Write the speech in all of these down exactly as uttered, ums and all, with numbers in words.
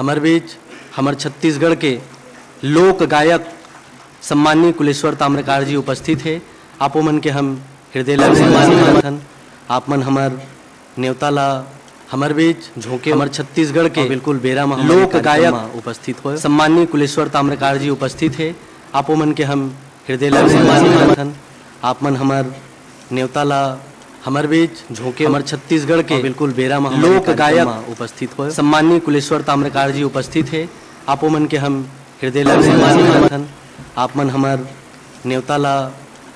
हमर बीच हमर छत्तीसगढ़ के लोक गायक सम्माननीय कुलेश्वर ताम्रकार जी उपस्थित हे। आप ओमन के हम हृदय ला सम्मान करथन। आप मन हमर नेवता ला हमर बीच झोंके, हमर छत्तीसगढ़ के बिल्कुल बेरा म हमर लोक गायक उपस्थित होय, सम्माननीय कुलेश्वर ताम्रकार जी उपस्थित हे। आप ओमन के हम हृदय ला सम्मान करथन। आप मन हमर नेवता ला हमर बीच झोंके, हमर छत्तीसगढ़ के बिल्कुल बेरा म लोक गायक उपस्थित होय, सम्माननीय कुलेश्वर ताम्रकार जी उपस्थित हे। आप ओमन के हम हृदय ला सम्मान करथन। आप मन हमर नेवता ला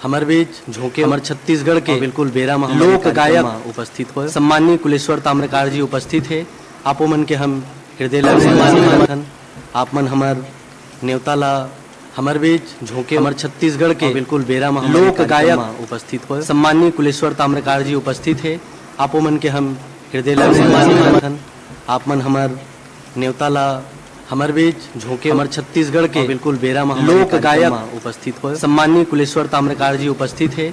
हमर बीच झोंके, हमर छत्तीसगढ़ के बिल्कुल बेरा म लोक गायक उपस्थित होय, सम्माननीय कुलेश्वर ताम्रकार जी उपस्थित हे। आप ओमन के हम हृदय ला सम्मान करथन। आप मन हमर नेवता ला हमर बीच झोंके, हमर छत्तीसगढ़ के बिल्कुल बेरा म लोक गायक उपस्थित होय, सम्माननीय कुलेश्वर ताम्रकार जी उपस्थित हे। आप ओमन के हम हृदय ला सम्मान करथन। आप मन हमर नेवता ला हमर बीच झोंके, हमर छत्तीसगढ़ के बिल्कुल बेरा म लोक गायक उपस्थित होय, सम्माननीय कुलेश्वर ताम्रकार जी उपस्थित हे।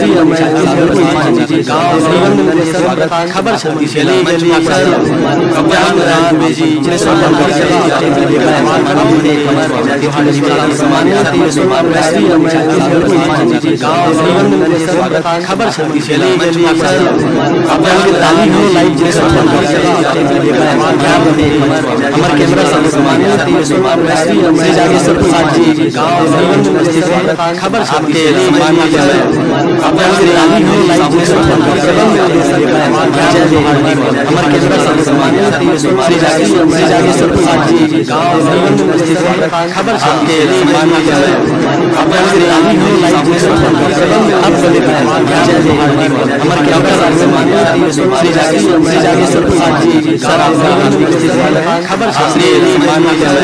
खबर छपी हे। आप मन के ताली हो, लाइव जे सब हमर कैमरा सब सम्मानित श्री जागेश्वर प्रसाद जी, गांव जीवन में स्थित है। खबर छपी हे। आप मन के ताली हो, लाइव जे सब हमर कैमरा सब सम्मानित श्री जागेश्वर, श्री जागेश्वर प्रसाद जी, गांव जीवन में स्थित है। खबर छपी हे। आप मन के ताली हो, लाइव जे सब हमर कैमरा सब सम्मानित श्री जागेश्वर, श्री जागेश्वर प्रसाद जी, गांव जीवन में स्थित है। खबर छपी हे।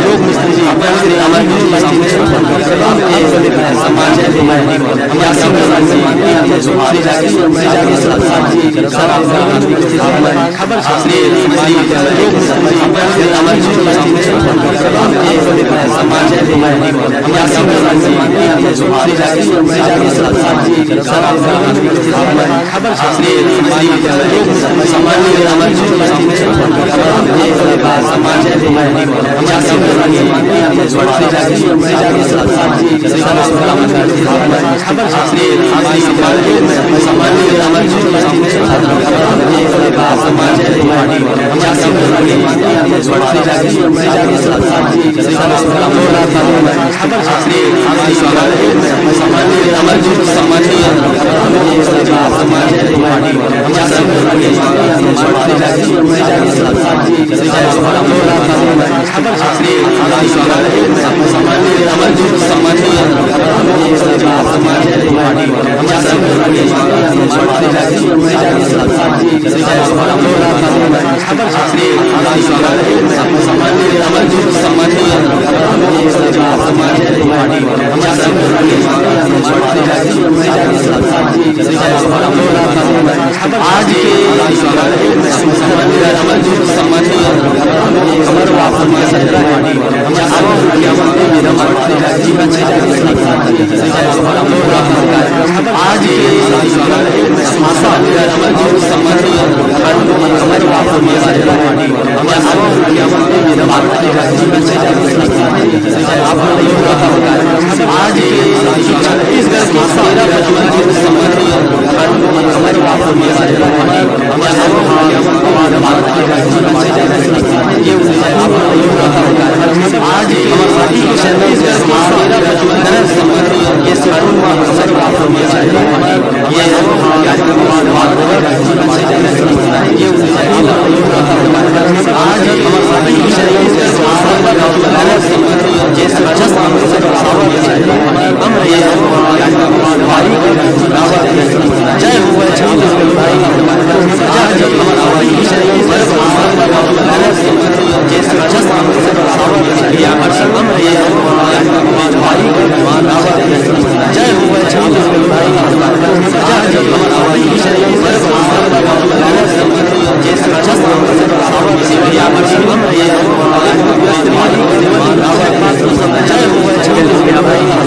योग मिस्त्री जी, आप मन के ताली हो, लाइव जे सब हमर कैमरा सब सम्मानित श्री जागेश्वर, श्री जागेश्वर प्रसाद जी, गांव जीवन में स्थित है। खबर छपी हे। खबर छपी हे। आज के आज के आज के छत्तीसगढ़ के तेरह बजे हमारे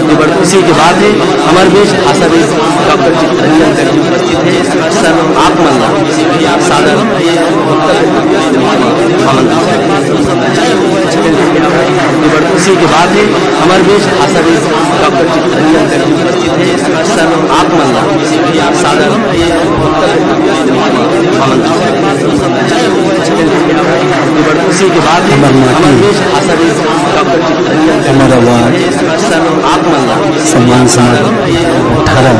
ये बड़ खुशी के बात है। हमर बीच भाषाविद डॉक्टर चित्तरंजन करजी उपस्थित है। सर, आप मन ला सादर नमन। ये बड़ खुशी के बात है। हमर बीच भाषाविद डॉक्टर चित्तरंजन करजी उपस्थित है। सर, आप मन ला सादर नमन। ये बड़ खुशी के बात है। हमर माटी, हमर बीच भाषाविद डॉक्टर चित्तरंजन करजी, हमर आवाज, सर, आप मन ला सम्मान समारोह अठारह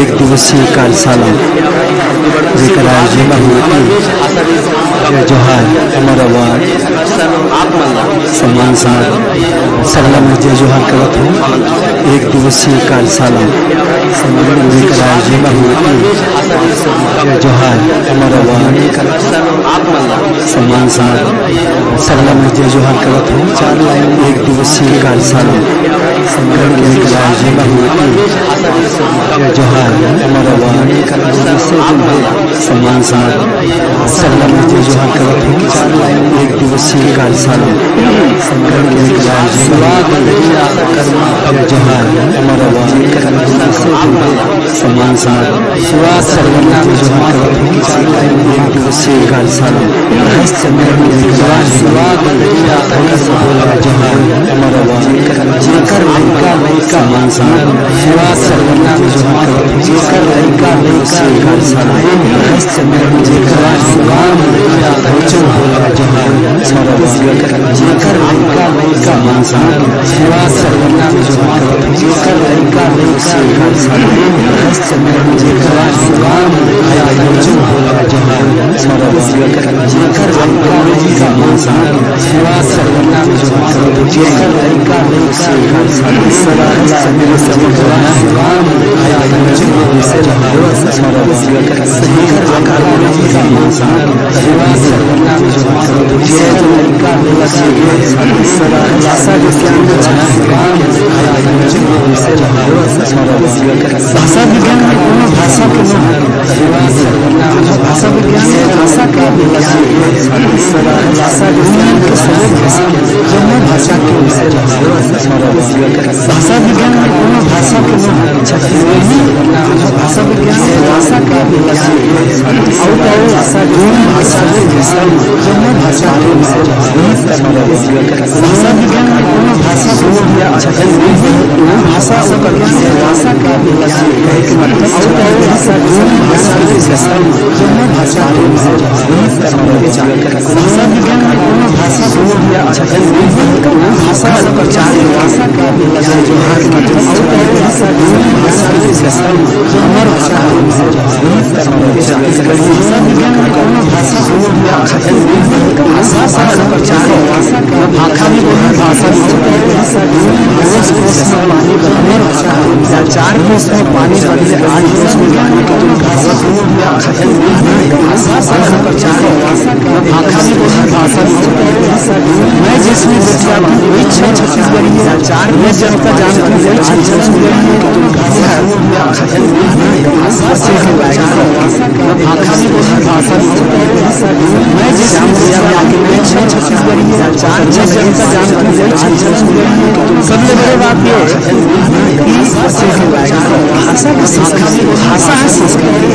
एक दिवसीय कार्यशाला जेकर आयोजन हुई। जय जोहार, हमर आवाज, सम्मान समारोह, सबला मैं जय जोहार करत हूँ। एक दिवसीय कार्यशाला जेकर आयोजन हुई। जय जोहार, हमर आवाज, सम्मान समारोह, सबला मैं जय जोहार करत हूँ। एक दिवसीय कार्यशाला जेकर आयोजन हुई। जय जोहार, हमर आवाज, सम्मान समारोह, सबला मैं जय जोहार करत हूँ। एक दिवसीय कार्यशाला जेकर आयोजन हुई। जय जोहार, हमर आवाज, सम्मान समारोह, सबला मैं जय जोहार करत हूँ। एक दिवसीय कार्यशाला जेकर आयोजन हुई। जय जोहार, हमर आवाज, जेकर लइका लइका सम्मान समारोह, सेवा सर्वना विद्वान, जेकर लइका लइका विद्वान, जेकर विद्वान, जेकर लइका लइका सम्मान समारोह, सेवा सर्वना विद्वान, जेकर लइका लइका विद्वान, जेकर विद्वान, जेकर लइका लइका विद्वान, सेवा सर्वना भाषा विज्ञान में कोनो भाषा के भाषा विज्ञान में भाषा का विकास है। भाषा विज्ञान के सभी भाषा, दोनों भाषा के विषय। भाषा विज्ञान में कोनो भाषा के भाषा विज्ञान में भाषा का विकास है। और तो और भाषा, दोनों भाषा के विषय, दोनों भाषा के विषय। भाषा विज्ञान में कोनो भाषा के भाषा भाषा का विकास है। भाषा विज्ञान में कोनो भाषा भाषा का प्रचार है। भाषा का विकास है। भाषा विज्ञान में कोनो भाषा भाषा का प्रचार है। भाषा का भाखा भी बोली, भाषा भी बोली। चार कोस में पानी बदले आज कोस में जाने के तुम भाषा को भाषा का प्रचार है। भाखा भी बोली, भाषा भी बोली। मैं जिसमें बैठा हूँ वही छह छत्तीसगढ़ी है। चार मैं जनता जानती हूँ वही छह छत्तीसगढ़ी है। भाषा से भाखा भी बोली, भाषा भी बोली। मैं जिसमें बैठा हूँ वही छह छत्तीसगढ़ी के पहचान, छत्तीसगढ़ी का जान, सबले बड़े बात ये है कि भाषा के संस्कृति, भाषा है संस्कृति।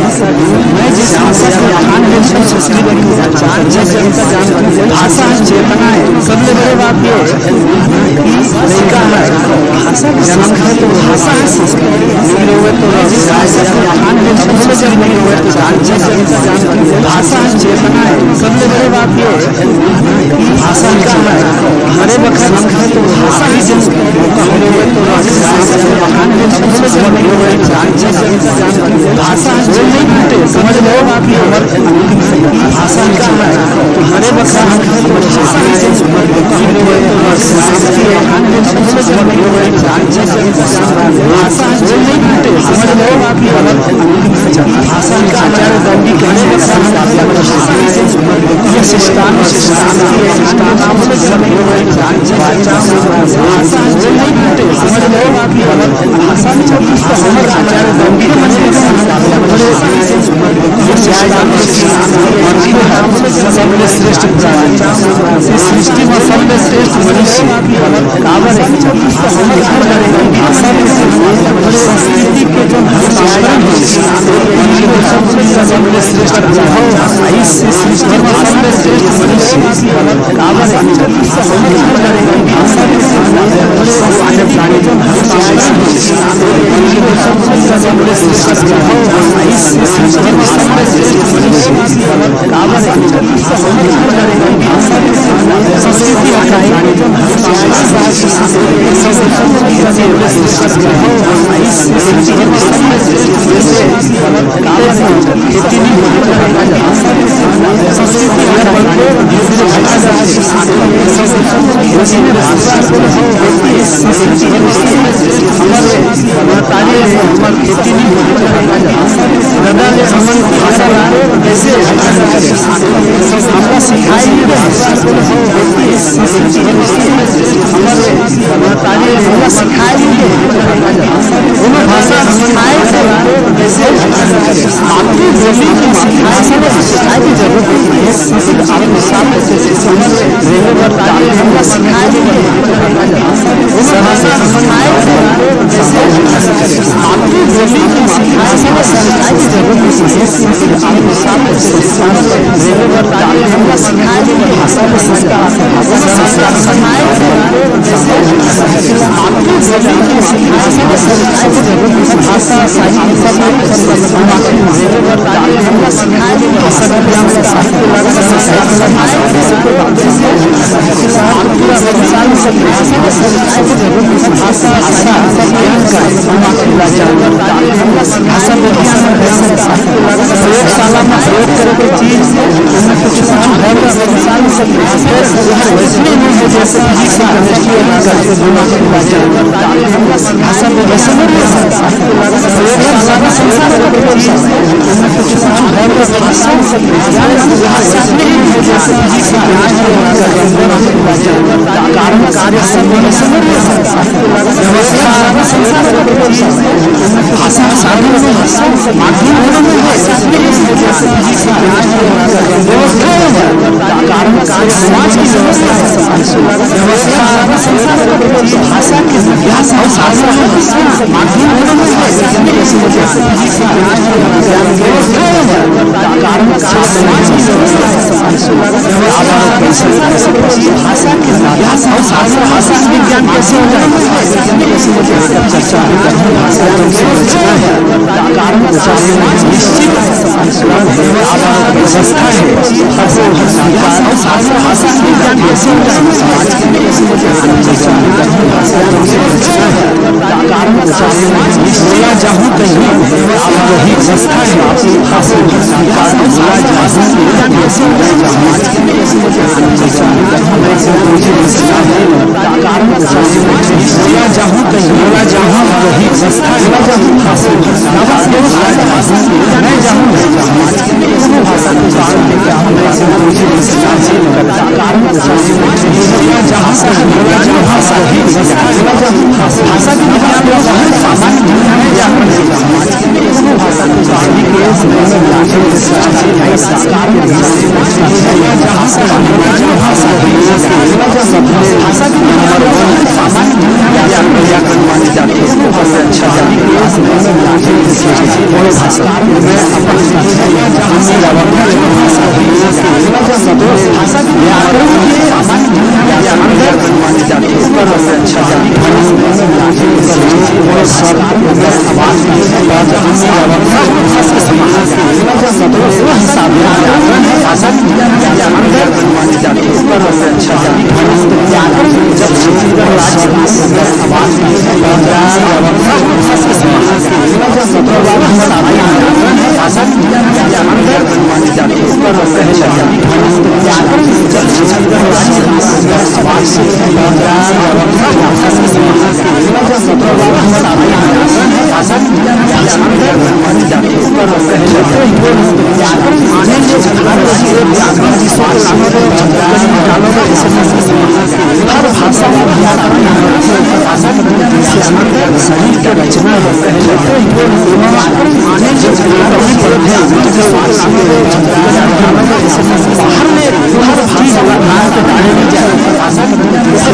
मैं जिस भाषा को ठान लेता हूँ, संस्कृति की पहचान, छत्तीसगढ़ी का जान, भाषा है चेतना है। सबले बड़े बात ये है कि लड़का है, भाषा के संस्कृति, भाषा है संस्कृति। नहीं होवे तो भाषा है चेतना है। सबले बड़े बात ये है कि भाषा का हमारे बखत भाषा ही संस्कृति। नहीं होवे तो भाषा है चेतना है। समझ लो आप, ये हमारे भाषा का हमारे बखत भाषा ही संस्कृति। भाषा जो नहीं मिलते, समझ लो आप, ये हमारे भाषा का आचार्य दंडी कहने का ये शिष्टान, शिष्टान, शिष्टान, भाषा जो नहीं मिलते, समझ लो आप, ये हमारे भाषा में छब्बीस तो हमारे आचार्य दंडी कहने का ये शिष्टान, शिष्टान, सबले श्रेष्ठ प्राणी, इस सृष्टि में सबले श्रेष्ठ मनुष्य। काबर है? संस्कृति के जो संस्करण है, सबसे श्रेष्ठ, इस सृष्टि में सबसे श्रेष्ठ मनुष्य। काबर है?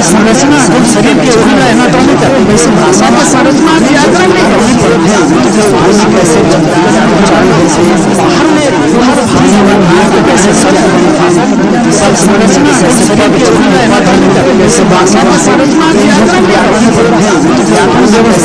संरचना, जब शरीर के वही रहना तो नहीं कर, वैसे भाषा के संरचना व्याकरण में कमी पड़त है। कैसे बाहर में, बाहर भाषा में कैसे सब, सब संरचना, जब शरीर के वही रहना तो नहीं कर, वैसे भाषा के संरचना व्याकरण में कमी पड़त है। व्याकरण व्यवस्था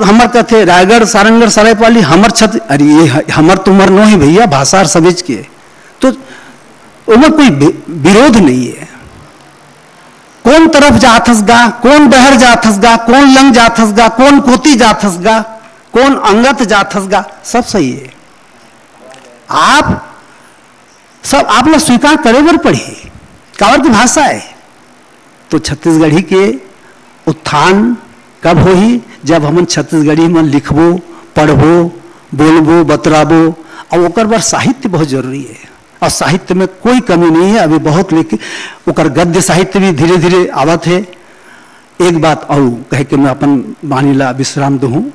हमर कथे रायगढ़, सारंगढ़, सरायपाली, हमर छत-, अरे ये ह-, हमर तुम्हर नो हे भैया, भाषा हर सबेच के। तो ओमा कोई बि-, विरोध नहीं है। कौन तरफ जात हस गा, कौन डहर जात हस गा, कौन लंग जात हस गा, कौन कोती जात हस गा, कौन अंगत जात हस गा, सब सही है। आप सब आप ला स्वीकार करे बर पड़ही, काबर की भाषा है। तो छत्तीसगढ़ी के उत्थान कब होही? जब हमन छत्तीसगढ़ी में लिखबो, पढ़बो, बोलबो, बतराबो। और ओकर बर साहित्य बहुत जरूरी है, और साहित्य में कोई कमी नहीं है। अभी बहुत लिख, ओकर गद्य साहित्य भी धीरे धीरे आवत है। एक बात और कह के मैं अपन वाणी ला विश्राम दूँ,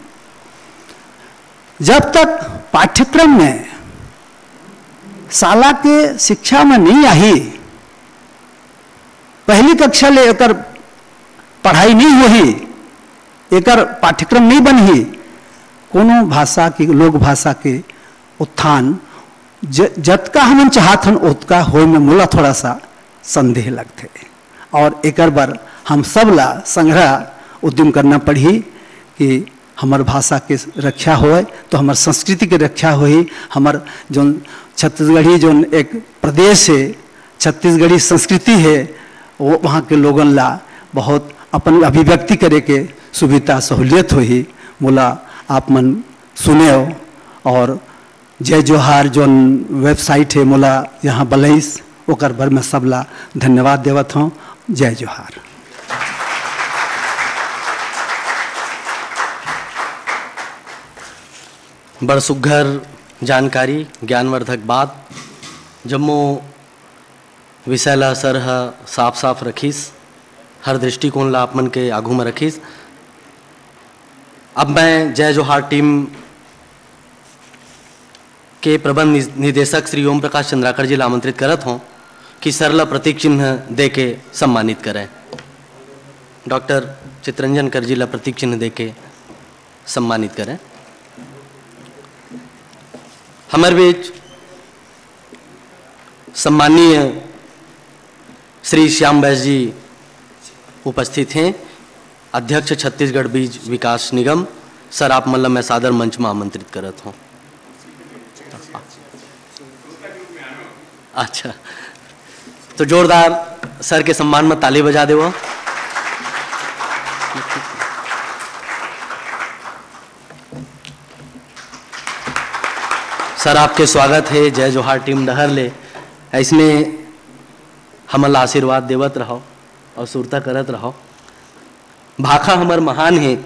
जब तक पाठ्यक्रम में, शाला के शिक्षा में नहीं आही, पहली कक्षा ले एकर पढ़ाई नहीं होही, एकर पाठ्यक्रम नहीं बनही, कोनो भाषा के, लोक भाषा के उत्थान ज-, जतका हमन चाहत हन, ओतका होए में मोला थोड़ा सा संदेह लगथे। और एकर बर हम सब ला संघरा उद्यम करना पड़ही कि हमर भाषा के रक्षा होए, तो हमर संस्कृति के रक्षा होही। हमर जोन छत्तीसगढ़ी, जोन एक प्रदेश है, छत्तीसगढ़ी संस्कृति है, वो वहाँ के लोगन ला बहुत अपन अभिव्यक्ति करे के सुविधा, सहूलियत होही। मोला आप मन सुनेव, और जय जोहार जोन website है, मोला यहाँ बलइस, ओकर बर मैं सबला धन्यवाद देवत हूँ। जय जोहार। बड़ सुग्घर जानकारी, ज्ञानवर्धक बात, जम्मो विषय ला सर ह साफ-साफ रखिस, हर दृष्टिकोण ला आप मन के आघू म रखिस। अब मैं जय जोहार टीम के प्रबंध नि-, निर्देशक श्री ओम प्रकाश चंद्राकर जी ला आमंत्रित करत हौं कि सर ला प्रतीक चिन्ह दे के सम्मानित करें। डॉक्टर चित्रंजन कर जी ला प्रतीक चिन्ह दे के सम्मानित करें। हमर बीच सम्माननीय श्री श्याम बैस जी उपस्थित हैं, अध्यक्ष छत्तीसगढ़ बीज विकास निगम। सर, आप मन ला मैं सादर मंच में आमंत्रित करत हूँ। अच्छा, तो जोरदार सर के सम्मान में ताली बजा देवो। सर, आपके स्वागत है जय जोहार टीम डहर ले। ऐसने हमन ला आशीर्वाद देवत रहो और सुरता करत रहो। भाखा हमर महान है,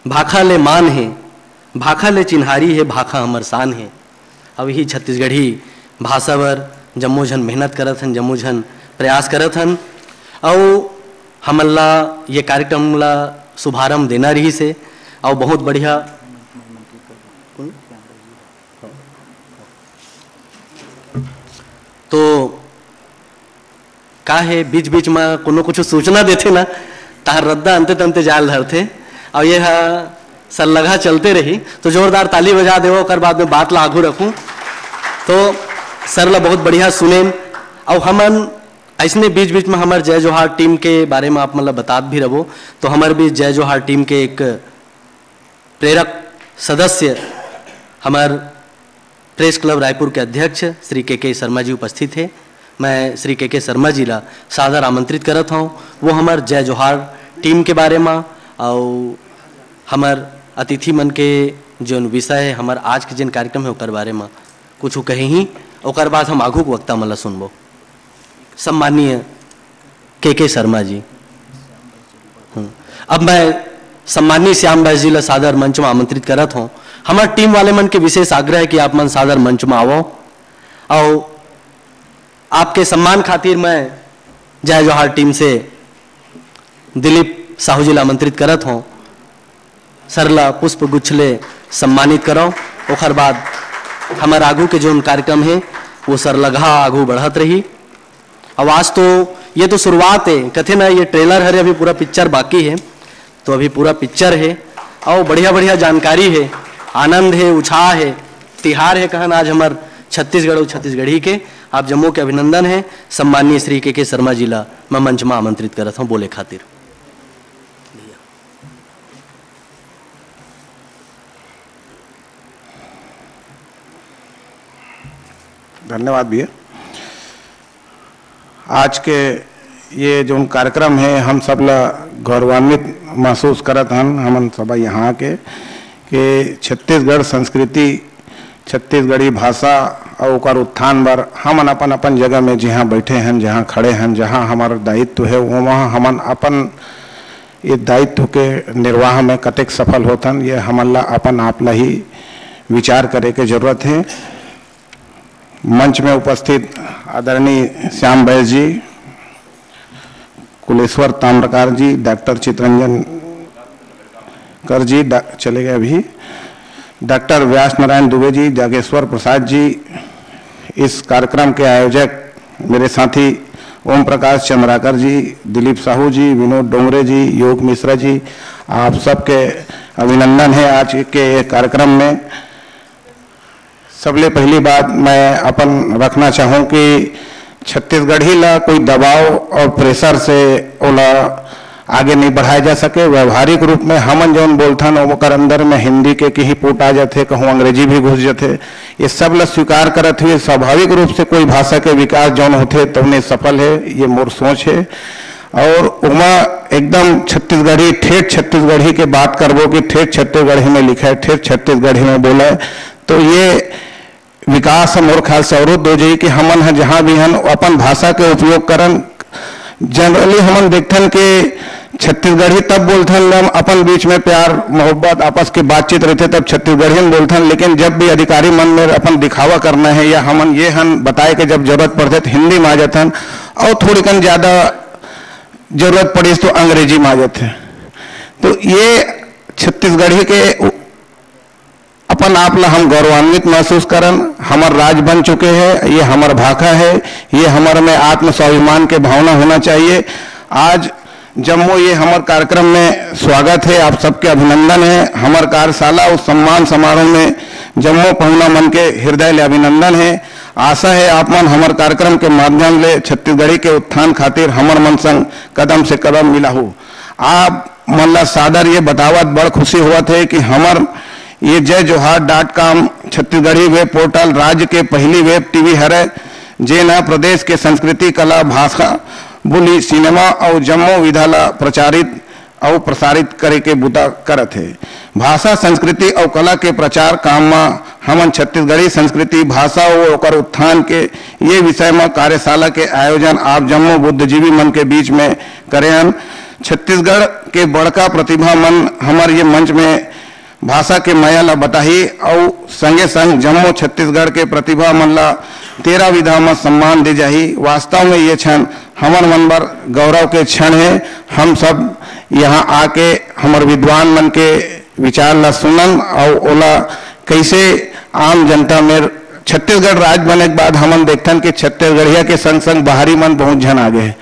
भाखा ले मान हे, भाखा ले चिन्हारी हे, भाखा हमर शान हे। अब ही छत्तीसगढ़ी भाषा बर जम्मो झन मेहनत करत हन, जम्मो झन प्रयास करत हन। अउ हमन ला ये कार्यक्रम ला शुभारंभ देना रहिस हे। अउ बहुत बढ़िया। तो का हे, बीच-बीच म कोनो कुछु सूचना देथे ना, तहार रद्दा अंते-तंते जाल धरथे। अउ ये ह सरलघा चलते रही, तो जोरदार ताली बजा देवो, ओकर बाद में बात ला आघू रखूं। तो सर ला बहुत बढ़िया सुनेन, अउ हमन अइसने बीच-बीच म हमर जय जोहार टीम के बारे म आप मन ला बतात भी रबो। तो हमर बीच जय जोहार टीम के एक प्रेरक सदस्य हमर प्रेस क्लब रायपुर के अध्यक्ष श्री के के शर्मा जी उपस्थित हे। मैं श्री के के शर्मा जी ला सादर आमंत्रित करत हौं, वो हमर जय जोहार टीम के बारे म अउ हमर अतिथि मन के जोन विषय हे, हमर आज के जेन कार्यक्रम हे, ओकर बारे म कुछु कहे ही, ओकर बाद हम आघू के वक्ता मन ला सुनबो। सम्माननीय के के शर्मा जी। हम्म। अब मैं सम्माननीय श्याम बैस जी ला सादर मंच में आमंत्रित करत हौं। हमर टीम वाले मन के विशेष आग्रह हे कि आप मन सादर मंच में आवो। अउ आपके सम्मान खातिर मैं जय जोहार टीम से दिलीप साहू जी ला आमंत्रित करत हौं। सर ला पुष्प गुच्छ ले सम्मानित करौं। ओखर बाद हमर आगू के जोन कार्यक्रम हे, वो सरलघा आगू बढ़त रही। अउ आज तो ये तो शुरुआत हे, कथे ना, ये ट्रेलर हरे, अभी पूरा पिक्चर बाकी हे, तो अभी पूरा पिक्चर हे। अउ बढ़िया-बढ़िया जानकारी हे, आनंद हे, उछाह हे, तिहार हे कहन आज हमर छत्तीसगढ़ अउ छत्तीसगढ़ी के। आप जम्मो के अभिनंदन हे। सम्माननीय श्री के के शर्मा जी ला मैं मंच में आमंत्रित करत हौं बोले खातिर। धन्यवाद भैया। आज के ये जो कार्यक्रम है, हम सब ला गौरवान्वित महसूस करत हन, हमन सब यहाँ के, कि छत्तीसगढ़ संस्कृति, छत्तीसगढ़ी भाषा और ओकर उत्थान बर हमन अपन अपन जगह में जहाँ बैठे हैं, जहाँ खड़े हैं, जहाँ हमारा दायित्व है, वो वहाँ हमन अपन ये दायित्व के निर्वाह में कतेक सफल होथन, ये हमन ला अपन आप ला ही विचार करे के जरूरत है। मंच में उपस्थित आदरणीय श्याम बैस जी, कुलेश्वर ताम्रकार जी, डॉक्टर चितरंजन कर जी, डा-, चले गए अभी, डॉक्टर व्यास नारायण दुबे जी, जागेश्वर प्रसाद जी, इस कार्यक्रम के आयोजक मेरे साथी ओम प्रकाश चंद्राकर जी, दिलीप साहू जी, विनोद डोंगरे जी, योग मिश्रा जी, आप सबके अभिनंदन है आज के ये कार्यक्रम में। सबले पहली बात मैं अपन रखना चाहूँ कि छत्तीसगढ़ी ला कोई दबाव और प्रेशर से ओला आगे नहीं बढ़ाया जा सके। व्यवहारिक रूप में हमन जौन बोलथन, ओकर अंदर में हिंदी के कहीं पूट आ जाथे, कहूँ अंग्रेजी भी घुस जाथे। ये सब ला स्वीकार करत हुए स्वाभाविक रूप से कोई भाषा के विकास जौन होथे, तौने सफल है, ये मोर सोच है। और ओमा एकदम छत्तीसगढ़ी, ठेठ छत्तीसगढ़ी के बात करबो कि ठेठ छत्तीसगढ़ी में लिखे, ठेठ छत्तीसगढ़ी में बोले, तो ये विकास ह मोर ख्याल से अवरुद्ध हो जाई कि हमन ह जहाँ भी हन अपन भाषा के उपयोग करन। जनरली हमन देखथन कि छत्तीसगढ़ी तब बोलथन जब अपन बीच में प्यार मोहब्बत आपस के बातचीत रहथे तब छत्तीसगढ़ी में बोलथन, लेकिन जब भी अधिकारी मन में अपन दिखावा करना है या हमन ये हन बताए के जब जरूरत पड़थे तो हिंदी में आ जाथन और थोड़ी कन ज़्यादा जरूरत पड़िस तो अंग्रेजी में आ जाथे। तो ये छत्तीसगढ़ी के उ-, अपन आप ला हम गौरवान्वित महसूस करन। हमर राज बन चुके हैं, ये हमर भाखा है, ये हमर में आत्म स्वाभिमान के भावना होना चाहिए। आज जम्मो ये हमर कार्यक्रम में स्वागत है, आप सबके अभिनंदन है। हमर कार्यशाला और सम्मान समारोह में जम्मो पहुना मन के हृदय ले अभिनंदन है। आशा है आप मन हमर कार्यक्रम के माध्यम ले छत्तीसगढ़ी के उत्थान खातिर हमर मन संग कदम से कदम मिलाहू। आप मन ला सादर ये बतावत बड़ खुशी होवत है कि हमर ये जय जोहार dot com Chhattisgarhi web portal राज्य के पहली वेब टीवी हरे, जेन ह प्रदेश के संस्कृति, कला, भाषा, बोली, सिनेमा अउ जम्मो विधा ला प्रचारित अउ प्रसारित करे के बुता करत हे। भाषा, संस्कृति अउ कला के प्रचार काम म हमन छत्तीसगढ़ी संस्कृति, भाषा अउ ओकर उत्थान के ये विषय म कार्यशाला के आयोजन आप जम्मो बुद्धिजीवी मन के बीच में करे हन। छत्तीसगढ़ के बड़का प्रतिभा मन हमर ये मंच में भाषा के मया ला बताही अउ संगे संग जम्मो छत्तीसगढ़ के प्रतिभा मन ला तेरह विधा म सम्मान दे जाही। वास्तव में ये क्षण हमर मन बर गौरव के क्षण हे। हम सब यहाँ आके हमर विद्वान मन के विचार ला सुनन अउ ओला कैसे आम जनता में छत्तीसगढ़ राज बने के बाद हमन देखथन कि छत्तीसगढ़िया के संग संग बाहरी मन बहुत झन आगे हे।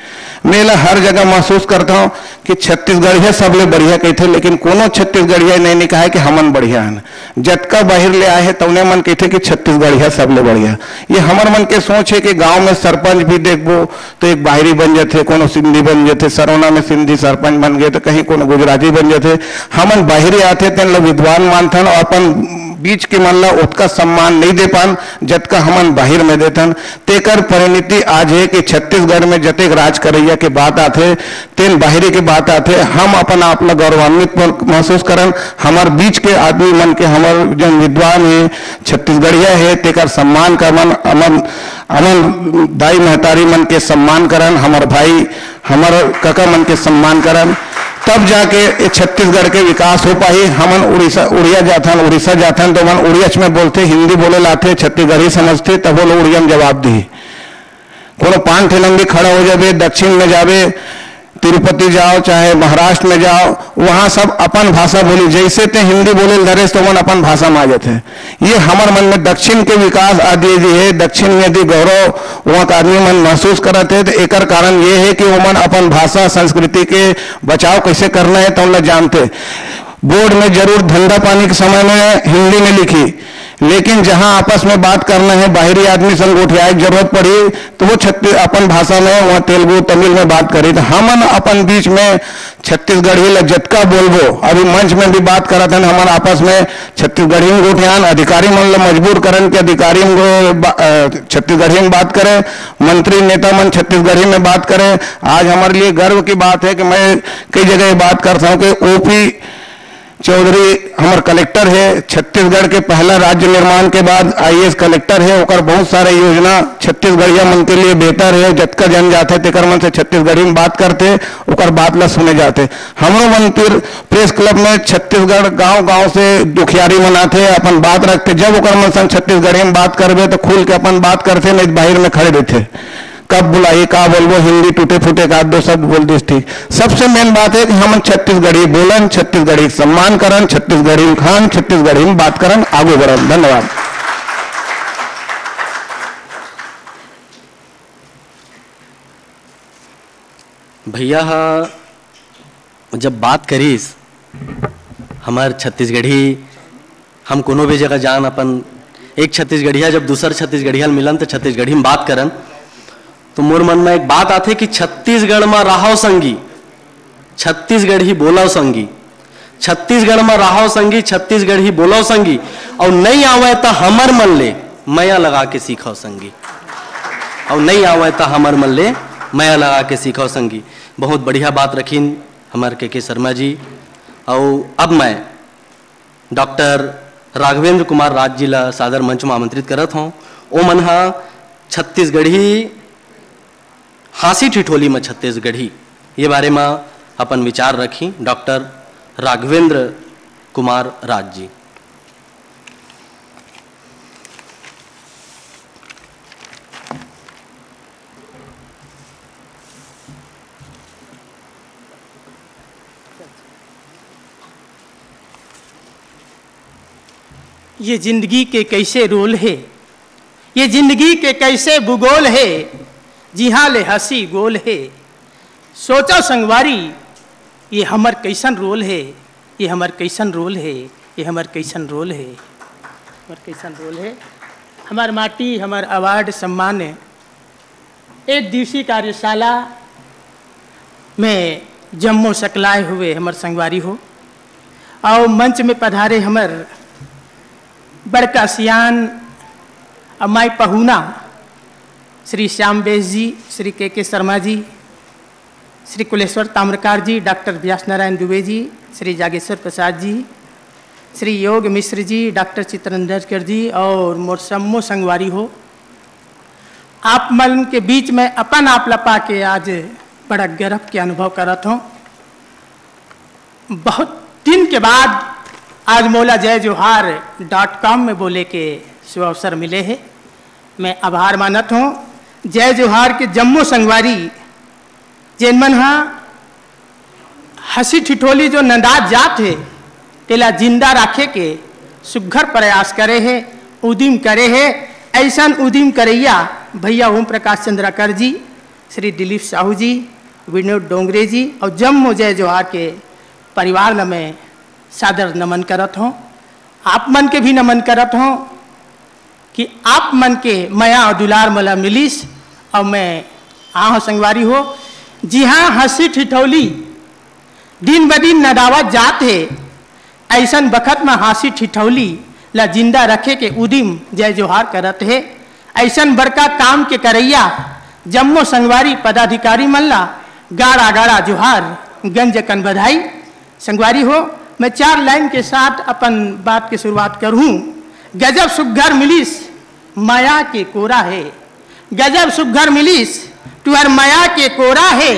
मैं एला हर जगह महसूस करता हूँ कि छत्तीसगढ़िया सबले बढ़िया कहिथे, लेकिन कोनो छत्तीसगढ़िया नहीं निकाहे कि हमन बढ़िया हन। जतका बाहिर ले आए हे तौने मन कहिथे कि छत्तीसगढ़िया सबले बढ़िया। ये हमर मन के सोच है कि गांव में सरपंच भी देखबो तो एक बाहरी बन जाथे, कोनो सिंधी बन जाथे, सरोना में सिंधी सरपंच बन गए तो कहीं कोनो गुजराती बन जाथे। हमन बाहरी आथे तेन ला विद्वान मानथन और अपन बीच के मन ला ओतका सम्मान नहीं दे पान जतका हमन बाहिर में देथन। तेकर परिणति आज हे कि छत्तीसगढ़ में जतेक राज करैया के बात आथे, तेन बाहिरी के बात आथे, हम अपन आप ला गौरवान्वित महसूस करन। हमर बीच के आदमी मन के, हमर जन विद्वान हे, छत्तीसगढ़िया हे, तेकर सम्मान करन। हमन, हमन दाई महतारी मन के सम्मान करन, हमर भाई, हमर कका मन के सम्मान करन, तब जाके ये छत्तीसगढ़ के विकास हो पाही। हमन उड़ीसा, उड़िया जाथन, उड़ीसा जाथन तो मन उड़ियच में बोलथे, हिंदी बोले लाथे, छत्तीसगढ़ी समझथे, तब वो लोग उड़िया में जवाब दी। कोनो पान ठेला में भी खड़ा हो जाबे, दक्षिण में जाबे, तिरुपति जाओ चाहे महाराष्ट्र में जाओ, वहाँ सब अपन भाषा बोली। जैसे ते हिंदी बोले धरे तो मन अपन भाषा में आ जाथे। ये हमर मन में दक्षिण के विकास आदि यदि हे, दक्षिण में यदि गौरव वहाँ का आदमी मन महसूस करत हे, तो एकर कारण ये हे कि ओमन अपन भाषा संस्कृति के बचाव कैसे करना हे, तो ओला जानथे। बोर्ड में जरूर धंधा पानी के समय में हिंदी में लिखी, लेकिन जहां आपस में बात करना है, बाहरी आदमी संग गोठियाए के जरूरत पड़ी, तो वो छत्ती-, अपन भाषा में, वहां तेलुगु, तमिल में बात करी। तो हमन अपन बीच में छत्तीसगढ़ी ला जतका बोलबो, अभी मंच में भी बात करत हन, हमन आपस में छत्तीसगढ़ी में गोठियान, अधिकारी मन ला मजबूर करन के अधिकारी में गो-, बा-, अ, छत्तीसगढ़ी में बात करे, मंत्री नेता मन छत्तीसगढ़ी में बात करे। आज हमारे लिए गर्व की बात है कि मैं कई जगह ये बात करता हूँ कि ओपी चौधरी हमर कलेक्टर हे, छत्तीसगढ़ के पहला राज्य निर्माण के बाद आईएएस कलेक्टर हे, ओकर बहुत सारे योजना छत्तीसगढ़िया मन के लिए बेहतर हे। जतका जन जाथे तेकर मन से छत्तीसगढ़ी में बात करथे, ओकर बात ला सुने जाथे। हमरो मन तीर प्रेस क्लब में छत्तीसगढ़ गांव-गांव से दुखियारी मन आथे, अपन बात रखथे। जब ओकर मन संग छत्तीसगढ़ी में बात करबे तो खुल के अपन बात करथे, नहीं तो बाहिर में खड़े रहिथे। कब बुलाही, का बोलबो, हिंदी टूटे फूटे का दो शब्द बोल दिस ठीक। सबसे मेन बात है कि हमन छत्तीसगढ़ी बोलन, छत्तीसगढ़ी के सम्मान करन, छत्तीसगढ़ी में खान, छत्तीसगढ़ी में बात करन, आगू बढ़न। धन्यवाद। भैया ह जब बात करिस, हमर छत्तीसगढ़ी, हम कोनो भी जगह जान, अपन एक छत्तीसगढ़िया जब दूसर छत्तीसगढ़िया ल मिलन, तो छत्तीसगढ़ी में बात करन। तो मोर मन में एक बात आथे कि छत्तीसगढ़ में रहो संगी, छत्तीसगढ़ी बोलो संगी, छत्तीसगढ़ में रहो संगी, छत्तीसगढ़ी बोलो संगी, और नहीं आवे तो हमर मन ले मया लगा के सीखो संगी, और नहीं आवे तो हमर मन ले मया लगा के सीखो संगी। बहुत बढ़िया बात रखिन हमर के के शर्मा जी। और अब मैं डॉक्टर राघवेंद्र कुमार राज जी ला सादर मंच में आमंत्रित करत हूँ। ओमन ह छत्तीसगढ़ी हाँसी ठिठोली में छत्तीसगढ़ी ये बारे में अपन विचार रखी डॉक्टर राघवेंद्र कुमार राज जी। ये जिंदगी के कैसे रोल है, ये जिंदगी के कैसे भूगोल है, जिहाँ ले हंसी गोल है। सोचो संगवारी, ये हमर कैसन रोल है, ये हमर कैसन रोल है, ये हमर कैसन रोल है, हमर कैसन रोल है। हमार माटी, हमार अवार्ड, सम्मान, एक दिवसीय कार्यशाला में जम्मो सकलाए हुए हमर संगवारी हो, और मंच में पधारे हमर बड़का सियान अमाई पहुना श्री श्याम बेस जी, श्री के के शर्मा जी, श्री कुलेश्वर ताम्रकार जी, डॉक्टर व्यास नारायण दुबे जी, श्री जागेश्वर प्रसाद जी, श्री योग मिश्र जी, डॉक्टर चित्रंधर कर जी और मोर सम्मो संगवारी हो, आप मन के बीच में अपन आप लपा के आज बड़ा गर्व के अनुभव करत हों। बहुत दिन के बाद आज मोला जय जोहार डॉट कॉम में बोले के सुअवसर मिले हे। मैं आभार मानत हों जय जोहार के जम्मो संगवारी, जेन मन हा हंसी ठिठोली जो नंदात जात हे, तेला जिंदा राखे के सुघर प्रयास करे हे, उदिम करे हे। ऐसन उदिम करैया भैया ओम प्रकाश चंद्राकर जी, श्री दिलीप साहू जी, विनोद डोंगरे जी और जम्मो जय जोहार के परिवार ल मैं सादर नमन करत हों। आप मन के भी नमन करत हों कि आप मन के मया और दुलार मोला मिलिस और मैं आहों संगवारी हो। जी हाँ, हंसी ठिठोली दिन ब दिन नदावत जात हे, अइसन बखत म हांसी ठिठौली ल जिंदा रखे के उदिम जय जोहार करत हे। अइसन बड़का काम के करइया जम्मो संगवारी पदाधिकारी मन ल गाड़ा गाड़ा जोहार, गंज कन बधाई। संगवारी हो, मैं चार लाइन के साथ अपन बात के शुरुआत करहूं। गजब सुग्घर मिलिस मया के कोरा हे, गजब सुग्घर मिलिस तुहर मया के कोरा हे,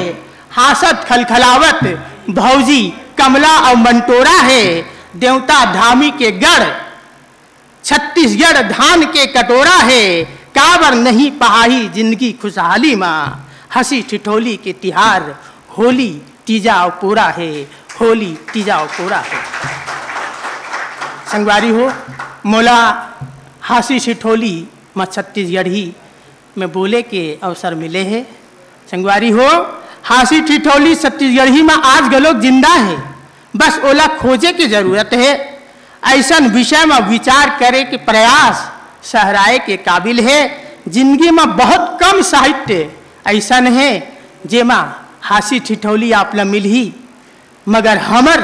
हासत खलखलावत भौजी कमला अउ मंटोरा हे, देवता धामी के गढ़ छत्तीसगढ़ धान के कटोरा हे, काबर नहीं पहाही जिंदगी खुशहाली मा, हंसी ठिठोली के तिहार होली तीजा अउ पोरा हे, होली तीजा अउ पोरा हे। संगवारी हो, मोला हांसी ठिठोली म छत्तीसगढ़ी में बोले के अवसर मिले हे। संगवारी हो, हांसी ठिठोली छत्तीसगढ़ी में आज घलोक जिंदा हे, बस ओला खोजे के जरूरत हे। अइसन विषय म विचार करे के प्रयास सहराए के काबिल हे। जिंदगी म बहुत कम साहित्य अइसन हे, जेमा हाँसी ठिठौली आप ल मिलही, मगर हमर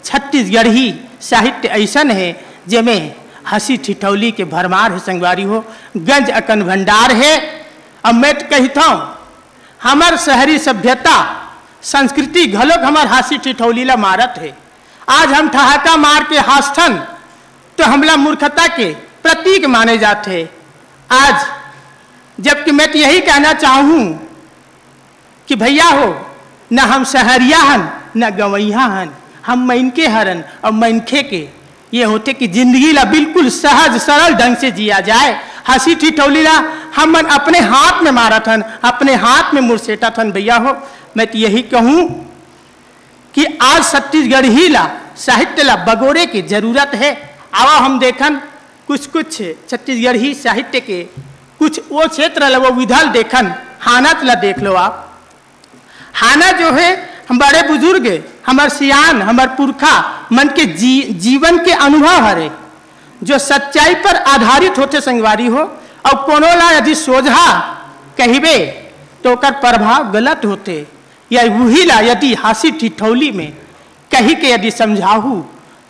छत्तीसगढ़ी साहित्य अइसन हे, जेमे हाँसी ठिठौली के भरमार हे संगवारी हो, गंज अकन भंडार हे। अब मैं त कहिथौं, हमर शहरी सभ्यता, संस्कृति घलोक हमर हाँसी ठिठौली ल मारत हे। आज हम ठहाका मार के हाँसथन, तो हमला मूर्खता के प्रतीक माने जाथे। आज, जबकि मैं त यही कहना चाहूँ कि भैया हो, न हम शहरिया हन, न गंवइहा हन, हम मनखे हरन। अउ मनखे के ये होथे कि जिंदगी ला बिल्कुल सहज सरल ढंग से जिया जाए। हाँसी ठिठौली ला हमन अपने हाथ में मारत हन, अपने हाथ में मुरसेटत हन। भैया हो, मैं त यही कहूँ कि आज छत्तीसगढ़ी ला, साहित्य ला बगोरे के जरूरत हे। आवा हम देखन कुछ कुछ छत्तीसगढ़ी साहित्य के कुछ वो क्षेत्र ला, वो विधा ल देखन। हाना ला देख लो आप। हाना जो हे, हम बड़े बुजुर्ग, हमर सियान, हमर पुरखा मन के जी-, जीवन के अनुभव हरे, जो सच्चाई पर आधारित होथे संगवारी हो। अउ कोनो ला यदि सोझा कहिबे, तो ओकर प्रभाव गलत होथे। या उही ला यदि हाँसी ठिठौली में कहि के यदि समझाहू,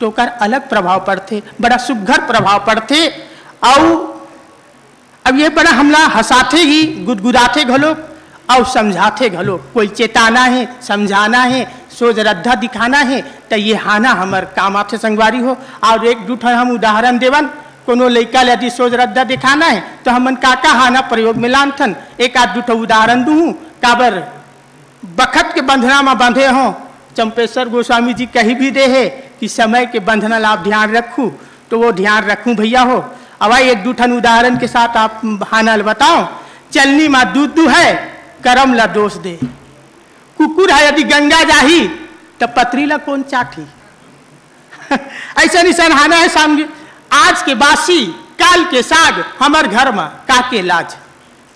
तो ओकर अलग प्रभाव पड़थे, बड़ा सुघर प्रभाव पड़थे। अउ अब ये बड़ा हमला हँसाथे ही, गुदगुदाथे घलोक, अउ समझाथे घलोक। कोई चेताना हे, समझाना हे, सोझ रद्दा दिखाना हे, त ये हाना हमर काम आथे संगवारी हो। अउ एक दू ठन हम उदाहरण देवन, कोनो लइका ले यदि सोझ रद्दा दिखाना हे, तो हमन का का हाना प्रयोग में लानथन, एक आध दू ठो उदाहरण दूहूँ। काबर बखत के बंधना म बंधे हो। चंपेश्वर गोस्वामी जी कहि भी दे हे कि समय के बंधना ला आप ध्यान रखू, तो वो ध्यान रखूं भैया हो। अब आइए, एक दू ठन उदाहरण के साथ आप हाना ल बताओ। चलनी मा दूध दूहे, करम ला दोष दे। कुकुर ह यदि गंगा जाही, त पतरी ला कोन चाटही? अइसन अइसन हाना हे सामने। आज के बासी, काल के साग, हमर घर मा का के लाज।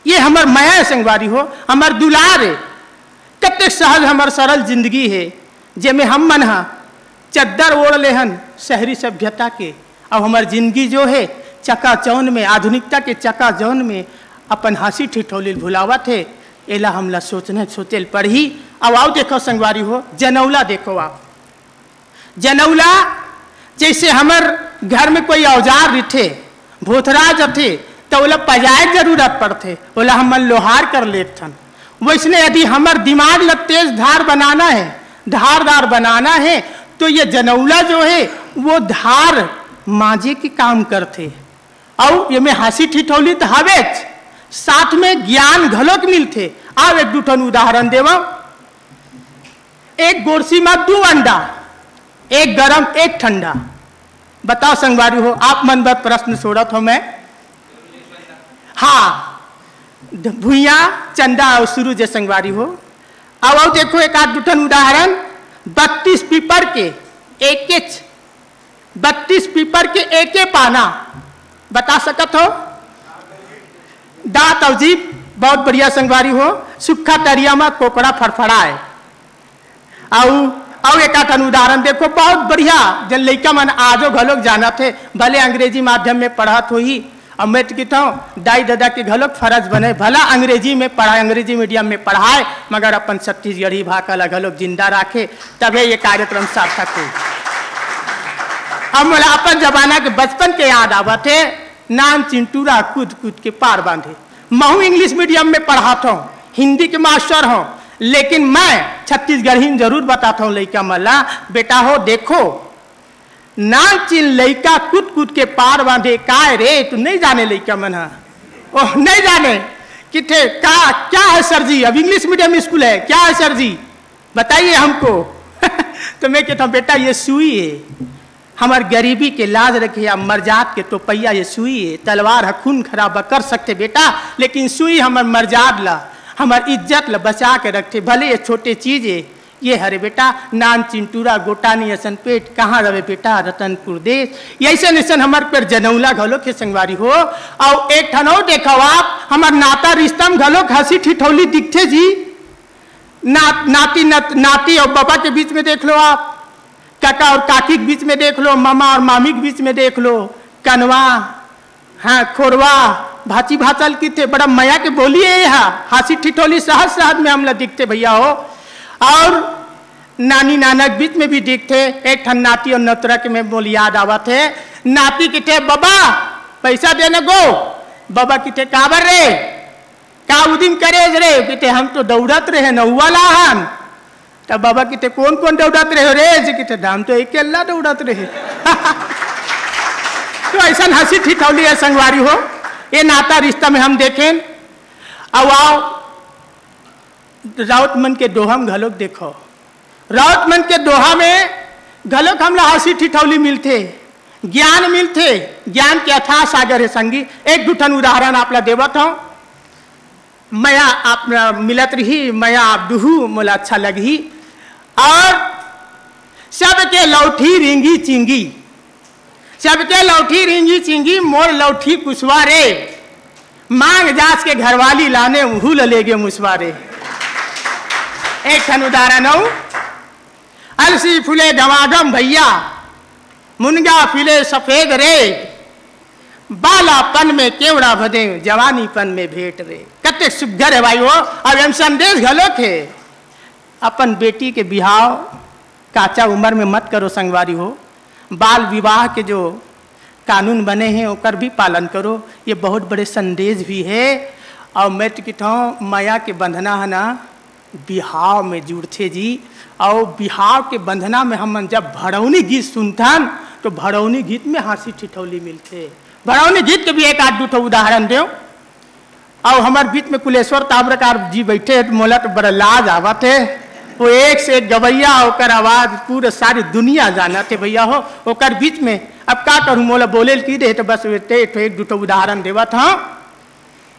ये हमर मया हे संगवारी हो, हमर दुलार हे। कतेक सहज हमर सरल जिंदगी हे, जेमे हम मन ह चद्दर ओढ़ ले हन शहरी सभ्यता के, अउ हमर जिंदगी जो हे चकाचौंध में, आधुनिकता के चकाचौंध में अपन हाँसी ठिठौली ल भुलावत हे। एला हमला सोचना, सोचे ल पड़ही। अब आओ देखो संगवारी हो, जनौला देखो आप। जनौला, जइसे हमर घर में कोई औजार रहिथे, भोथरा जथे, त ओला पजाए के जरूरत पड़थे, ओला हमन लोहार कर लेथन। वइसने यदि हमर दिमाग ल तेज धार बनाना हे, धारदार बनाना हे, तो ये जनौला जो हे, वो धार मांजे के काम करथे। अउ एमे हाँसी ठिठौली त हवेच, साथ में ज्ञान घलोक मिलथे। अउ एक दू ठन उदाहरण देवंव। एक गोरसी म दू अंडा, एक गरम, एक ठंडा। बताओ संगवारी हो, आप मन बर प्रश्न छोड़त हों मैं। हाँ, ध-, भुइयां, चंदा अउ सुरुज हे संगवारी हो। अब अउ देखो एक आध दू ठन उदाहरण, बत्तीस पीपर के एकेच, बत्तीस पीपर के एके पाना, बता सकत हो? दांत अउ जीभ। बहुत बढ़िया संगवारी हो, सुक्खा तरिया म कोकड़ा फड़फड़ाए। अउ, अउ एक आध ठन उदाहरण देखो, बहुत बढ़िया, जेन लइका मन आजो घलोक जानत हे, भले अंग्रेजी माध्यम में पढ़त होही। अउ मैं त किथंव, दाई ददा के घलोक फरज बने, भला अंग्रेजी में पढ़ाए, अंग्रेजी मीडियम में पढ़ाए, मगर अपन छत्तीसगढ़ी भाखा ला घलोक जिंदा राखे, तभे ये कार्यक्रम सार्थक होही। अब मोला अपन जमाना के बचपन के याद आवत हे, नान चिंटूरा कूद कूद के पार बांधे। महू इंग्लिश मीडियम में पढ़ात हों, हिंदी के मास्टर हों, लेकिन मैं छत्तीसगढ़ी में जरूर बतात हों लइका मन ला, बेटा हो देखो, नान चिन लइका कूद कूद के पार बांधे। काय रे, तू नहीं जाने लइका मन ह? ओह, नहीं जाने। किथे, का, क्या है सर जी? अब इंग्लिश मीडियम स्कूल है, क्या है सर जी? बताइए हमको। तो मैं कहता हूँ, बेटा, ये सुई है, हमर गरीबी के लाज रखे या मरजाद के तोपैया ये सुई हे, तलवार ह खून खराबा कर सकथे बेटा, लेकिन सुई हमर मरजाद ला, हमर इज्जत ला बचा के रखथे। भले ये छोटे चीज हे, ये हरे बेटा, नान चिंटूरा गोटानी असन पेट, कहाँ रवे बेटा रतनपुर देश। ये अइसन अइसन हमर पेर जनौला घलो के संगवारी हो। अउ एक ठन अउ देखव आप, हमर नाता रिश्ता म घलो हंसी ठिठौली दिखथे जी। ना-, नाती नत-, नाती अउ बबा के बीच में देख लो आप, काका और काकी के बीच में देख लो, मामा और मामी के बीच में देख लो, कनवा, हाँ, खोरवा, भाची भाचा ल किथे, बड़ा मया के बोली हे एहा, हाँसी ठिठोली सहज सहज में हमला दिखथे भैया हो। और नानी नाना के बीच में भी दिखथे। एक ठन नाती और नतरा के में मोला याद आवत हे, नाती किथे, "बबा, पैसा दे न गो।" बबा किथे, "काबर रे?" "का उदिम करे रे?" किथे, "हम तो दौड़त रहे, नहुआ ला हन।" तब बबा किथे, "कोन कोन दौड़त रहे हो रे?" जी किथे, "हम तो अकेल्ला दौड़त रहे।" तो अइसन हाँसी ठिठौली हे संगवारी हो, ये नाता रिश्ता में हम देखेन। अब आओ, राउत मन के दोहा म घलोक देखो, राउत मन के दोहा में घलोक हमला हाँसी ठिठौली मिलथे, ज्ञान मिलथे, ज्ञान के अथाह सागर हे संगी। एक दू ठन उदाहरण आप ला देवत हौं, मया आप मिलत रही, मया आप दुहू, मोला अच्छा लगही। और सबके लौठी रिंगी चिंगी, सबके लौठी रिंगी चिंगी, मोर लौठी कुसवा रे। मांग जास के घरवाली लाने, उहू ल लेगे मुसवा रे। एक ठन उदाहरण अऊ, अलसी फूले गमागम भैया, मुनगा फूले सफेद रे, बालापन में केवड़ा भदे, जवानीपन में भेंट रे। कते सुग्घर हे भाई हो। अब एम संदेश घलोक हे, अपन बेटी के बिहाव काचा उमर में मत करो संगवारी हो। बाल विवाह के जो कानून बने हे ओकर भी पालन करो, ये बहुत बड़े संदेश भी हे। और मैं तो कहता हूँ मया के बंधना हे ना, बिहाव में जुड़थे जी। और बिहाव के बंधना में हमन जब भड़ौनी गीत सुनथन तो भड़ौनी गीत में हाँसी ठिठौली मिलथे। भड़ौनी गीत के भी एक आध दू ठो उदाहरण देव। अउ हमर बीच में कुलेश्वर ताम्रकार जी बैठे हे, तो मोला तो बड़ा लाज आवत हे। वो एक से एक गवैया, ओकर आवाज पूरा सारी दुनिया जानत हे भैया हो। ओकर बीच में अब का करूं, मोला बोले ल की दे, तो बस एते एक ठो, एक दू ठो उदाहरण देवत हंव।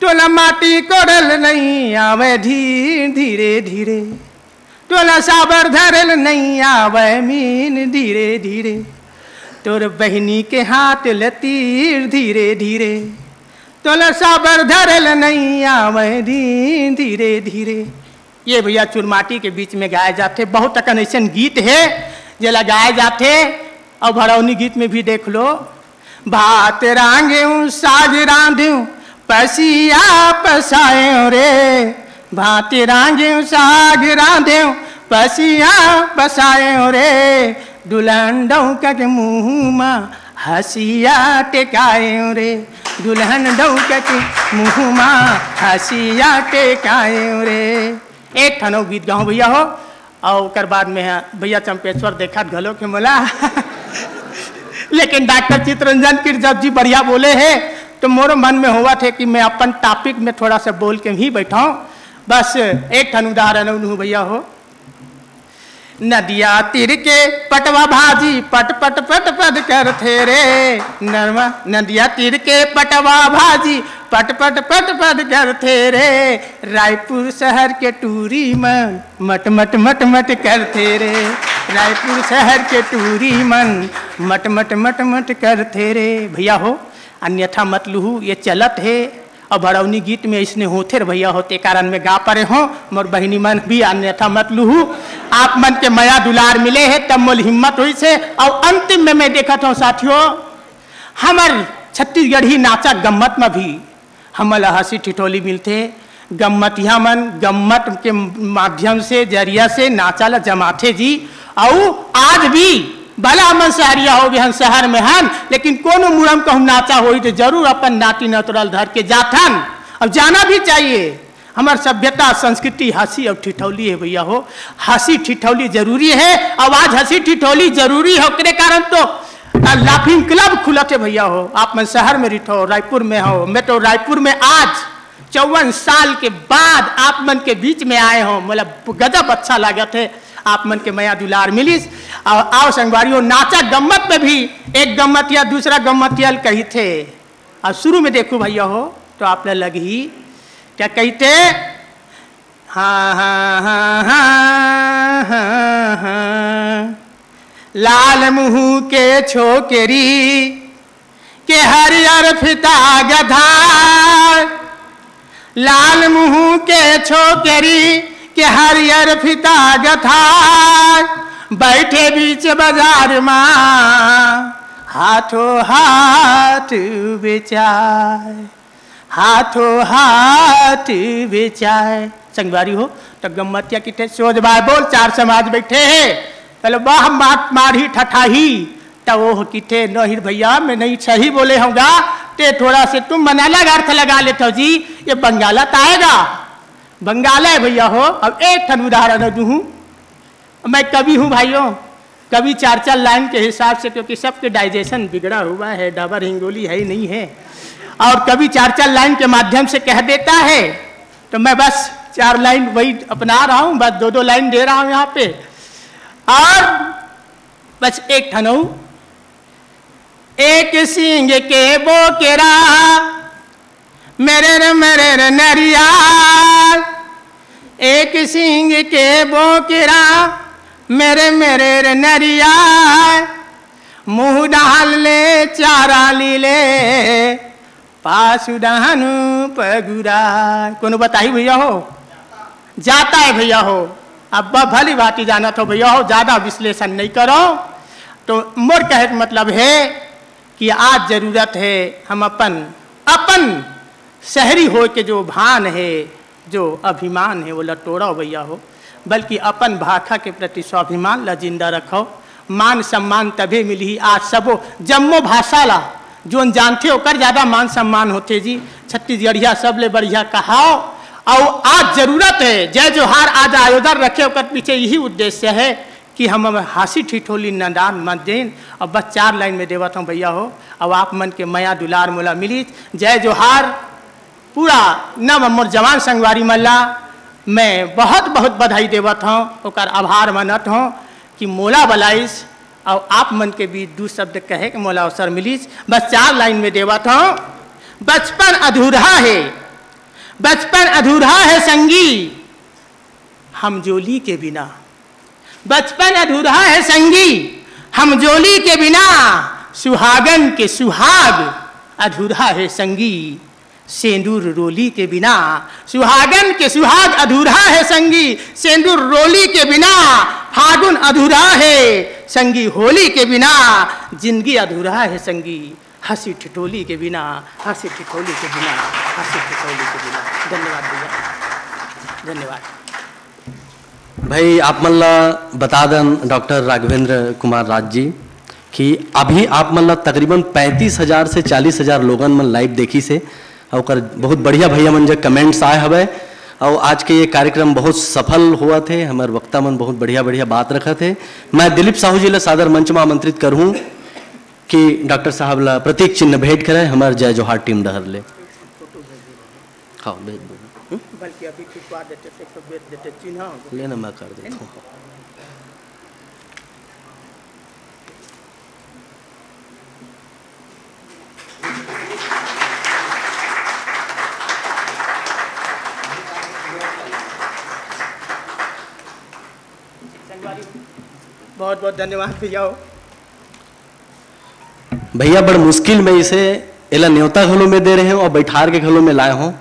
तोला माटी कोड़ल नहीं आवे धीर धीरे धीरे, तोला साबर धरल नहीं आवे मीन धीरे धीरे, तोर बहिनी के हाथ ल तीर धीरे धीरे, तोला साबर धरल नहीं आवे दी धीरे धीरे। ये भैया चुरमाटी के बीच में गाए जाथे। बहुत अकन अइसन गीत हे जेला गाए जाथे। अउ भड़ौनी गीत में भी देख लो, भात रांधेव साग रांधेव पसिया पसाएव रे, भात रांधेव साग रांधेव पसिया पसाएव रे, दुल्हन डौका के मुंह मा हसिया टेकाएव रे, दुल्हन डौका के मुंह मा हसिया टेकाएव रे। एक ठन अउ गीत गाहूं भैया हो, अउ ओकर बाद में ह-, भैया चंपेश्वर देखत घलोक हे मोला। लेकिन डॉक्टर चितरंजन गिरधर जी बढ़िया बोले हे, तो मोरो मन में होवत हे कि मैं अपन टॉपिक में थोड़ा सा बोल के ही बैठाऊं। बस एक ठन उदाहरण उन्हू भैया हो, नदिया तीर के पटवा भाजी पट पट पट पट करथे रे। नरमा नदिया तीर के पटवा भाजी पट पट पट पट करथे रे। रायपुर शहर के टूरी मन मट मट मट मट करथे रे। रायपुर शहर के टूरी मन मट मट मट मट करथे रे। भैया हो, अन्यथा मत लुहू, ये चलत हे। अउ भड़ौनी गीत में अइसने होथे रे भैया हो, ते कारण में गा परे हों। मोर बहिनी मन भी अन्यथा मत लुहू, आप मन के मया दुलार मिले हे तब मोल हिम्मत होइस हे। अउ अंतिम में मैं देखत हौं साथियों, हमर छत्तीसगढ़ी नाचा गम्मत म भी हमन ल हंसी ठिठोली मिलथे। गम्मतिया मन गम्मत के माध्यम से, जरिया से नाचा ल जमाथे जी। अउ आज भी भला हमन सहरिया हो गे हन, शहर में हन, लेकिन कोनो मुड़म कहूं नाचा होही तो जरूर अपन नाती नतरा ल धर के जाथन। अब जाना भी चाहिए, हमर सभ्यता संस्कृति हंसी अउ ठिठौली हे भैया हो। हंसी ठिठौली जरूरी हे। अब आज हंसी ठिठौली जरूरी हे, ओकरे कारण तो लाफिंग क्लब खुलत हे भैया हो। आप मन शहर में रिठो, रायपुर में हो, मैं तो रायपुर में आज चौवन साल के बाद आप मन के बीच में आए हौं, मोला गजब अच्छा लागत हे, आप मन के मया दुलार मिलिस। अउ आओ संगवारी हो, नाचा गम्मत में भी एक गम्मतिया दूसरा गम्मतिया ल कहिथे। अउ शुरू में देखू भैया हो, तो आप ल लगही, का कहिथे? हाँ, हाँ, हाँ, हाँ, हाँ, हाँ। लाल मुहूं के छोकरी के हरियर फिता गथाय, लाल मुहूं के छोकरी के हरियर फिता गथाय, बैठे बीच बाजार मा हाथों हाथ बेचाय, हाथों हाथ बेचाय। संगवारी हो, त गम्मतिया किथे, "सोझ बाय बोल, चार समाज बैठे हे।" तले वाह मात मारही ठठाही। त ओह किथे, "नहीं भैया, मैं नहीं सही बोले हौं गा, ते थोड़ा से तुम मन अलग अर्थ लगा लेथव जी, ये बंगाला त आय गा।" बंगाला हे भैया हो। अब एक ठन उदाहरण दूहूँ, मैं कवि हूँ भाइयों, कवि चार चार लाइन के हिसाब से, क्योंकि सबके डाइजेशन बिगड़ा हुआ है, डाबर हिंगोली है ही नहीं है, और कवि चार चार लाइन के माध्यम से कह देता है, तो मैं बस चार लाइन वही अपना रहा हूँ, बस दो दो लाइन दे रहा हूँ यहाँ पे। और बस एक ठन अउ, एक सींग के बोकेरा, मेरे रे, मेरे रे नरिया, एक सींग के बोकेरा, मेरे, मेरे रे नरिया, मुँह डहान ले चारा ली ले, पासु डहान पगुरा। कोनो बताही भैया हो? जाता है भैया हो। अब ब-, भली भांति जानत हो भैया हो, ज्यादा विश्लेषण नहीं करो। तो मोर कहे के मतलब है कि आज जरूरत है हम अपन, अपन शहरी होय के जो भान है, जो अभिमान है, वो ल टोड़व भैया हो, बल्कि अपन भाखा के प्रति स्वाभिमान ल जिंदा रखव। मान सम्मान तभे मिलही। आज सबो जम्मो भाषा ला जोन जानथे ओकर ज्यादा मान सम्मान होथे जी। छत्तीसगढ़िया सबले बढ़िया कहाव। अउ आज जरूरत है जय जोहार आज आयोजन रखे, ओकर पीछे यही उद्देश्य है कि हम अब हाँसी ठिठोली नादान मत देन। अब बस चार लाइन में देवत हौं भैया हो, अब आप मन के मया दुलार मोला मिलिस। जय जोहार। पूरा नव मोर जवान संगवारी मन ला मैं बहुत बहुत बधाई देवत हौं, ओकर आभार मानत हौं कि मोला बलाइस अउ आप मन के बीच दू शब्द कहे के मोला अवसर मिलिस। बस चार लाइन में देवत हौं। बचपन अधूरा है, बचपन अधूरा है संगी, हम जोली के बिना। बचपन अधूरा है संगी, हम जोली के बिना। सुहागन के सुहाग अधूरा है संगी, सेंदूर रोली के बिना। सुहागन के सुहाग अधूरा है संगी, सेंदूर रोली के बिना। फागुन अधूरा है संगी, होली के बिना। जिंदगी अधूरा है संगी, हंसी ठिठोली के बिना, हंसी ठिठोली के बिना, हंसी ठिठोली के बिना। धन्यवाद भैया, धन्यवाद। भाई, आप मन ला बता दन, डॉक्टर राघवेंद्र कुमार राज जी, कि अभी आप मन ला तकरीबन पैंतीस हजार से चालीस हजार लोगन मन लाइव देखिस हे, अउ ओकर बहुत बढ़िया भैया मन जग कमेंट्स आए हवय, अउ आज के ये कार्यक्रम बहुत सफल होवत हे। हमर वक्ता मन बहुत बढ़िया-बढ़िया बात रखत हे। मैं दिलीप साहू जी ला सादर मंच म आमंत्रित करहूं कि डॉक्टर साहब ला प्रतीक चिन्ह भेंट करय हमर जय जोहार टीम डहर ले। हाँ, भेज दो। हम्म? बल्कि अभी खिंचवा देते तो, तो भेज देते चिन्ह। लेना, मैं कर देता हूँ। बहुत बहुत धन्यवाद भैया हो। भैया, बड़ मुश्किल में इसे, एला न्योता घलो में दे रहे हों अउ बैठार के घलो में लाए हों।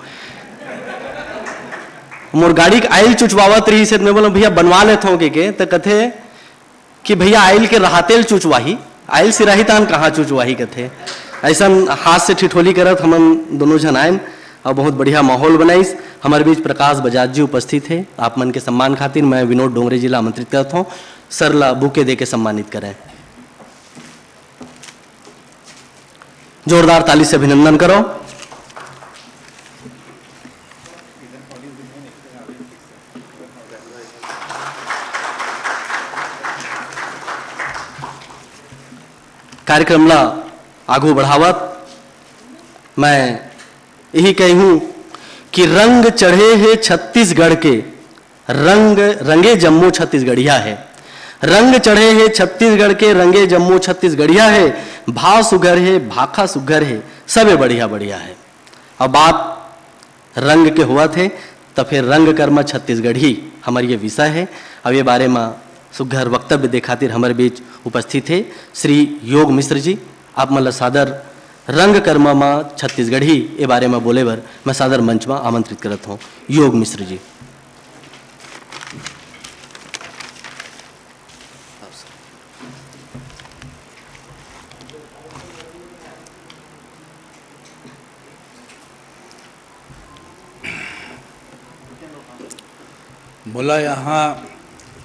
मोर गाड़ी के आइल चुचवावत रहिस हे, त मैं बोला, "भैया, बनवा लेथों," के, के, त कथे कि, "भैया, आइल के रहातेल चुचवाही, आइल सिराही तहन कहाँ चुचवाही," कथे। अइसन हास्य ठिठोली करत हमन दोनों झन आएन अउ बहुत बढ़िया माहौल बनाइस। हमर बीच प्रकाश बजाज जी उपस्थित हे, आप मन के सम्मान खातिर मैं विनोद डोंगरे जी ला आमंत्रित करत हों, सर ला बुके दे के सम्मानित करें। जोरदार ताली से अभिनंदन करो। कार्यक्रम ला आगू बढ़ावत मैं यही कहूँ कि रंग चढ़े हे छत्तीसगढ़ के, रंग रंगे जम्मो छत्तीसगढ़िया हे। रंग चढ़े हे छत्तीसगढ़ के, रंगे जम्मो छत्तीसगढ़िया हे। भाव सुघर हे, भाखा सुघर हे, सबे बढ़िया बढ़िया हे। अब बात रंग के होवत हे, त फेर रंग कर्मा छत्तीसगढ़ी हमर ये विषय हे। अब ये बारे म सुघर वक्तव्य दे खातिर हमर बीच उपस्थित हे श्री योग मिश्र जी। आप मन ल सादर रंग कर्मा म छत्तीसगढ़ी ए बारे म बोले बर मैं सादर मंच म आमंत्रित करत हौं योग मिश्र जी। बोला, यहाँ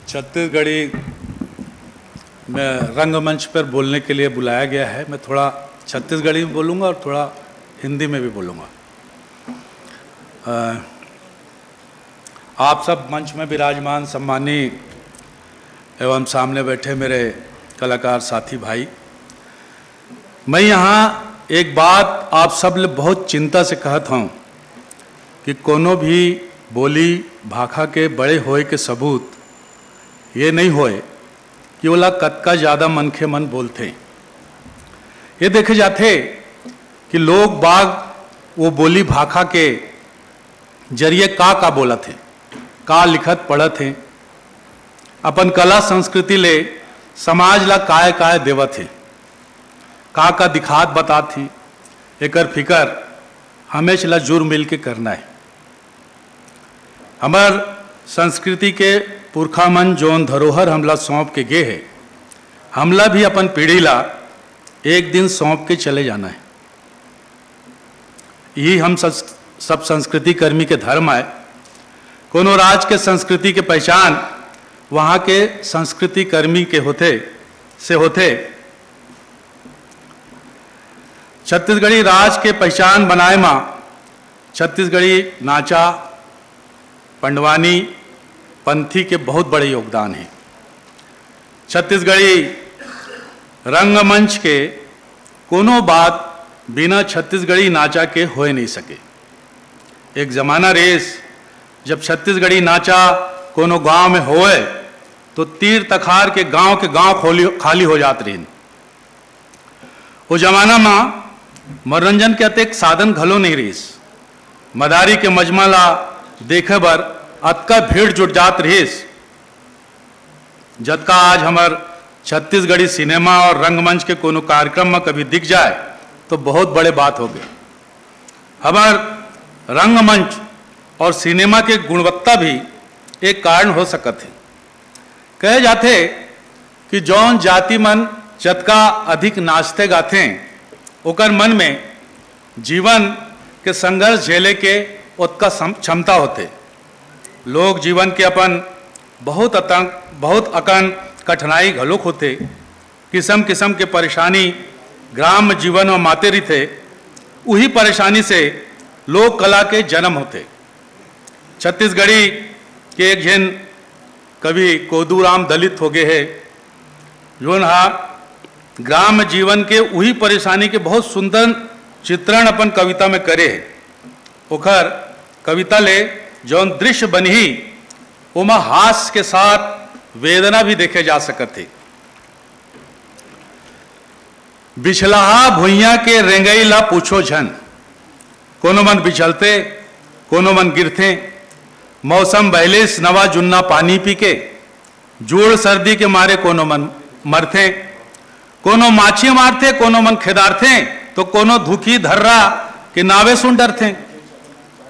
छत्तीसगढ़ी में रंगमंच पर बोलने के लिए बुलाया गया है। मैं थोड़ा छत्तीसगढ़ी में बोलूँगा और थोड़ा हिंदी में भी बोलूँगा। अ, आप सब मंच में विराजमान सम्मानी एवं सामने बैठे मेरे कलाकार साथी भाई, मैं यहाँ एक बात आप सब ले बहुत चिंता से कहत हूँ कि कोनो भी बोली भाखा के बड़े होए के सबूत ये नहीं होए कि ओला कतका ज़्यादा मनखे मन बोलथे। ये देखे जाथे कि लोग बाग वो बोली भाखा के जरिए का का बोलत हे, का लिखत पढ़त हे, अपन कला संस्कृति ले समाज ला काय काय देवत हे, का का दिखात बतात हे, एकर फिकर हमेश ला जुर मिल के करना हे। हमर संस्कृति के पुरखा मन जोन धरोहर हमला सौंप के गे हे, हमला भी अपन पीढ़ी ला एक दिन सौंप के चले जाना हे। यही हम सब, सब संस्कृति कर्मी के धर्म आय। कोनो राज के संस्कृति के पहचान वहाँ के संस्कृति कर्मी के होथे, से होथे। छत्तीसगढ़ी राज के पहचान बनाए मा छत्तीसगढ़ी नाचा, पंडवानी, पंथी के बहुत बड़े योगदान हे। छत्तीसगढ़ी रंगमंच के कोनो बात बिना छत्तीसगढ़ी नाचा के होए नहीं सके। एक जमाना रेस, जब छत्तीसगढ़ी नाचा कोनो गांव में होए, तो तीर तखार के गांव के गांव खोली, खाली हो जात रहिन। ओ जमाना म मनोरंजन के अतेक साधन घलो नहीं रहिस। मदारी के मजमा ला देखे बर अतका भीड़ जुट जात रहिस, जतका आज हमर छत्तीसगढ़ी सिनेमा और रंगमंच के कोनो कार्यक्रम म कभी दिख जाए, तो बहुत बड़े बात हो गए। हमर रंगमंच और सिनेमा के गुणवत्ता भी एक कारण हो सकत हे। कहे जाथे कि जौन जाति मन जतका अधिक नाचथे गाथें, ओकर मन में जीवन के संघर्ष झेले के ओतका सम-, क्षमता होथे। लोग जीवन के अपन बहुत अतंक, बहुत अकन कठिनाई घलोक होथे। किसम किसम के परेशानी ग्राम जीवन म माते रिथे। उही परेशानी से लोक कला के जन्म होथे। छत्तीसगढ़ी के एक झन कवि कोदूराम दलित होगे हे, जोन हा ग्राम जीवन के उही परेशानी के बहुत सुंदर चित्रण अपन कविता में करे हे। ओखर कविता ले जौन दृश्य बनही, ओमा हास्य के साथ वेदना भी देखे जा सकत हे। बिछलहा भुइयां के रेंगई ला पूछो झन, कोनो मन बिछलथे, कोनो मन गिरथे। मौसम बहलिस नवा जुन्ना पानी पी के, जूड़ सर्दी के मारे कोनो मन मरथे, कोनो माछी मारथे, कोनो मन खेदारथे, तो कोनो धुखी धर्रा के नावे सुन डरथे।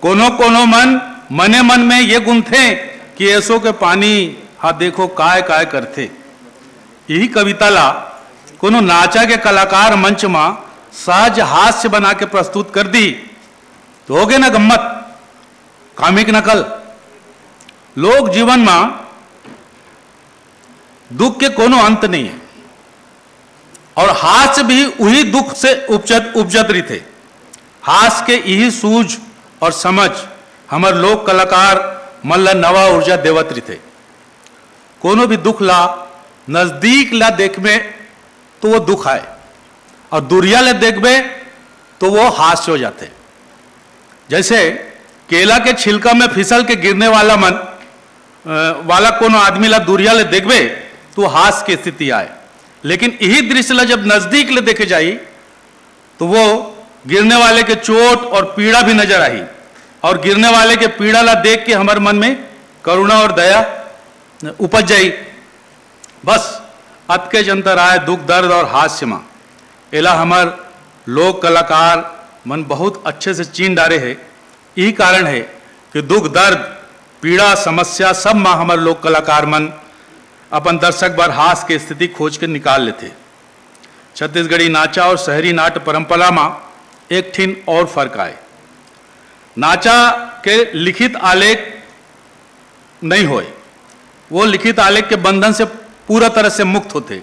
कोनो कोनो मन मने मन में ये गुनथे कि एसो के पानी हा देखो काय काय करथे। यही कविता ला कोनो नाचा के कलाकार मंच म सहज हास्य बना के प्रस्तुत कर दी, तो होगे ना गम्मत, कामिक नकल। लोक जीवन म दुख के कोनो अंत नहीं हे और हास्य भी उही दुख से उपजत, उपजत रिथे। हास्य के इही सूझ और समझ हमर लोक कलाकार मन ला नवा ऊर्जा देवत रिथे। कोनो भी दुख ला नजदीक ला देखबे तो वो दुख आए और दूरिया ले देखबे तो वो हास्य हो जाथे। जैसे केला के छिलका में फिसल के गिरने वाला मन, अ, वाला कोनो आदमी ला दूरिया ले देखबे तो हास्य के स्थिति आए, लेकिन यही दृश्य ला जब नजदीक ले देखे जाई तो वो गिरने वाले के चोट और पीड़ा भी नजर आई और गिरने वाले के पीड़ा ला देख के हमर मन में करुणा और दया उपज जाई। बस अतके अंतर आए दुख दर्द और हास्य मा। एला हमर लोक कलाकार मन बहुत अच्छे से चीन डारे हे। यही कारण हे कि दुख दर्द, पीड़ा, समस्या सब मा हमर लोक कलाकार मन अपन दर्शक बर हास्य के स्थिति खोज के निकाल लेथे। छत्तीसगढ़ी नाचा और शहरी नाट्य परंपरा मा एक ठिन और फर्क आए। नाचा के लिखित आलेख नहीं होए, वो लिखित आलेख के बंधन से पूरा तरह से मुक्त होथे।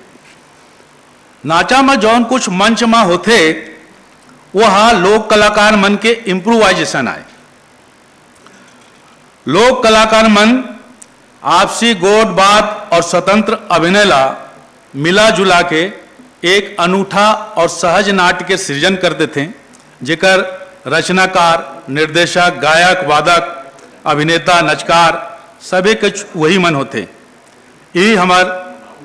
नाचा म जौन कुछ मंच म होथे, वो हा लोक कलाकार मन के इम्प्रोवाइजेशन आय। लोक कलाकार मन आपसी गोठ बात और स्वतंत्र अभिनय ला मिला जुला के एक अनूठा और सहज नाट्य के सृजन कर देथे, जेकर रचनाकार, निर्देशक, गायक, वादक, अभिनेता, नचकार सभी कुछ वही मन होथे। यही हमर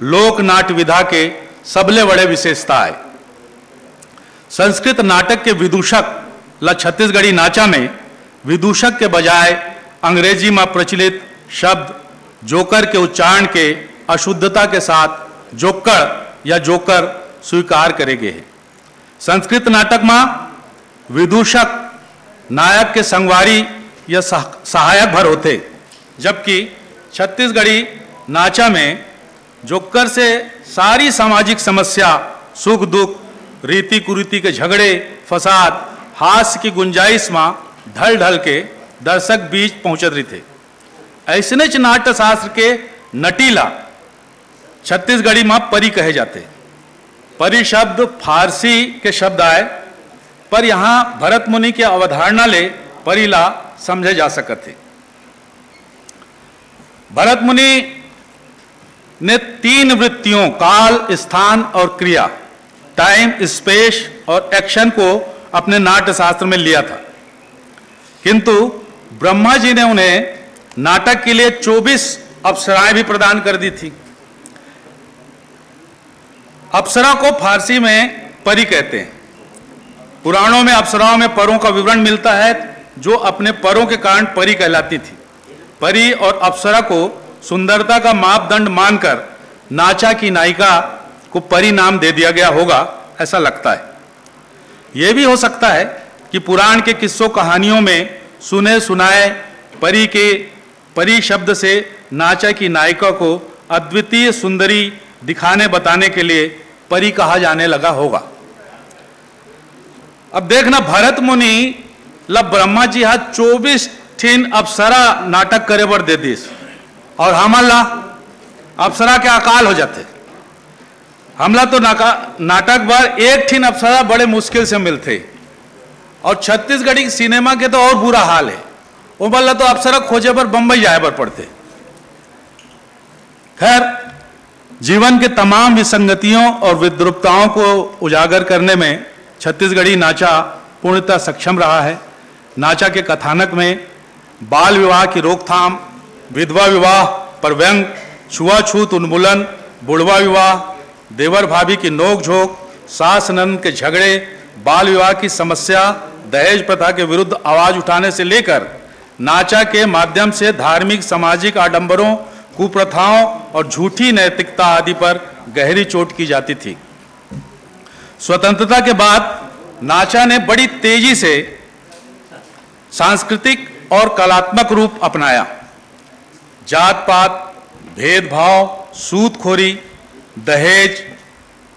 लोक नाट्य विधा के सबले बड़े विशेषता आय। संस्कृत नाटक के विदूषक ला छत्तीसगढ़ी नाचा में विदूषक के बजाय अंग्रेजी म प्रचलित शब्द जोकर के उच्चारण के अशुद्धता के साथ जोक्कड़ या जोकर स्वीकार करे गे हे। संस्कृत नाटक म विदूषक नायक के संगवारी या सह-, सहायक भर होथे, जबकि छत्तीसगढ़ी नाचा में जोक्कर से सारी सामाजिक समस्या, सुख दुख, रीति कुरीति के झगड़े, फसाद, हास्य की गुंजाइश म ढल ढल के दर्शक बीच पहुंचत रहिथे। अइसनेच नाट्यशास्त्र के नटी ला छत्तीसगढ़ी म परी कहे जाथे। परी शब्द फारसी के शब्द आय, पर यहाँ भरत मुनि के अवधारणा ले परी ला समझे जा सकत हे। भरत मुनि ने तीन वृत्तियों, काल, स्थान और क्रिया, टाइम, स्पेस और एक्शन को अपने नाट्यशास्त्र में लिया था, किंतु ब्रह्मा जी ने उन्हें नाटक के लिए चौबीस अप्सराएं भी प्रदान कर दी थी। अप्सरा को फारसी में परी कहते हैं। पुराणों में अप्सराओं में परों का विवरण मिलता है, जो अपने परों के कारण परी कहलाती थी। परी और अप्सरा को सुंदरता का मापदंड मानकर नाचा की नायिका को परी नाम दे दिया गया होगा, ऐसा लगता है। ये भी हो सकता है कि पुराण के किस्सों कहानियों में सुने सुनाए परी के, परी शब्द से नाचा की नायिका को अद्वितीय सुंदरी दिखाने बताने के लिए परी कहा जाने लगा होगा। अब देखना, भरत मुनि ला ब्रह्मा जी हा चौबीस ठिन अप्सरा नाटक करे बर दे दिस, और हमन ला अप्सरा के अकाल हो जाथे। हमला तो नाका-, नाटक बर एक ठिन अप्सरा बड़े मुश्किल से मिलथे, और छत्तीसगढ़ी सिनेमा के तो और बुरा हाल है, ओमन ला तो अप्सरा खोजे बर बम्बई जाए बर पड़थे। खैर, जीवन के तमाम विसंगतियों और विद्रूपताओं को उजागर करने में छत्तीसगढ़ी नाचा पूर्णतः सक्षम रहा है। नाचा के कथानक में बाल विवाह की रोकथाम, विधवा विवाह पर व्यंग, छुआछूत उन्मूलन, बुढ़वा विवाह, देवर भाभी की नोकझोंक, सास ननद के झगड़े, बाल विवाह की समस्या, दहेज प्रथा के विरुद्ध आवाज उठाने से लेकर नाचा के माध्यम से धार्मिक, सामाजिक आडंबरों, कुप्रथाओं और झूठी नैतिकता आदि पर गहरी चोट की जाती थी। स्वतंत्रता के बाद नाचा ने बड़ी तेजी से सांस्कृतिक और कलात्मक रूप अपनाया। जात-पात, भेदभाव, सूदखोरी, दहेज,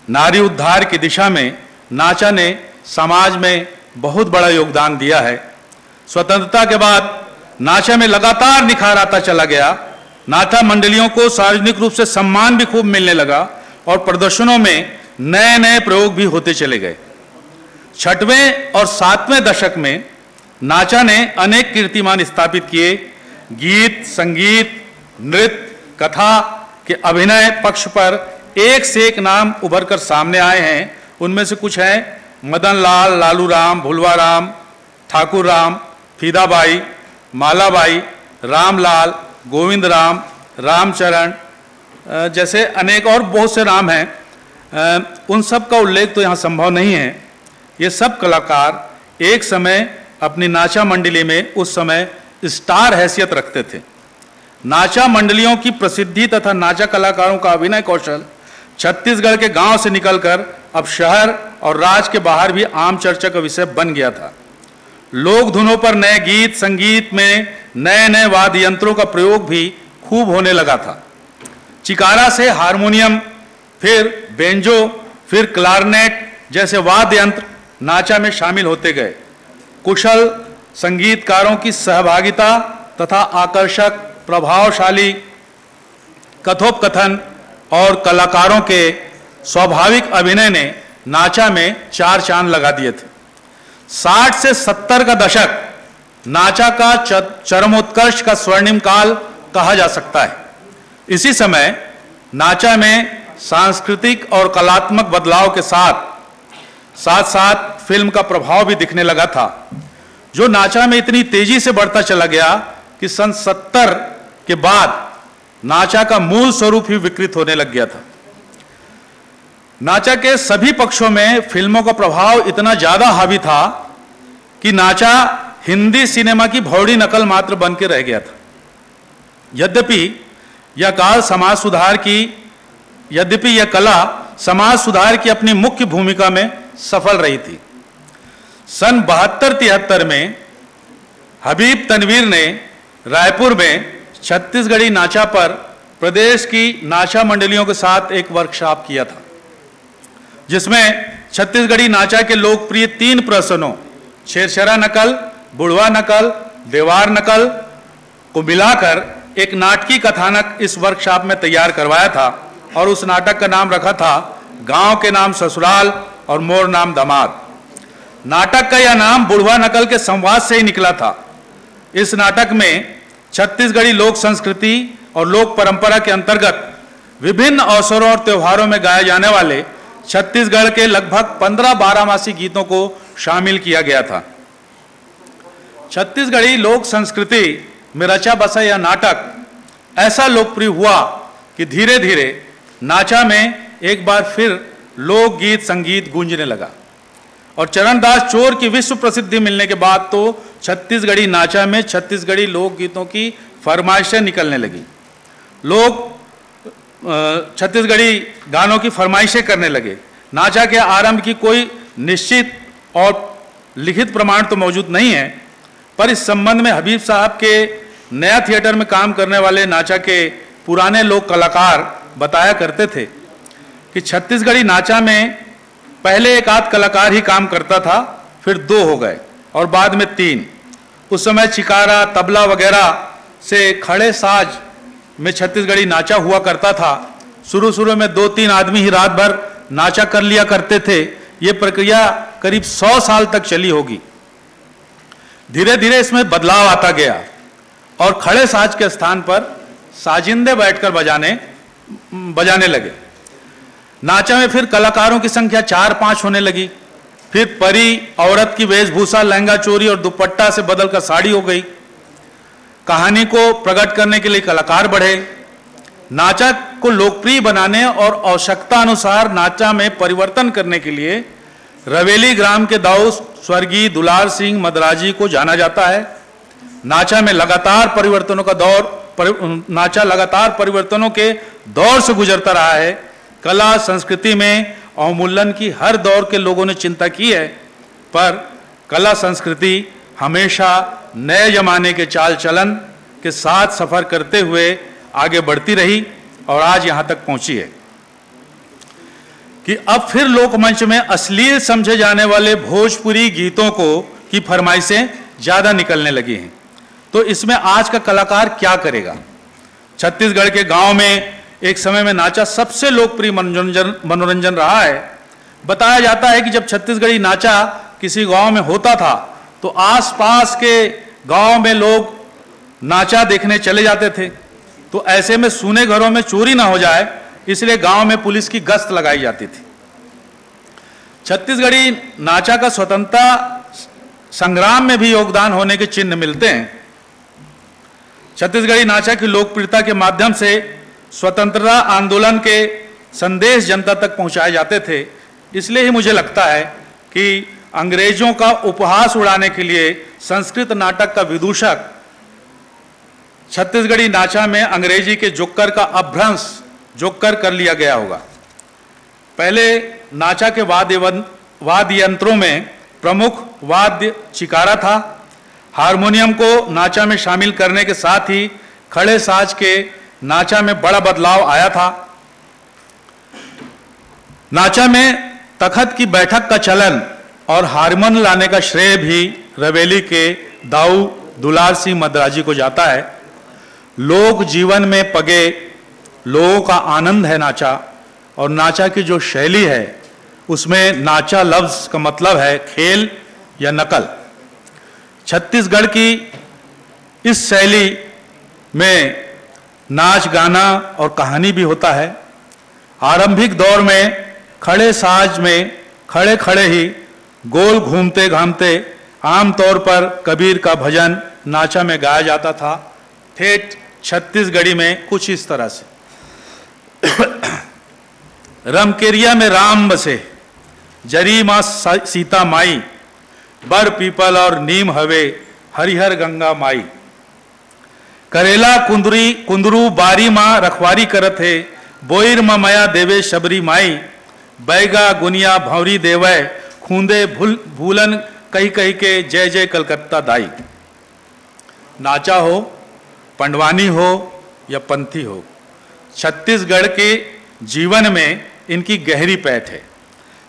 नारी उद्धार की दिशा में नाचा ने समाज में बहुत बड़ा योगदान दिया है। स्वतंत्रता के बाद नाचा में लगातार निखार आता चला गया। नाचा मंडलियों को सार्वजनिक रूप से सम्मान भी खूब मिलने लगा और प्रदर्शनों में नए-नए प्रयोग भी होते चले गए। छठवें और सातवें दशक में नाचा ने अनेक कीर्तिमान स्थापित किए। गीत, संगीत, नृत्य, कथा के अभिनय पक्ष पर एक से एक नाम उभर कर सामने आए हैं। उनमें से कुछ हैं मदन लाल, लालू राम, भुलवा राम, ठाकुर राम, फीदाबाई, मालाबाई, रामलाल, गोविंद राम, रामचरण, अ, जैसे अनेक और बहुत से राम हैं। अ, उन सब का उल्लेख तो यहाँ संभव नहीं है। ये सब कलाकार एक समय अपनी नाचा मंडली में उस समय स्टार हैसियत रखते थे। नाचा मंडलियों की प्रसिद्धि तथा नाचा कलाकारों का अभिनय कौशल छत्तीसगढ़ के गांव से निकलकर अब शहर और राज्य के बाहर भी आम चर्चा का विषय बन गया था। लोक धुनों पर नए गीत संगीत में नए नए वाद्य यंत्रों का प्रयोग भी खूब होने लगा था। चिकारा से हारमोनियम, फिर बेंजो, फिर क्लारनेट जैसे वाद्य यंत्र नाचा में शामिल होते गए। कुशल संगीतकारों की सहभागिता तथा आकर्षक प्रभावशाली कथोपकथन और कलाकारों के स्वाभाविक अभिनय ने नाचा में चार चांद लगा दिए थे। साठ से सत्तर का दशक नाचा का च-, चरमोत्कर्ष का स्वर्णिम काल कहा जा सकता है। इसी समय नाचा में सांस्कृतिक और कलात्मक बदलाव के साथ साथ साथ फिल्म का प्रभाव भी दिखने लगा था, जो नाचा में इतनी तेजी से बढ़ता चला गया कि सन सत्तर के बाद नाचा का मूल स्वरूप ही विकृत होने लग गया था। नाचा के सभी पक्षों में फिल्मों का प्रभाव इतना ज्यादा हावी था कि नाचा हिंदी सिनेमा की भौड़ी नकल मात्र बन के रह गया था। यद्यपि यह काल समाज सुधार की यद्यपि यह कला समाज सुधार की अपनी मुख्य भूमिका में सफल रही थी। सन बहत्तर तिहत्तर में हबीब तनवीर ने रायपुर में छत्तीसगढ़ी नाचा पर प्रदेश की नाचा मंडलियों के साथ एक वर्कशॉप किया था, जिसमें छत्तीसगढ़ी नाचा के लोकप्रिय तीन प्रसनों, छेरछेरा नकल, बुढ़वा नकल, देवार नकल को मिलाकर एक नाटकीय कथानक इस वर्कशॉप में तैयार करवाया था और उस नाटक का नाम रखा था गांव के नाम ससुराल और मोर नाम दामाद। नाटक का यह नाम बुढ़वा नकल के संवाद से ही निकला था। इस नाटक में छत्तीसगढ़ी लोक संस्कृति और लोक परंपरा के अंतर्गत विभिन्न अवसरों और त्योहारों में गाए जाने वाले छत्तीसगढ़ के लगभग पन्द्रह बारहमासी गीतों को शामिल किया गया था। छत्तीसगढ़ी लोक संस्कृति में रचा बसा यह नाटक ऐसा लोकप्रिय हुआ कि धीरे धीरे नाचा में एक बार फिर लोकगीत संगीत गूंजने लगा और चरणदास चोर की विश्व प्रसिद्धि मिलने के बाद तो छत्तीसगढ़ी नाचा में छत्तीसगढ़ी लोकगीतों की फरमाइशें निकलने लगी। लोग छत्तीसगढ़ी गानों की फरमाइशें करने लगे। नाचा के आरंभ की कोई निश्चित और लिखित प्रमाण तो मौजूद नहीं है, पर इस संबंध में हबीब साहब के नया थिएटर में काम करने वाले नाचा के पुराने लोक कलाकार बताया करते थे कि छत्तीसगढ़ी नाचा में पहले एक आध कलाकार ही काम करता था, फिर दो हो गए और बाद में तीन। उस समय चिकारा, तबला वगैरह से खड़े साज में छत्तीसगढ़ी नाचा हुआ करता था। शुरू शुरू में दो तीन आदमी ही रात भर नाचा कर लिया करते थे। ये प्रक्रिया करीब सौ साल तक चली होगी। धीरे धीरे इसमें बदलाव आता गया और खड़े साज के स्थान पर साजिंदे बैठकर बजाने बजाने लगे। नाचा में फिर कलाकारों की संख्या चार पांच होने लगी। फिर परी औरत की वेशभूषा लहंगा चोरी और दुपट्टा से बदलकर साड़ी हो गई। कहानी को प्रकट करने के लिए कलाकार बढ़े। नाचा को लोकप्रिय बनाने और आवश्यकता अनुसार नाचा में परिवर्तन करने के लिए रवेली ग्राम के दाऊ स्वर्गीय दुलार सिंह मदराजी को जाना जाता है। नाचा में लगातार परिवर्तनों का दौर परि, नाचा लगातार परिवर्तनों के दौर से गुजरता रहा है। कला संस्कृति में अवमूल्यन की हर दौर के लोगों ने चिंता की है, पर कला संस्कृति हमेशा नए जमाने के चाल चलन के साथ सफर करते हुए आगे बढ़ती रही और आज यहाँ तक पहुँची है कि अब फिर लोकमंच में अश्लील समझे जाने वाले भोजपुरी गीतों को की फरमाइशें ज़्यादा निकलने लगी हैं। तो इसमें आज का कलाकार क्या करेगा? छत्तीसगढ़ के गांव में एक समय में नाचा सबसे लोकप्रिय मनोरंजन मनोरंजन रहा है। बताया जाता है कि जब छत्तीसगढ़ी नाचा किसी गांव में होता था तो आसपास के गांव में लोग नाचा देखने चले जाते थे। तो ऐसे में सूने घरों में चोरी ना हो जाए, इसलिए गांव में पुलिस की गश्त लगाई जाती थी। छत्तीसगढ़ी नाचा का स्वतंत्रता संग्राम में भी योगदान होने के चिन्ह मिलते हैं। छत्तीसगढ़ी नाचा की लोकप्रियता के माध्यम से स्वतंत्रता आंदोलन के संदेश जनता तक पहुंचाए जाते थे। इसलिए ही मुझे लगता है कि अंग्रेजों का उपहास उड़ाने के लिए संस्कृत नाटक का विदूषक छत्तीसगढ़ी नाचा में अंग्रेजी के जोक्कर का अपभ्रंश जोक्कर कर लिया गया होगा। पहले नाचा के वाद्य वन-, वाद्य यंत्रों में प्रमुख वाद्य चिकारा था। हारमोनियम को नाचा में शामिल करने के साथ ही खड़े साज के नाचा में बड़ा बदलाव आया था। नाचा में तखत की बैठक का चलन और हारमोन लाने का श्रेय भी रवेली के दाऊ दुलार सिंह मदराजी को जाता है। लोक जीवन में पगे लोगों का आनंद है नाचा। और नाचा की जो शैली है, उसमें नाचा लफ्ज का मतलब है खेल या नकल। छत्तीसगढ़ की इस शैली में नाच, गाना और कहानी भी होता है। आरंभिक दौर में खड़े साज में खड़े खड़े ही गोल घूमते घामते आमतौर पर कबीर का भजन नाचा में गाया जाता था। ठेठ छत्तीसगढ़ी में कुछ इस तरह से। रमकेरिया में राम बसे, जरी माँ सा-, सीता माई, बर पीपल और नीम हवे, हरिहर गंगा माई। करेला कुंदरी, कुंदरू बारी माँ रखवारी करत हे, बोइर माँ मया देवे शबरी माई, बैगा गुनिया भौरी देवय, खूंदे भूल, भूलन कही कही के, जय जय कलकत्ता दाई। नाचा हो, पंडवानी हो या पंथी हो, छत्तीसगढ़ के जीवन में इनकी गहरी पैठ है।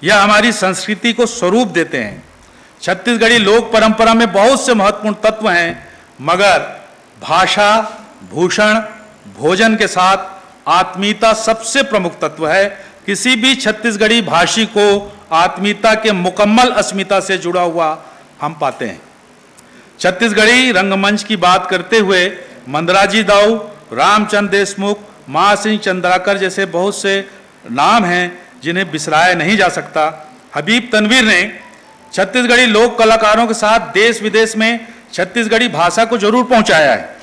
यह हमारी संस्कृति को स्वरूप देते हैं। छत्तीसगढ़ी लोक परंपरा में बहुत से महत्वपूर्ण तत्व हैं, मगर भाषा, भूषण, भोजन के साथ आत्मीयता सबसे प्रमुख तत्व है। किसी भी छत्तीसगढ़ी भाषी को आत्मीयता के मुकम्मल अस्मिता से जुड़ा हुआ हम पाते हैं। छत्तीसगढ़ी रंगमंच की बात करते हुए मंदराजी दाऊ, रामचंद देशमुख, महासिंह चंद्राकर जैसे बहुत से नाम हैं जिन्हें बिसराया नहीं जा सकता। हबीब तनवीर ने छत्तीसगढ़ी लोक कलाकारों के साथ देश विदेश में छत्तीसगढ़ी भाषा को जरूर पहुंचाया है,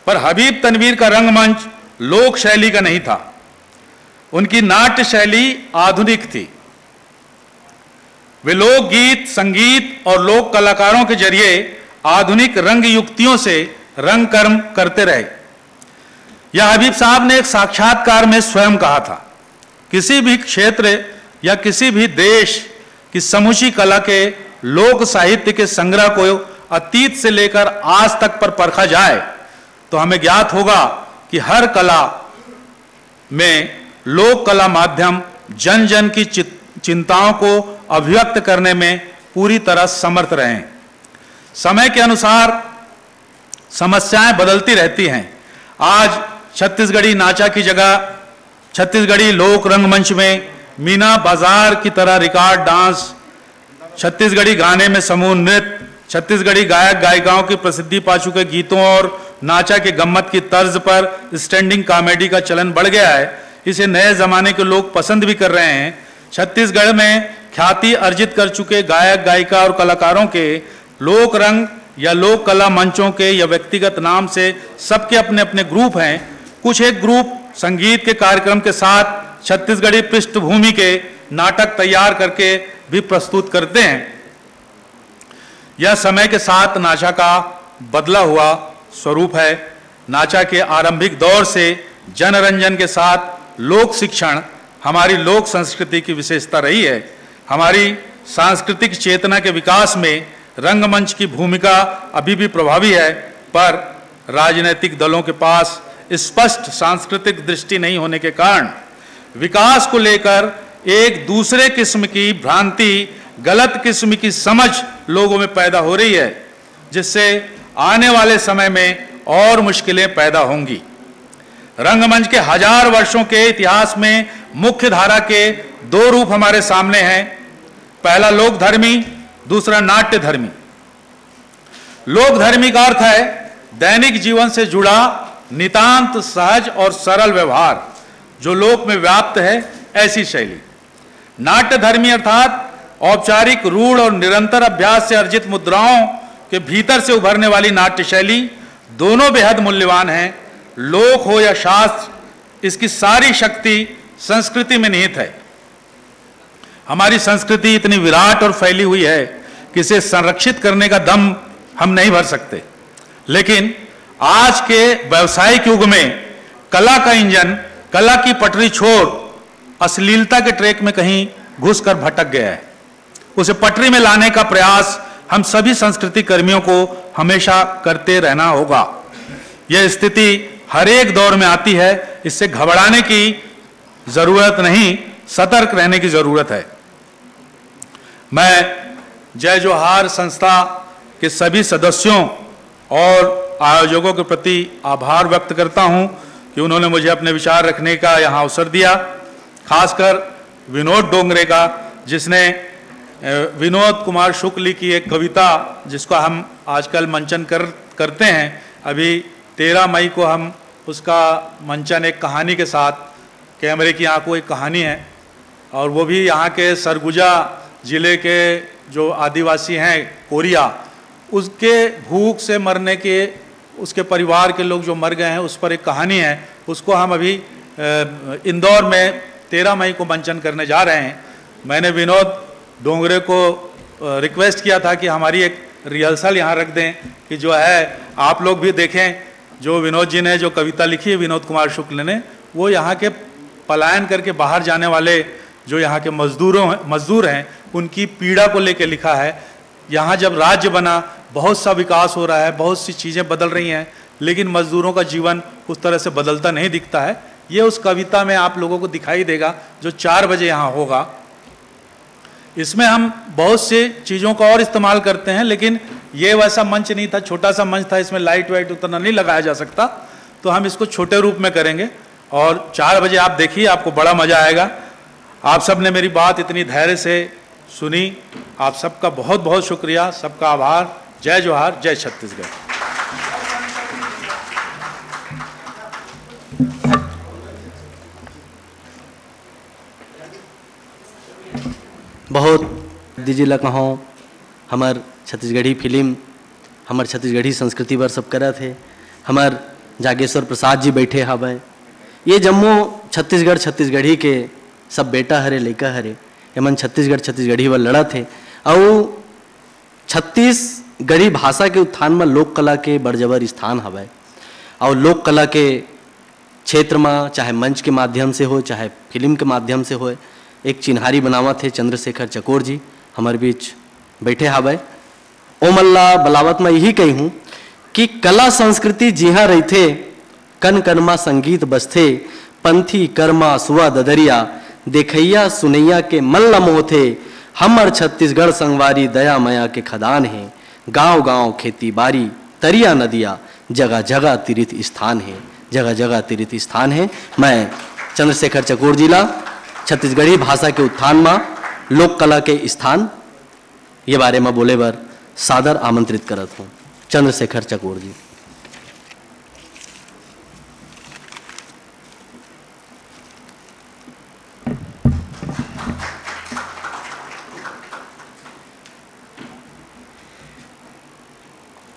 पर हबीब तनवीर का रंगमंच लोक शैली का नहीं था। उनकी नाट्य शैली आधुनिक थी। वे लोकगीत, संगीत और लोक कलाकारों के जरिए आधुनिक रंग युक्तियों से रंग कर्म करते रहे। यह हबीब साहब ने एक साक्षात्कार में स्वयं कहा था, किसी भी क्षेत्र या किसी भी देश की समूची कला के, लोक साहित्य के संग्रह को अतीत से लेकर आज तक पर परखा जाए, तो हमें ज्ञात होगा कि हर कला में लोक कला माध्यम जन जन की चित-, चिंताओं को अभिव्यक्त करने में पूरी तरह समर्थ रहे। समय के अनुसार समस्याएं बदलती रहती हैं। आज छत्तीसगढ़ी नाचा की जगह छत्तीसगढ़ी लोक रंगमंच में मीना बाजार की तरह रिकॉर्ड डांस, छत्तीसगढ़ी गाने में समूह नृत्य, छत्तीसगढ़ी गायक गायिकाओं की प्रसिद्धि पा चुके गीतों और नाचा के गम्मत की तर्ज पर स्टैंडिंग कॉमेडी का चलन बढ़ गया है। इसे नए जमाने के लोग पसंद भी कर रहे हैं। छत्तीसगढ़ में ख्याति अर्जित कर चुके गायक गायिका और कलाकारों के लोक रंग या लोक कला मंचों के या व्यक्तिगत नाम से सबके अपने अपने ग्रुप हैं। कुछ एक ग्रुप संगीत के कार्यक्रम के साथ छत्तीसगढ़ी पृष्ठभूमि के नाटक तैयार करके भी प्रस्तुत करते हैं। यह समय के साथ नाचा का बदला हुआ स्वरूप है। नाचा के आरंभिक दौर से जनरंजन के साथ लोक शिक्षण हमारी लोक संस्कृति की विशेषता रही है। हमारी सांस्कृतिक चेतना के विकास में रंगमंच की भूमिका अभी भी प्रभावी है, पर राजनैतिक दलों के पास स्पष्ट सांस्कृतिक दृष्टि नहीं होने के कारण विकास को लेकर एक दूसरे किस्म की भ्रांति, गलत किस्म की समझ लोगों में पैदा हो रही है, जिससे आने वाले समय में और मुश्किलें पैदा होंगी। रंगमंच के हजार वर्षों के इतिहास में मुख्य धारा के दो रूप हमारे सामने हैं, पहला लोकधर्मी, दूसरा नाट्यधर्मी। लोकधर्मी का अर्थ है दैनिक जीवन से जुड़ा, नितांत सहज और सरल व्यवहार, जो लोक में व्याप्त है, ऐसी शैली। नाट्यधर्मी अर्थात औपचारिक, रूढ़ और निरंतर अभ्यास से अर्जित मुद्राओं के भीतर से उभरने वाली नाट्य शैली दोनों बेहद मूल्यवान हैं। लोक हो या शास्त्र, इसकी सारी शक्ति संस्कृति में निहित है। हमारी संस्कृति इतनी विराट और फैली हुई है कि इसे संरक्षित करने का दम हम नहीं भर सकते। लेकिन आज के व्यावसायिक युग में कला का इंजन कला की पटरी छोड़ अश्लीलता के ट्रैक में कहीं घुसकर भटक गया है। उसे पटरी में लाने का प्रयास हम सभी संस्कृति कर्मियों को हमेशा करते रहना होगा। यह स्थिति हर एक दौर में आती है, इससे घबराने की जरूरत नहीं, सतर्क रहने की जरूरत है। मैं जय जोहार संस्था के सभी सदस्यों और आयोजकों के प्रति आभार व्यक्त करता हूं कि उन्होंने मुझे अपने विचार रखने का यहां अवसर दिया, खासकर विनोद डोंगरे का, जिसने विनोद कुमार शुक्ल की एक कविता, जिसका हम आजकल मंचन कर करते हैं, अभी तेरह मई को हम उसका मंचन एक कहानी के साथ, कैमरे की आंखों एक कहानी है, और वो भी यहाँ के सरगुजा ज़िले के जो आदिवासी हैं कोरिया, उसके भूख से मरने के, उसके परिवार के लोग जो मर गए हैं, उस पर एक कहानी है। उसको हम अभी इंदौर में तेरह मई को मंचन करने जा रहे हैं। मैंने विनोद डोंगरे को रिक्वेस्ट किया था कि हमारी एक रिहर्सल यहाँ रख दें, कि जो है आप लोग भी देखें। जो विनोद जी ने जो कविता लिखी है, विनोद कुमार शुक्ल ने, वो यहाँ के पलायन करके बाहर जाने वाले जो यहाँ के मजदूरों मजदूर हैं, उनकी पीड़ा को लेकर लिखा है। यहाँ जब राज्य बना, बहुत सा विकास हो रहा है, बहुत सी चीज़ें बदल रही हैं, लेकिन मजदूरों का जीवन उस तरह से बदलता नहीं दिखता है। ये उस कविता में आप लोगों को दिखाई देगा जो चार बजे यहाँ होगा। इसमें हम बहुत से चीज़ों का और इस्तेमाल करते हैं, लेकिन ये वैसा मंच नहीं था, छोटा सा मंच था, इसमें लाइट वाइट उतना नहीं लगाया जा सकता, तो हम इसको छोटे रूप में करेंगे। और चार बजे आप देखिए, आपको बड़ा मज़ा आएगा। आप सब ने मेरी बात इतनी धैर्य से सुनी, आप सबका बहुत बहुत शुक्रिया, सबका आभार। जय जोहार, जय छत्तीसगढ़। बहुत दीजिए ला कहो, हमर छत्तीसगढ़ी फिल्म, हमर छत्तीसगढ़ी संस्कृति बर सब करत हे। हमर जागेश्वर प्रसाद जी बैठे हवय। ये जम्मो छत्तीसगढ़ छत्तीसगढ़ी के सब बेटा हरे, लइका हरे। एमन छत्तीसगढ़ छत्तीसगढ़ी बर लड़त हे। अउ छत्तीसगढ़ी भाषा के उत्थान म लोक कला के बड़ जबर स्थान हवय। अउ लोक कला के क्षेत्र म, चाहे मंच के माध्यम से होय, चाहे फिल्म के माध्यम से होय, एक चिन्हारी बनावत हे चंद्रशेखर चकोर जी, हमर बीच बैठे हावय। ओमन ला बलावत म इही कहिहूँ कि कला संस्कृति जिहाँ रहिथे, कन कन म संगीत बजथे, पंथी करमा सुआ ददरिया, देखइया सुनइया के मन ल मोहथे। हमर छत्तीसगढ़ संगवारी दया मया के खदान हे। गांव गांव खेती बारी, तरिया नदिया, जगह जगह तीर्थ स्थान हे, जगह जगह तीर्थ स्थान हे। मैं चंद्रशेखर चकोर जी ला छत्तीसगढ़ी भाषा के उत्थान म लोक कला के स्थान ये बारे म बोले बर सादर आमंत्रित करत हूँ। चंद्रशेखर चकोर जी।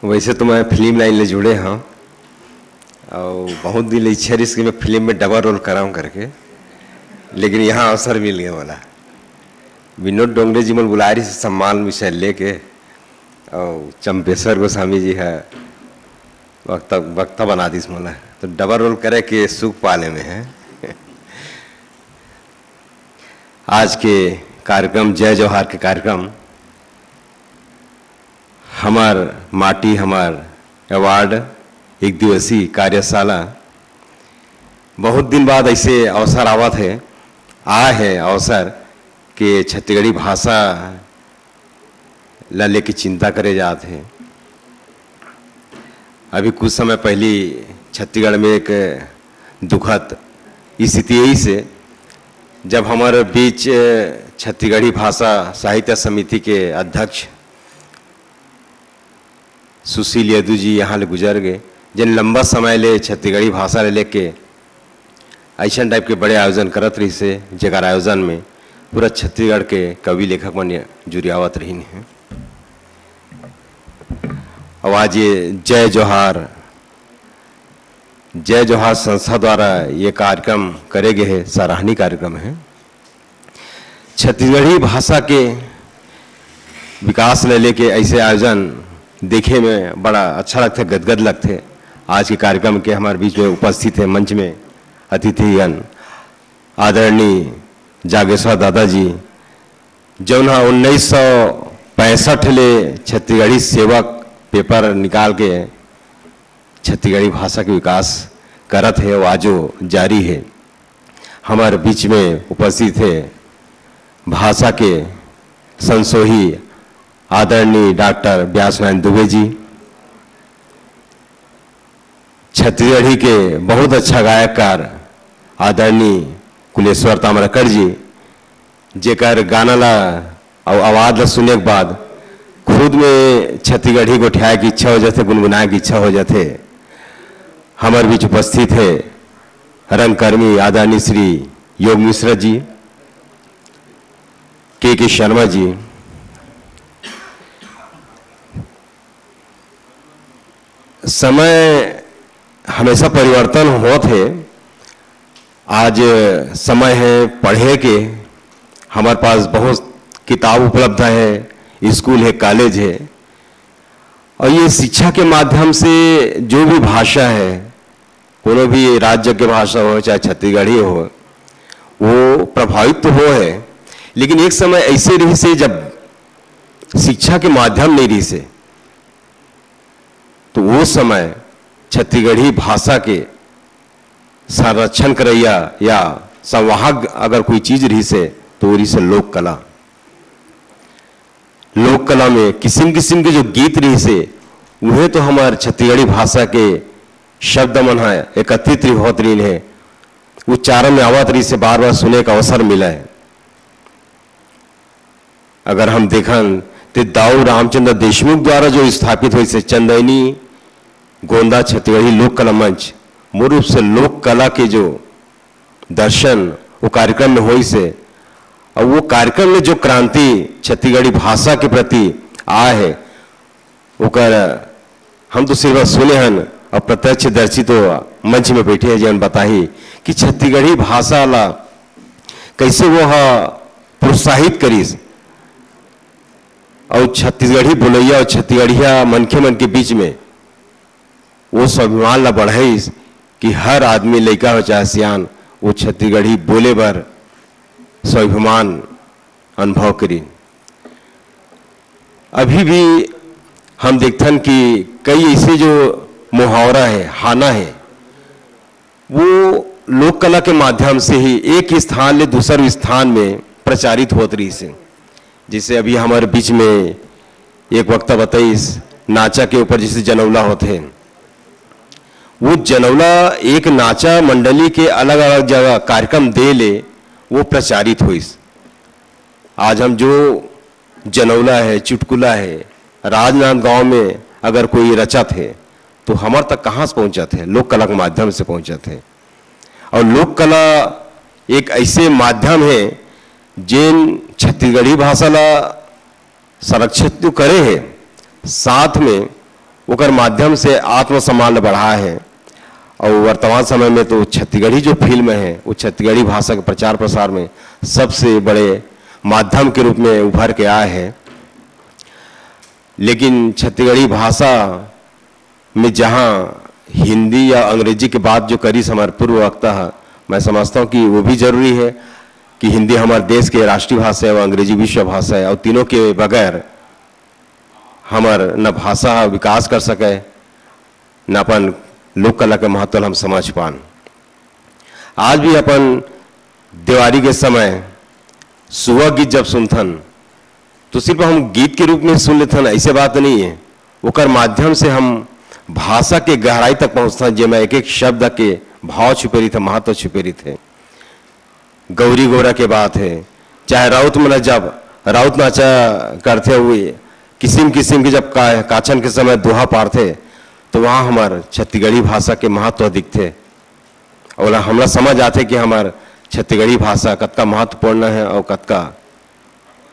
वैसे तो मैं फिल्म लाइन ले जुड़े हौं अउ बहुत दिन ले इच्छा रहिस कि मैं फिल्म में डबल रोल कराऊं करके, लेकिन यहाँ अवसर मिल गया मोला। विनोद डोंगरे जी मन बुलाए रहिस सम्मान विषय लेके, अउ चंपेश्वर गोस्वामी जी ह वक्ता, वक्ता बना दिस मोला, तो डबल रोल करे के सुख पाले में है। आज के कार्यक्रम, जय जोहार के कार्यक्रम, हमर माटी हमर अवार्ड, एक दिवसीय कार्यशाला, बहुत दिन बाद ऐसे अवसर आवत है, आए है अवसर के छत्तीसगढ़ी भाषा ला लेके चिंता करे जात हे। अभी कुछ समय पहली छत्तीसगढ़ में एक दुखद स्थिति यही से, जब हमारे बीच छत्तीसगढ़ी भाषा साहित्य समिति के अध्यक्ष सुशील यदु जी यहाँ ले गुजर गए, जिन लंबा समय ले छत्तीसगढ़ी भाषा ले लेके ऐसन टाइप के बड़े आयोजन करत रहिस हे, जेकर आयोजन में पूरा छत्तीसगढ़ के कवि लेखक मन जुरियावत रहिन हे। अउ आज ये जय जोहार, जय जोहार संस्था द्वारा ये कार्यक्रम करे गए हे, सराहनीय कार्यक्रम हे। छत्तीसगढ़ी भाषा के विकास ले लेके ऐसे आयोजन देखे में बड़ा अच्छा लगथे, गदगद लगथे। आज के कार्यक्रम के हमारे बीच में उपस्थित है मंच में अतिथिगण आदरणीय जागेश्वर दादा जी, जौन हा उन्नीस सौ पैंसठ ले छत्तीसगढ़ी सेवक पेपर निकाल के छत्तीसगढ़ी भाषा के विकास करत हे, वो आजो जारी हे। हमारे बीच में उपस्थित हे भाषा के संसोही आदरणीय डॉक्टर ब्यास नारायण दुबे जी, छत्तीसगढ़ी के बहुत अच्छा गायककार आदरणीय कुलेश्वर ताम्रकर जी, जेकर गाना ला अउ आवाज ला सुने के बाद खुद में छत्तीसगढ़ी गोठियाए की इच्छा हो जाथे, गुनगुनाए की इच्छा हो जाथे। हमर बीच उपस्थित है रंगकर्मी आदरणीय श्री योग मिश्रा जी, के के शर्मा जी। समय हमेशा परिवर्तन होत हे। आज समय है पढ़े के, हमारे पास बहुत किताब उपलब्ध है, स्कूल है, कॉलेज है, और ये शिक्षा के माध्यम से जो भी भाषा है, कोनो भी राज्य के भाषा हो, चाहे छत्तीसगढ़ी हो, वो प्रभावित तो हो है, लेकिन एक समय ऐसे रही से जब शिक्षा के माध्यम नहीं रही से, तो वो समय छत्तीसगढ़ी भाषा के संरक्षण करैया या संवाहक अगर कोई चीज रही से, तो वो रही से लोक कला। लोक कला में किसिम किसिम के जो गीत रही से, उहे तो हमार छत्तीसगढ़ी भाषा के शब्द मन ह एकत्रित होत रहिन हे, उच्चारण में आवत रही से, बार बार सुने का अवसर मिला है। अगर हम देखन, तो दाऊ रामचंद्र देशमुख द्वारा जो स्थापित हुई से चंदैनी गोंदा छत्तीसगढ़ी लोक कला मंच, मूल रूप से लोक कला के जो दर्शन वो कार्यक्रम में होई से, और वो कार्यक्रम में जो क्रांति छत्तीसगढ़ी भाषा के प्रति आए है, ओकर हम तो सिर्फ सुने हन, और प्रत्यक्षदर्शी तो मंच में बैठे हैं, जेमन बताही कि छत्तीसगढ़ी भाषा ला कैसे वो हा प्रोत्साहित करिस, और छत्तीसगढ़ी बोलैया और छत्तीसगढ़िया मनखे मन के बीच में वो स्वाभिमान ला बढ़ाइस कि हर आदमी, लइका हो चाहे सियान, वो छत्तीसगढ़ी बोले बर स्वाभिमान अनुभव करी। अभी भी हम देखथन कि कई ऐसे जो मुहावरा है, हाना है, वो लोक कला के माध्यम से ही एक स्थान ले दूसर स्थान में प्रचारित होत रहिस हे। जैसे अभी हमारे बीच में एक वक्ता बताइस, नाचा के ऊपर जैसे जनौला होत है, वो जनौला एक नाचा मंडली के अलग-अलग जगह कार्यक्रम दे ले वो प्रचारित होइस। आज हम जो जनौला है, चुटकुला है, राजनांदगांव में अगर कोई रचत है, तो हमर तक कहाँ से पहुँचत है? लोक कला के माध्यम से पहुँचत है। और लोक कला एक ऐसे माध्यम है, जेन छत्तीसगढ़ी भाषा ला संरक्षित तो करे है, साथ में ओकर माध्यम से आत्मसम्मान ला बढ़ाए है। और वर्तमान समय में तो छत्तीसगढ़ी जो फिल्म है, वो छत्तीसगढ़ी भाषा के प्रचार प्रसार में सबसे बड़े माध्यम के रूप में उभर के आए है। लेकिन छत्तीसगढ़ी भाषा में जहाँ हिंदी या अंग्रेजी के बात जो करिस हमारे पूर्व वक्ता है, मैं समझता हूँ कि वो भी जरूरी है कि हिंदी हमारे देश के राष्ट्रीय भाषा है और अंग्रेजी विश्व भाषा है, और तीनों के बगैर हमार न भाषा विकास कर सके, न अपन लोक कला के महत्व ल हम समझ पान। आज भी अपन देवारी के समय सुवा गीत जब सुनथन, तो सिर्फ हम गीत के रूप में सुन लेथन, ऐसे बात नहीं है। ओकर माध्यम से हम भाषा के गहराई तक पहुँचथन, जेमा एक एक शब्द के भाव छुपे रहिथे, महत्व छुपे रहिथे। गौरी गोरा के बात है, चाहे राउत मन जब राउत नाचा करथे हुए, किसिम किसिम के जब का-, काछन के समय दोहा पारथे, तो वहाँ हमार छत्तीसगढ़ी भाषा के महत्व दिखथे। और हमला समझ आथे कि हमार छत्तीसगढ़ी भाषा कतका महत्वपूर्ण है और कतका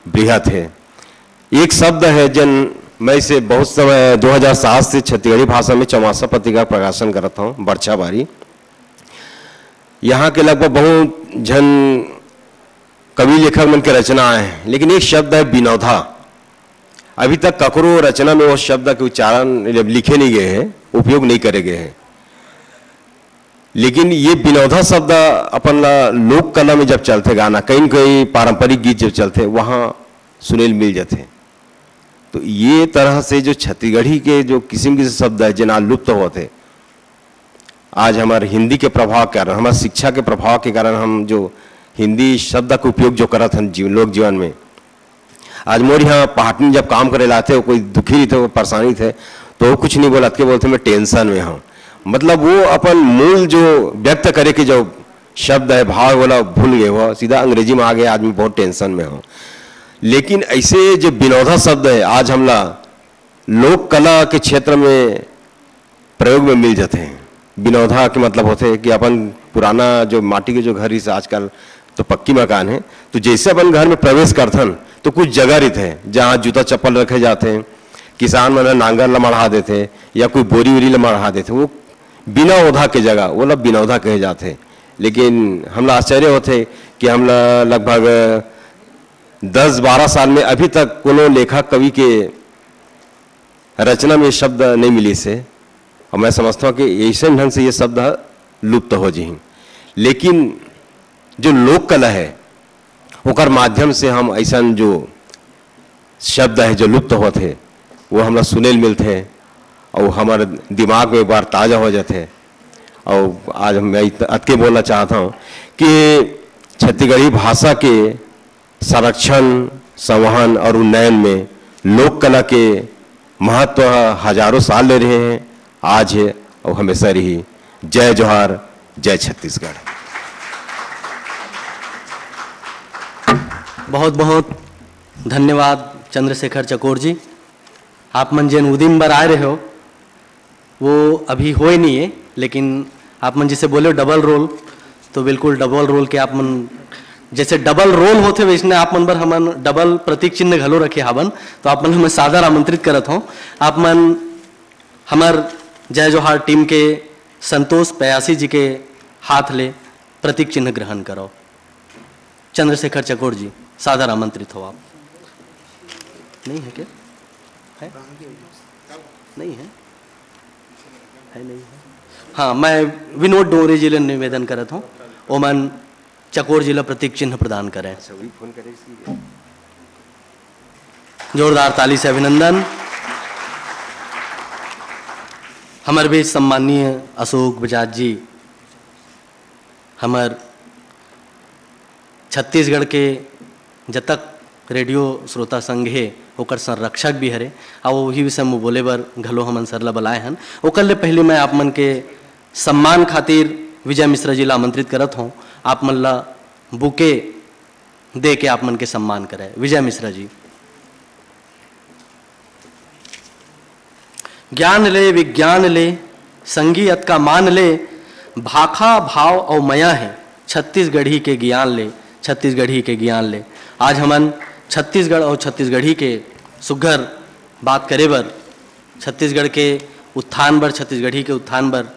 बृहत है। एक शब्द है, जन मैं इसे बहुत समय, दो हज़ार सात से छत्तीसगढ़ी भाषा में चौमासा पत्रिका प्रकाशन करत हूँ, बरछा बारी। यहाँ के लगभग बहुत झन कवि लेखक मन के रचना आए हैं, लेकिन एक शब्द है बिनौधा। अभी तक ककरो रचना में वो शब्द के उच्चारण लिखे नहीं गए हैं, उपयोग नहीं करे गए हैं। लेकिन ये बिनौधा शब्द अपन ला लोक कला में जब चलथे गाना, कहीं न कहीं पारंपरिक गीत जब चलथे, वहाँ सुने ल मिल जाथे। तो ये तरह से जो छत्तीसगढ़ी के जो किसिम किसिम शब्द है, जेन आज लुप्त होत हे, आज हमारे हिंदी के प्रभाव के कारण, हमारे शिक्षा के प्रभाव के कारण हम जो हिंदी शब्द के उपयोग जो करत हन जीव-, लोक जीवन में, आज मोर यहाँ पहाटनी जब काम करे ला आथे, कोई दुखी रहिथे, कोई परेशानी थे, तो वो कुछ नहीं बोलत के बोलथे, "मैं tension में हूँ।" मतलब वो अपन मूल जो व्यक्त करे के जो शब्द है, भाव, ओला भूल गए, वो सीधा अंग्रेजी में आ गए, आदमी बहुत टेंशन में हो। लेकिन ऐसे जो विनोदा शब्द है, आज हमला लोक कला के क्षेत्र में प्रयोग में मिल जाते हैं। विनोदा के मतलब होते हैं कि अपन पुराना जो माटी के जो घर, इस आजकल तो पक्की मकान है, तो जैसे अपन घर में प्रवेश करथन तो कुछ जगह रहते हैं जहाँ जूता चप्पल रखे जाते हैं, किसान मन ह नांगर ला मढ़ा देथे या कोई बोरी वोरी ला मढ़ा देथे, वो बिना ओधा के जगह, वो ला बिनौधा कहे जाथे। लेकिन हमला आश्चर्य होथे कि हमला लगभग दस बारह साल में अभी तक कोनो लेखक कवि के रचना में ये शब्द नहीं मिलिस हे, और मैं समझता हूँ कि ऐसे ढंग से ये शब्द ह लुप्त हो जही। लेकिन जो लोक कला है, ओकर माध्यम से हम ऐसन जो शब्द है जो लुप्त होत हे, वो हमला सुने ल मिलथे और हमारे दिमाग में एक बार ताज़ा हो जाते। और आज मैं इत-, अतके बोलना चाहता हूँ कि छत्तीसगढ़ी भाषा के संरक्षण, संवहन और उन्नयन में लोक कला के महत्व ह हजारों साल ले रहे हैं, आज है और हमेशा रही। जय जोहार, जय छत्तीसगढ़। बहुत बहुत धन्यवाद चंद्रशेखर चकोर जी, आप मन जेन उदिम बर आए रहे हो, वो अभी होए नहीं है, लेकिन आप मन जैसे बोले डबल रोल, तो बिल्कुल डबल रोल के आप मन, जैसे डबल रोल होथे, वैसने आप मन बर हमन डबल प्रतीक चिन्ह घलो रखे हावन। तो आप मन ल मैं सादर आमंत्रित करत हूँ, आप मन हमर जय जोहार टीम के संतोष पयासी जी के हाथ ले प्रतीक चिन्ह ग्रहण करो। चंद्रशेखर चकोर जी, सादर आमंत्रित हो आप। नहीं है क्या? है? नहीं है? है, नहीं है। हाँ, मैं विनोद डोंगरे जी ले निवेदन करत हूँ, ओमन चकोर जी ला प्रतीक चिन्ह प्रदान करें। अच्छा, वही फोन करे इसलिए। जोरदार ताली से अभिनंदन। हमर बीच सम्माननीय अशोक बजाज जी, हमर छत्तीसगढ़ के जतक रेडियो श्रोता संघ हे, ओकर संरक्षक भी हरे, अउ ओही विषय में बोले बर घलो हमन सर ल बलाए हन। ओकर ले पहिली मैं आप मन के सम्मान खातिर विजय मिश्रा जी ला आमंत्रित करत हौं, आप मन ला बुके दे के आप मन के सम्मान करे। विजय मिश्रा जी। ज्ञान ले, विज्ञान ले, संगी अतका मान ले, भाखा भाव अउ मया हे, छत्तीसगढ़ी के ज्ञान ले, छत्तीसगढ़ी के ज्ञान ले। आज हमन छत्तीसगढ़ अउ छत्तीसगढ़ी के सुग्घर बात करे बर, छत्तीसगढ़ के उत्थान बर, छत्तीसगढ़ी के उत्थान बर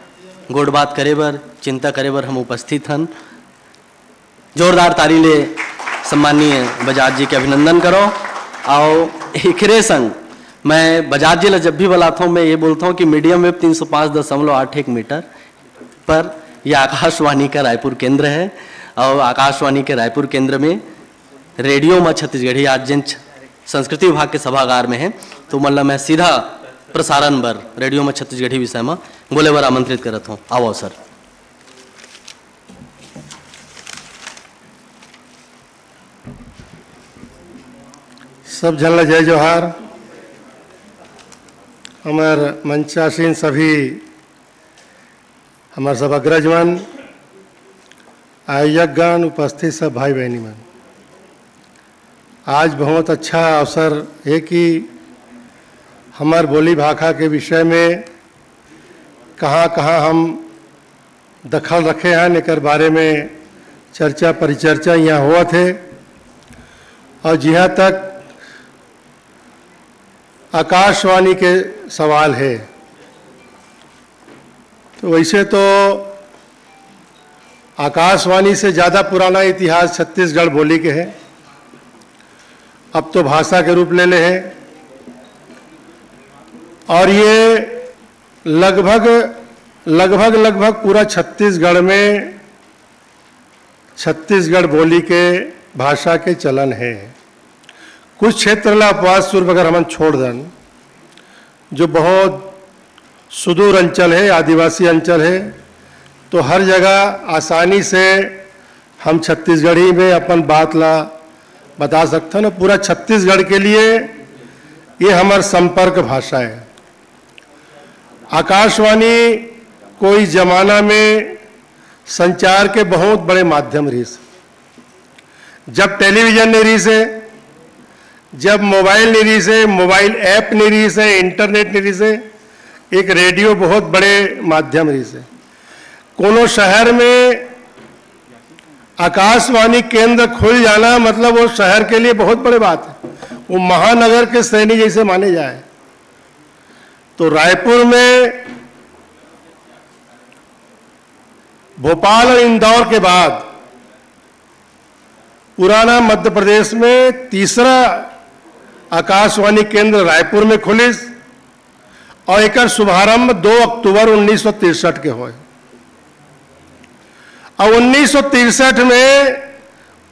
गोठ बात करे बर, चिंता करे बर हम उपस्थित हन। जोरदार ताली ले सम्माननीय बजाज जी के अभिनंदन करो। अउ एकरे संग मैं बजाज जी ला जब भी बुलाता हूँ, मैं ये बोलता हूँ कि मीडियम वेव तीन सौ पाँच दशमलव आठ एक मीटर पर यह आकाशवाणी का रायपुर केंद्र है, और आकाशवाणी के रायपुर केंद्र में रेडियो मा छत्तीसगढ़ी आज जेन छ-, संस्कृति विभाग के सभागार में है, तो मन ला मैं सीधा प्रसारण बर रेडियो मा छत्तीसगढ़ी विषय मा बोले बर आमंत्रित करत हूँ। आओ सर। सब झन ला जय जोहार। हमर मंचासीन सभी, हमर सब अग्रज मन, आयोजकगण, उपस्थित सब भाई बहिनी मन, आज बहुत अच्छा अवसर हे कि हमर बोली भाखा के विषय में कहाँ-कहाँ हम दखल रखे हन, एकर बारे में चर्चा परिचर्चा इहाँ होवत हे। अउ जिहाँ तक आकाशवाणी के सवाल हे, तो वैसे तो आकाशवाणी से ज़्यादा पुराना इतिहास छत्तीसगढ़ बोली के हे, अब तो भाषा के रूप ले ले हे। और ये लगभग, लगभग, लगभग पूरा छत्तीसगढ़ में छत्तीसगढ़ बोली के भाषा के चलन हे। कुछ क्षेत्र ला अपवाद स्वरूप अगर हमन छोड़ दन, जो बहुत सुदूर अंचल हे, आदिवासी अंचल हे, तो हर जगह आसानी से हम छत्तीसगढ़ी में अपन बात ला बता सकथन। पूरा छत्तीसगढ़ के लिए ये हमर संपर्क भाषा हे। आकाशवाणी कोई जमाना में संचार के बहुत बड़े माध्यम रहिस। जब टेलीविजन नहीं रहिस हे, जब मोबाइल नहीं रहिस हे, मोबाइल ऐप नहीं रहिस हे, इंटरनेट नहीं रहिस हे, एक रेडियो बहुत बड़े माध्यम रहिस हे। कोनो शहर में आकाशवाणी केंद्र खुल जाना, मतलब, वो शहर के लिए बहुत बड़े बात है, वो महानगर के श्रेणी जैसे माने जाए। तो रायपुर में भोपाल और इंदौर के बाद पुराना मध्य प्रदेश में तीसरा आकाशवाणी केंद्र रायपुर में खुलिस और एकर शुभारंभ दो अक्टूबर उन्नीस सौ तिरसठ के होय। और उन्नीस सौ तिरसठ में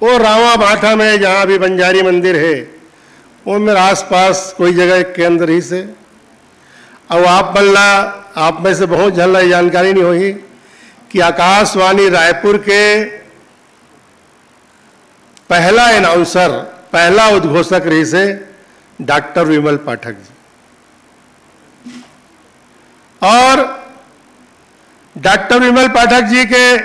वो रावा भाठा में, जहाँ अभी बंजारी मंदिर है, वो मेरे आसपास कोई जगह एक केंद्र रहिस हे। और आप मन ला, आप में से बहुत झन ला ये जानकारी नहीं होही कि आकाशवाणी रायपुर के पहला अनाउंसर, पहला उद्घोषक रहिस हे डॉक्टर विमल पाठक जी। और डॉक्टर विमल पाठक जी के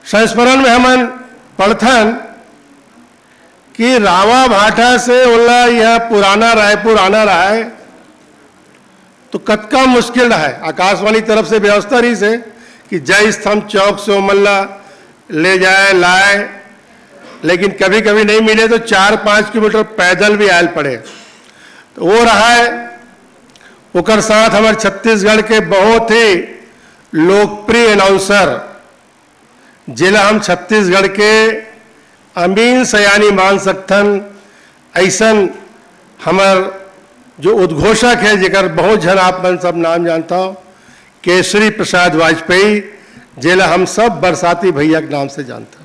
संस्मरण में हमन पढ़थन कि रावा भाठा से ओला यह पुराना रायपुर आना रहा है, तो कतका मुश्किल रहा है। आकाशवाणी तरफ से व्यवस्था रहिस हे कि जय स्तंभ चौक से ओमन ला ले जाए, लाए, लेकिन कभी-कभी नहीं मिले तो चार पाँच किलोमीटर पैदल भी आयल पड़े। तो वो रहा है। ओकर साथ हमारे छत्तीसगढ़ के बहुत ही लोकप्रिय अनाउंसर, जेला हम छत्तीसगढ़ के अमीन सयानी मान सकथन, ऐसन हमर जो उद्घोषक है, जेकर बहुत झन आप मन सब नाम जानता हो, केशरी प्रसाद वाजपेयी, जेला हम सब बरसाती भैया के नाम से जानथन।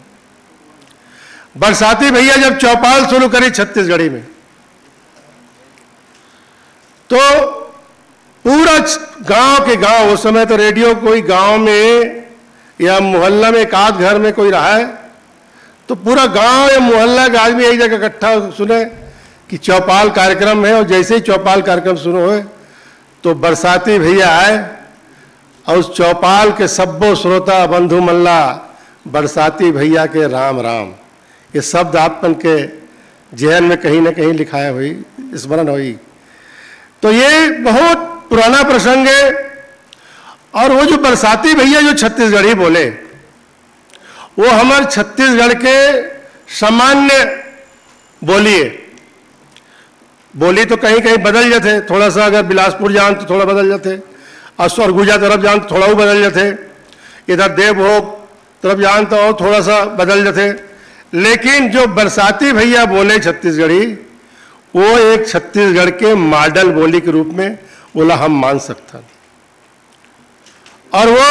बरसाती भैया जब चौपाल शुरू करी छत्तीसगढ़ी में, तो पूरा छ-, गांव के गांव, उस समय तो रेडियो कोई गांव में या मोहल्ला में एक आध घर में कोई रहा है, तो पूरा गांव या मोहल्ला के आदमी एक जगह इकट्ठा सुने कि चौपाल कार्यक्रम है। और जैसे ही चौपाल कार्यक्रम शुरू होए, तो बरसाती भैया आए और उस चौपाल के सब्बो श्रोता बंधु मन ला बरसाती भैया के राम राम, ये शब्द आप मन के जेहन में कहीं ना कहीं लिखाए होही, स्मरण होही। तो ये बहुत पुराना प्रसंग है। और वो जो बरसाती भैया जो छत्तीसगढ़ी बोले, वो हमर छत्तीसगढ़ के सामान्य बोली है। बोली तो कहीं कहीं बदल जाथे, थोड़ा सा अगर बिलासपुर जान तो थोड़ा बदल जाथे, और सरगुजा तरफ जान तो थोड़ा वो बदल जाथे, इधर देवभोग तरफ जान तो और थोड़ा सा बदल जाथे। लेकिन जो बरसाती भैया बोले छत्तीसगढ़ी, वो एक छत्तीसगढ़ के मॉडल बोली के रूप में ओला हम मान सकथन। और वो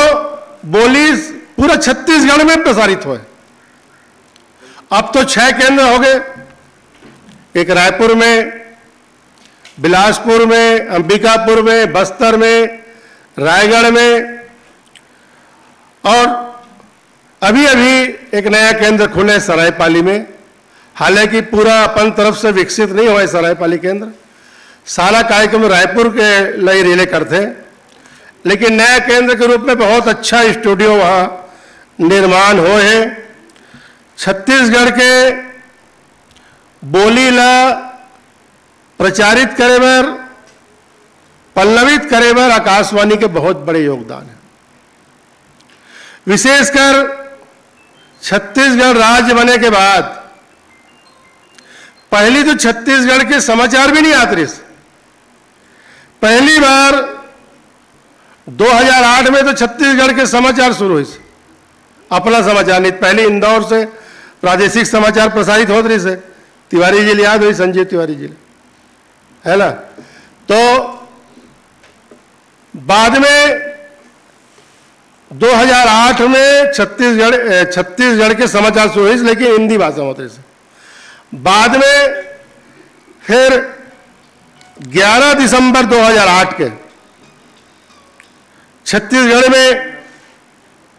बोली पूरा छत्तीसगढ़ में प्रसारित होए। अब तो छह केंद्र हो गए, एक रायपुर में, बिलासपुर में, अंबिकापुर में, बस्तर में, रायगढ़ में, और अभी अभी एक नया केंद्र खुले सरायपाली में। हालांकि पूरा अपन तरफ से विकसित नहीं हुआ है सरायपाली केंद्र, सारा कार्यक्रम रायपुर के लिए रिले करते हैं, लेकिन नया केंद्र के रूप में बहुत अच्छा स्टूडियो वहाँ निर्माण हो है। छत्तीसगढ़ के बोली ला प्रचारित करे बर, पल्लवित करे बर आकाशवाणी के बहुत बड़े योगदान है। विशेषकर छत्तीसगढ़ राज्य बने के बाद पहली तो छत्तीसगढ़ के समाचार भी नहीं आत रहिस। पहली बार दो हज़ार आठ में तो छत्तीसगढ़ के समाचार शुरू होइस, अपना समाचार नहीं। पहले इंदौर से प्रादेशिक समाचार प्रसारित होत रहिस हे, तिवारी जी ल याद होही, संजीव तिवारी जी ल, है ना? तो बाद में दो हज़ार आठ में छत्तीसगढ़, ए, छत्तीसगढ़ के समाचार शुरू होइस, लेकिन हिंदी भाषा में होत रहिस। बाद में फिर ग्यारह दिसंबर दो हज़ार आठ के छत्तीसगढ़ में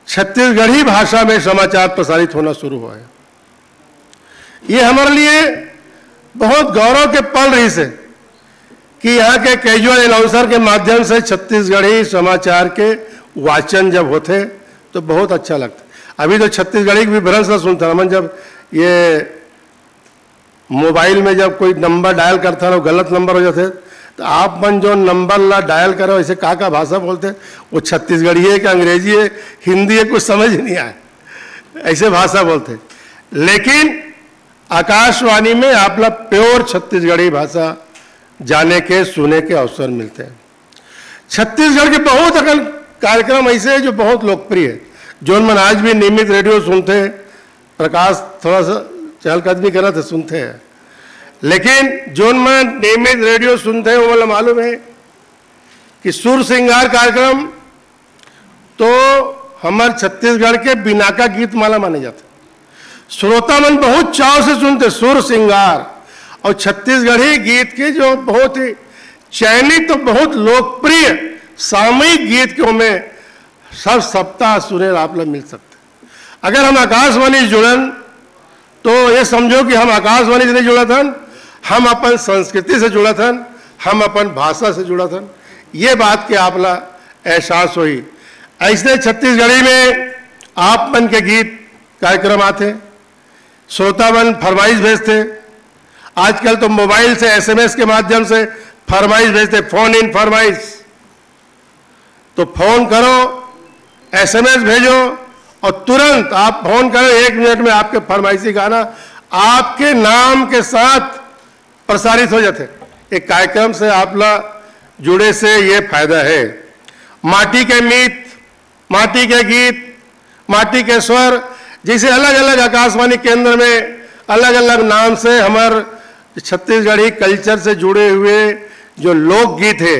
छत्तीसगढ़ी भाषा में समाचार प्रसारित होना शुरू हुआ है। ये हमारे लिए बहुत गौरव के पल रहिस हे कि यहाँ के कैजुअल अनाउंसर के माध्यम से छत्तीसगढ़ी समाचार के वाचन जब होथे तो बहुत अच्छा लगथे। अभी तो छत्तीसगढ़ी के विभ्रंश ला सुनथन हमन, जब ये मोबाइल में जब कोई नंबर डायल करथन अउ गलत नंबर हो जाथे, तो आप मन जो नंबर ला डायल करे, वैसे का का भाषा बोलथे, वो छत्तीसगढ़ी है कि अंग्रेजी है, हिंदी है, कुछ समझ ही नहीं आए, ऐसे भाषा बोलथे। लेकिन आकाशवाणी में आप ला प्योर छत्तीसगढ़ी भाषा जाने के, सुने के अवसर मिलथे। छत्तीसगढ़ के बहुत अकन कार्यक्रम ऐसे हैं जो बहुत लोकप्रिय है, जोन मन आज भी नियमित रेडियो सुनथे। प्रकाश थोड़ा सा चहलकदमी करत हे, सुनथे हैं, लेकिन जोन मन नियमित रेडियो सुनथे, वो वाला मालूम है कि सुर सिंगार कार्यक्रम तो हमर छत्तीसगढ़ के बिनाका गीत माला माने जाथे। श्रोता मन बहुत चाव से सुनथे सुर सिंगार, और छत्तीसगढ़ी गीत के जो बहुत ही चयनित, तो बहुत लोकप्रिय सामयिक गीत के ओमे सब सप्ताह सुने ला आप ला मिल सकथे। अगर हम आकाशवाणी से जुड़न, तो ये समझो कि हम आकाशवाणी से नहीं जुड़त हन, हम अपन संस्कृति से जुड़त हन, हम अपन भाषा से जुड़त हन। ये बात के आप ला एहसास होही। ऐसे छत्तीसगढ़ी में आप मन के गीत कार्यक्रम आथे, श्रोता मन फरमाइश भेजथे। आजकल तो मोबाइल से एसएमएस के माध्यम से फरमाइश भेजथे, फोन इन फरमाइश। तो फोन करो, एसएमएस भेजो और तुरंत आप फोन करो, एक मिनट में आपके फरमाइशी गाना आपके नाम के साथ प्रसारित हो जाथे। एक कार्यक्रम से आप ला जुड़े से ये फायदा है। माटी के मीत, माटी के गीत, माटी के स्वर, जैसे अलग-अलग आकाशवाणी केंद्र में अलग-अलग नाम से हमर छत्तीसगढ़ी कल्चर से जुड़े हुए जो लोकगीत है,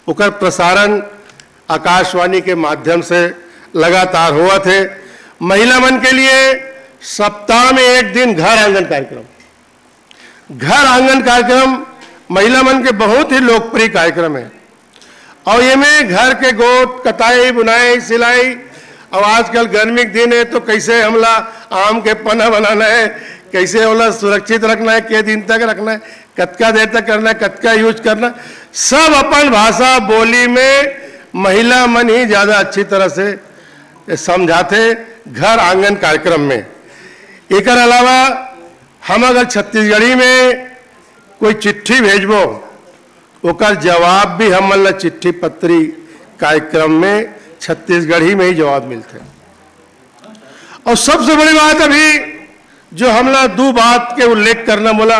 ओकर प्रसारण आकाशवाणी के माध्यम से लगातार होवत हे। महिला मन के लिए सप्ताह में एक दिन घर आंगन कार्यक्रम, घर आंगन कार्यक्रम महिला मन के बहुत ही लोकप्रिय कार्यक्रम है। और ये में घर के गोठ, कताई, बुनाई, सिलाई, और आजकल गर्मी के दिन है तो कैसे हमला आम के पन्ना बनाना है, कैसे ओला सुरक्षित रखना है, के दिन तक रखना है, कतका देर तक करना है, कतका यूज करना, सब अपन भाषा बोली में महिला मन ही ज्यादा अच्छी तरह से समझाथे घर आंगन कार्यक्रम में। एकर अलावा हम अगर छत्तीसगढ़ी में कोई चिट्ठी भेजबो, ओकर जवाब भी हमन ला चिट्ठी पत्री कार्यक्रम में छत्तीसगढ़ी में ही जवाब मिलथे। और सबसे बड़ी बात अभी जो हमला दू बात के उल्लेख करना मोला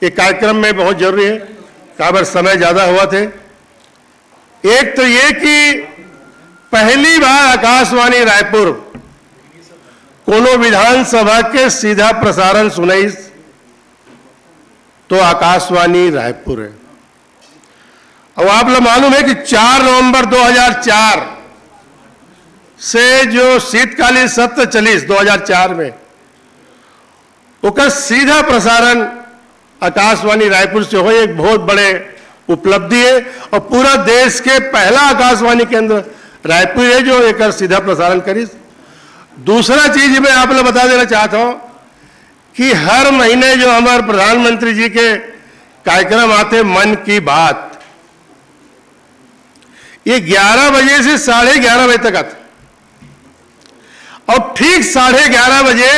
ये कार्यक्रम में बहुत जरूरी है, काबर समय ज्यादा होवत हे। एक तो ये कि पहली बार आकाशवाणी रायपुर कोनो विधानसभा के सीधा प्रसारण सुनाइस तो आकाशवाणी रायपुर है। अब आप ला मालूम है कि चार नवंबर दो हज़ार चार से जो शीतकालीन सत्र चलिस दो हज़ार चार में, ओकर सीधा प्रसारण आकाशवाणी रायपुर से होय, एक बहुत बड़े उपलब्धि है। और पूरा देश के पहला आकाशवाणी केंद्र रायपुर है जो एकर सीधा प्रसारण करिस। दूसरा चीज मैं आप ला बता देना चाहता हूं कि हर महीने जो हमारे प्रधानमंत्री जी के कार्यक्रम आथे मन की बात, ये ग्यारह बजे से साढ़े ग्यारह बजे तक आथे। और ठीक साढ़े ग्यारह बजे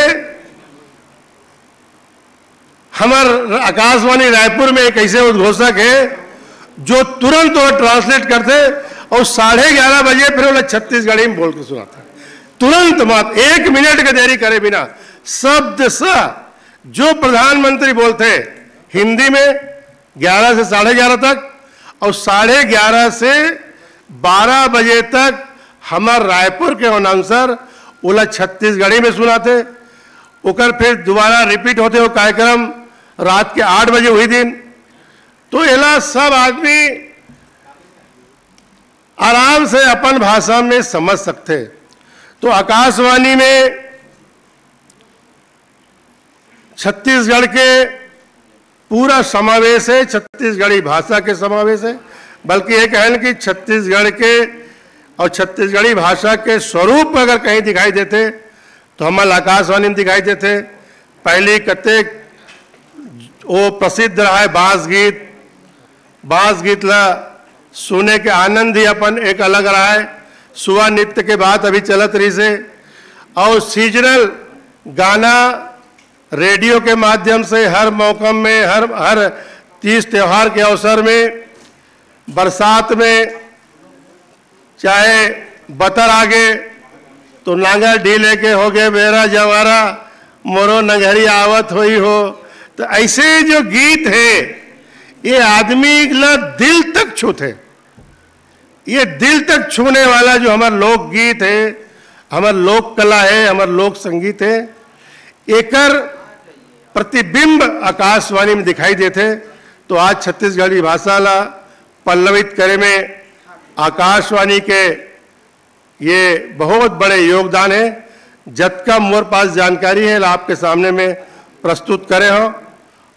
हमर आकाशवाणी रायपुर में एक ऐसे उद्घोषक है जो तुरंत वो ट्रांसलेट करथे और साढ़े ग्यारह बजे फिर ओला छत्तीसगढ़ी में बोल के सुनाथे। तुरंत, मात्र एक मिनट के देरी करे बिना शब्द स जो प्रधानमंत्री बोलथे हिंदी में ग्यारह से साढ़े ग्यारह तक और साढ़े ग्यारह से बारह बजे तक हमर रायपुर के अनाउंसर ओला छत्तीसगढ़ी में सुनाथे। ओकर फिर दोबारा रिपीट होथे वो कार्यक्रम रात के आठ बजे वही दिन। तो एला सब आदमी आराम से अपन भाषा में समझ सकथे। तो आकाशवाणी में छत्तीसगढ़ के पूरा समावेश है, छत्तीसगढ़ी भाषा के समावेश है। बल्कि ये कहन कि छत्तीसगढ़ के और छत्तीसगढ़ी भाषा के स्वरूप अगर कहीं दिखाई देथे तो हमर आकाशवाणी में दिखाई देथे। पहली कतेक वो प्रसिद्ध रहा है बांस गीत, बांस गीत ला सुने के आनंद ही अपन एक अलग रहा है। सुआ नृत्य के बात अभी चलत रही से, और सीजनल गाना रेडियो के माध्यम से हर मौका में, हर हर तीज त्यौहार के अवसर में, बरसात में, चाहे बतर आगे तो नांगर ढीले के होगे बेरा जवारा, मोरो नंगहरी आवत होई हो। तो ऐसे जो गीत है, ये आदमी ला दिल तक छूते। ये दिल तक छूने वाला जो हमार लोकगीत है, हमार लोक कला है, हमार लोक संगीत है, एकर प्रतिबिंब आकाशवाणी में दिखाई देते। तो आज छत्तीसगढ़ी भाषा ला पल्लवित करे में आकाशवाणी के ये बहुत बड़े योगदान है। जतका मोर पास जानकारी है, आपके सामने में प्रस्तुत करे हो,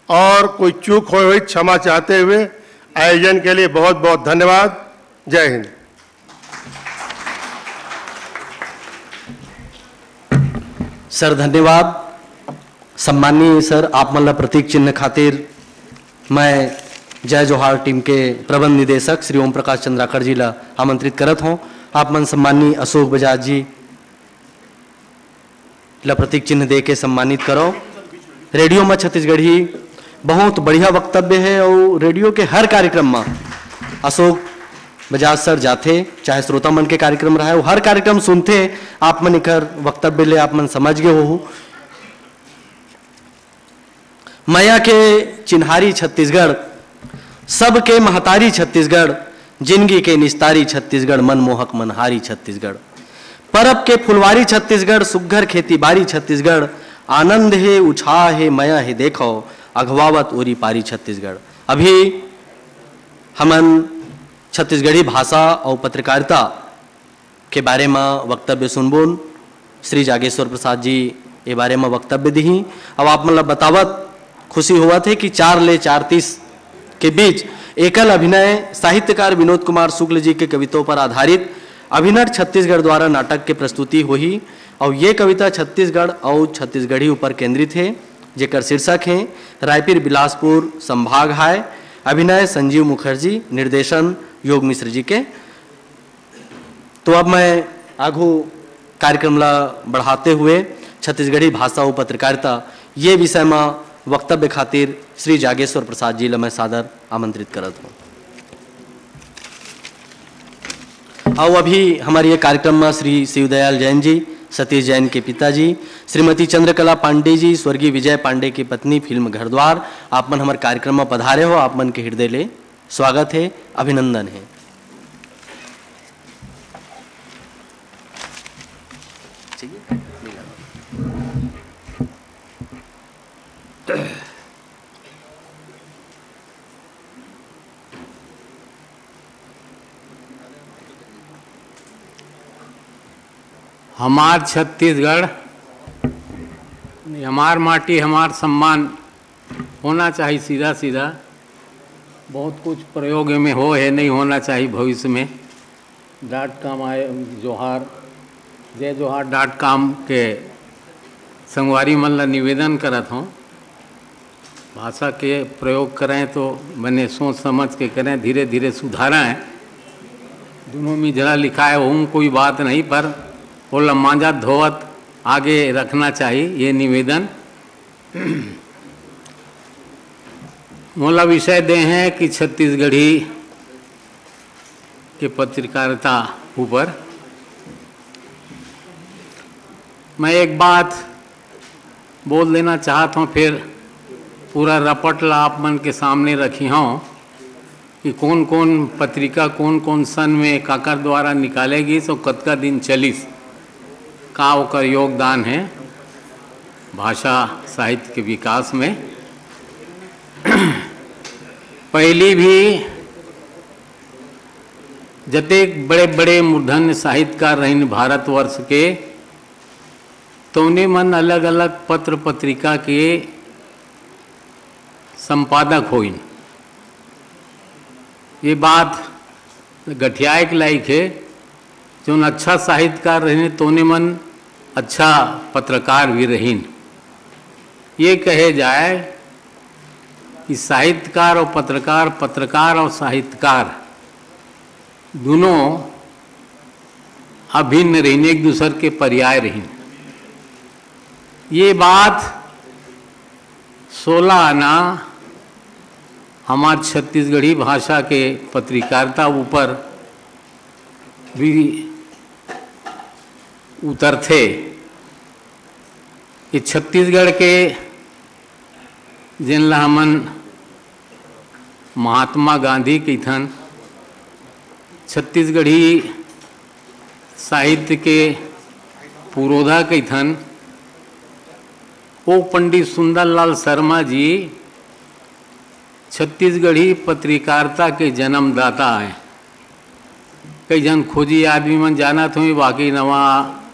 और कोई चूक होय होई क्षमा चाहते हुए आयोजन के लिए बहुत बहुत धन्यवाद। जय हिंद। सर धन्यवाद। सम्माननीय सर, आप मन ला प्रतीक चिन्ह खातिर मैं जय जोहार टीम के प्रबंध निदेशक श्री ओम प्रकाश चंद्राकर जी ला आमंत्रित करत हों। आप मन सम्माननीय अशोक बजाज जी ला प्रतीक चिन्ह दे के सम्मानित करो। रेडियो में छत्तीसगढ़ी बहुत बढ़िया वक्तव्य है और रेडियो के हर कार्यक्रम में अशोक बजाज सर जाथे, चाहे श्रोता मन के कार्यक्रम रहा है, वो हर कार्यक्रम सुनथे। आप मन एकर वक्तव्य ले आप मन समझ गए हो। मया के चिन्हारी छत्तीसगढ़, सबके महतारी छत्तीसगढ़, जिंदगी के निस्तारी छत्तीसगढ़, मनमोहक मनहारी छत्तीसगढ़, परब के फुलवारी छत्तीसगढ़, सुग्घर खेती बारी छत्तीसगढ़, आनंद हे उछाह हे मया हे देखो, अघवावत ओरी पारी छत्तीसगढ़। अभी हमन छत्तीसगढ़ी भाषा और पत्रकारिता के बारे में वक्तव्य सुनबोन। श्री जागेश्वर प्रसाद जी ए बारे में वक्तव्य दिही। अब आप मन ला बतावत खुशी होवत हे कि चार ले चार तीस के बीच एकल अभिनय साहित्यकार विनोद कुमार शुक्ल जी के कवितों पर आधारित अभिनट छत्तीसगढ़ द्वारा नाटक के प्रस्तुति होही। और ये कविता छत्तीसगढ़ और छत्तीसगढ़ी ऊपर केंद्रित है, जेकर शीर्षक है रायपुर बिलासपुर संभाग हाय। अभिनय संजीव मुखर्जी, निर्देशन योग मिश्र जी के। तो अब मैं आगू कार्यक्रम ला बढ़ाते हुए छत्तीसगढ़ी भाषा और पत्रकारिता ये विषय में वक्तव्य खातिर श्री जागेश्वर प्रसाद जी ला मैं सादर आमंत्रित करत हूँ। और अभी हमारे ये कार्यक्रम में श्री शिवदयाल जैन जी, सतीश जैन के पिताजी, श्रीमती चंद्रकला पांडे जी, स्वर्गीय विजय पांडे की पत्नी, फिल्म घरद्वार, आप मन हमारे कार्यक्रम में पधारे हो, आप मन के हृदय ले स्वागत है, अभिनंदन है। हमार छत्तीसगढ़, हमार माटी, हमार सम्मान होना चाहिए सीधा सीधा। बहुत कुछ प्रयोग में हो है, नहीं होना चाहिए भविष्य में। डॉट कॉम आए जोहार, जय जोहार डॉट कॉम के संगवारी मन ला निवेदन करत हों, भाषा के प्रयोग करें तो बने सोच समझ के करें, धीरे धीरे सुधारें। दोनों में जरा लिखा है, ओहू कोई बात नहीं, पर ओला मांजत धोवत आगे रखना चाहिए, ये निवेदन। मोला विषय दे हैं कि छत्तीसगढ़ी के पत्रकारिता ऊपर मैं एक बात बोल देना चाहत हूँ, फिर पूरा रपट ला आप मन के सामने रखी हूँ कि कौन कौन पत्रिका कौन कौन सन में काकर द्वारा निकाले गिस और कतका दिन चलिस, का ओकर योगदान है भाषा साहित्य के विकास में। पहली भी जतेक बड़े बड़े मूर्धन्य साहित्यकार रहिन भारतवर्ष के, तौने मन अलग अलग पत्र पत्रिका के संपादक होइन। ये बात गठियाए के लायक है। जोन अच्छा साहित्यकार रहिन, तोने मन अच्छा पत्रकार भी रहिन। ये कहे जाए कि साहित्यकार और पत्रकार, पत्रकार और साहित्यकार दुनों अभिन्न रहिन, एक दूसर के पर्याय रहिन। ये बात सोला आना हमार छत्तीसगढ़ी भाषा के पत्रकारिता ऊपर भी उतरथे कि छत्तीसगढ़ के, जेन ला हमन महात्मा गांधी कहिथन, छत्तीसगढ़ी साहित्य के पुरोधा कहिथन, वो पंडित सुंदरलाल शर्मा जी छत्तीसगढ़ी पत्रकारिता के जन्मदाता आय। कई झन खोजी आदमी मन जानत होही, बाकी नवा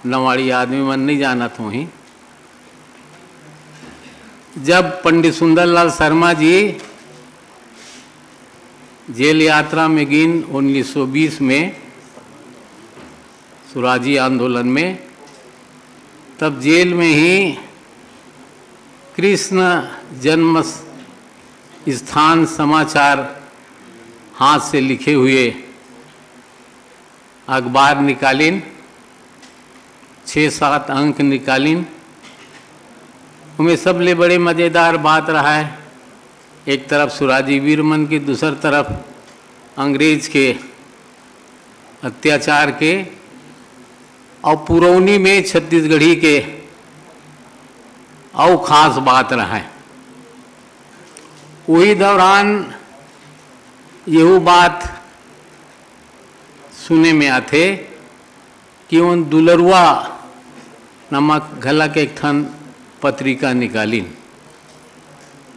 नवाड़ी आदमी मन नहीं जानत होही। जब पंडित सुंदरलाल शर्मा जी जेल यात्रा में गिन उन्नीस सौ बीस में, सुराजी आंदोलन में, तब जेल में ही कृष्ण जन्म स्थान समाचार हाथ से लिखे हुए अखबार निकालिन, छः सात अंक निकालिन। उमें सबले बड़े मज़ेदार बात रहा है, एक तरफ सुराजी वीर मन के, दूसर तरफ अंग्रेज के अत्याचार के, और पुरौनी में छत्तीसगढ़ी के अउ खास बात रहा है। वही दौरान यहू बात सुने में आथे कि उन दुलरुआ नामक घलक एक ठन पत्रिका निकालिन।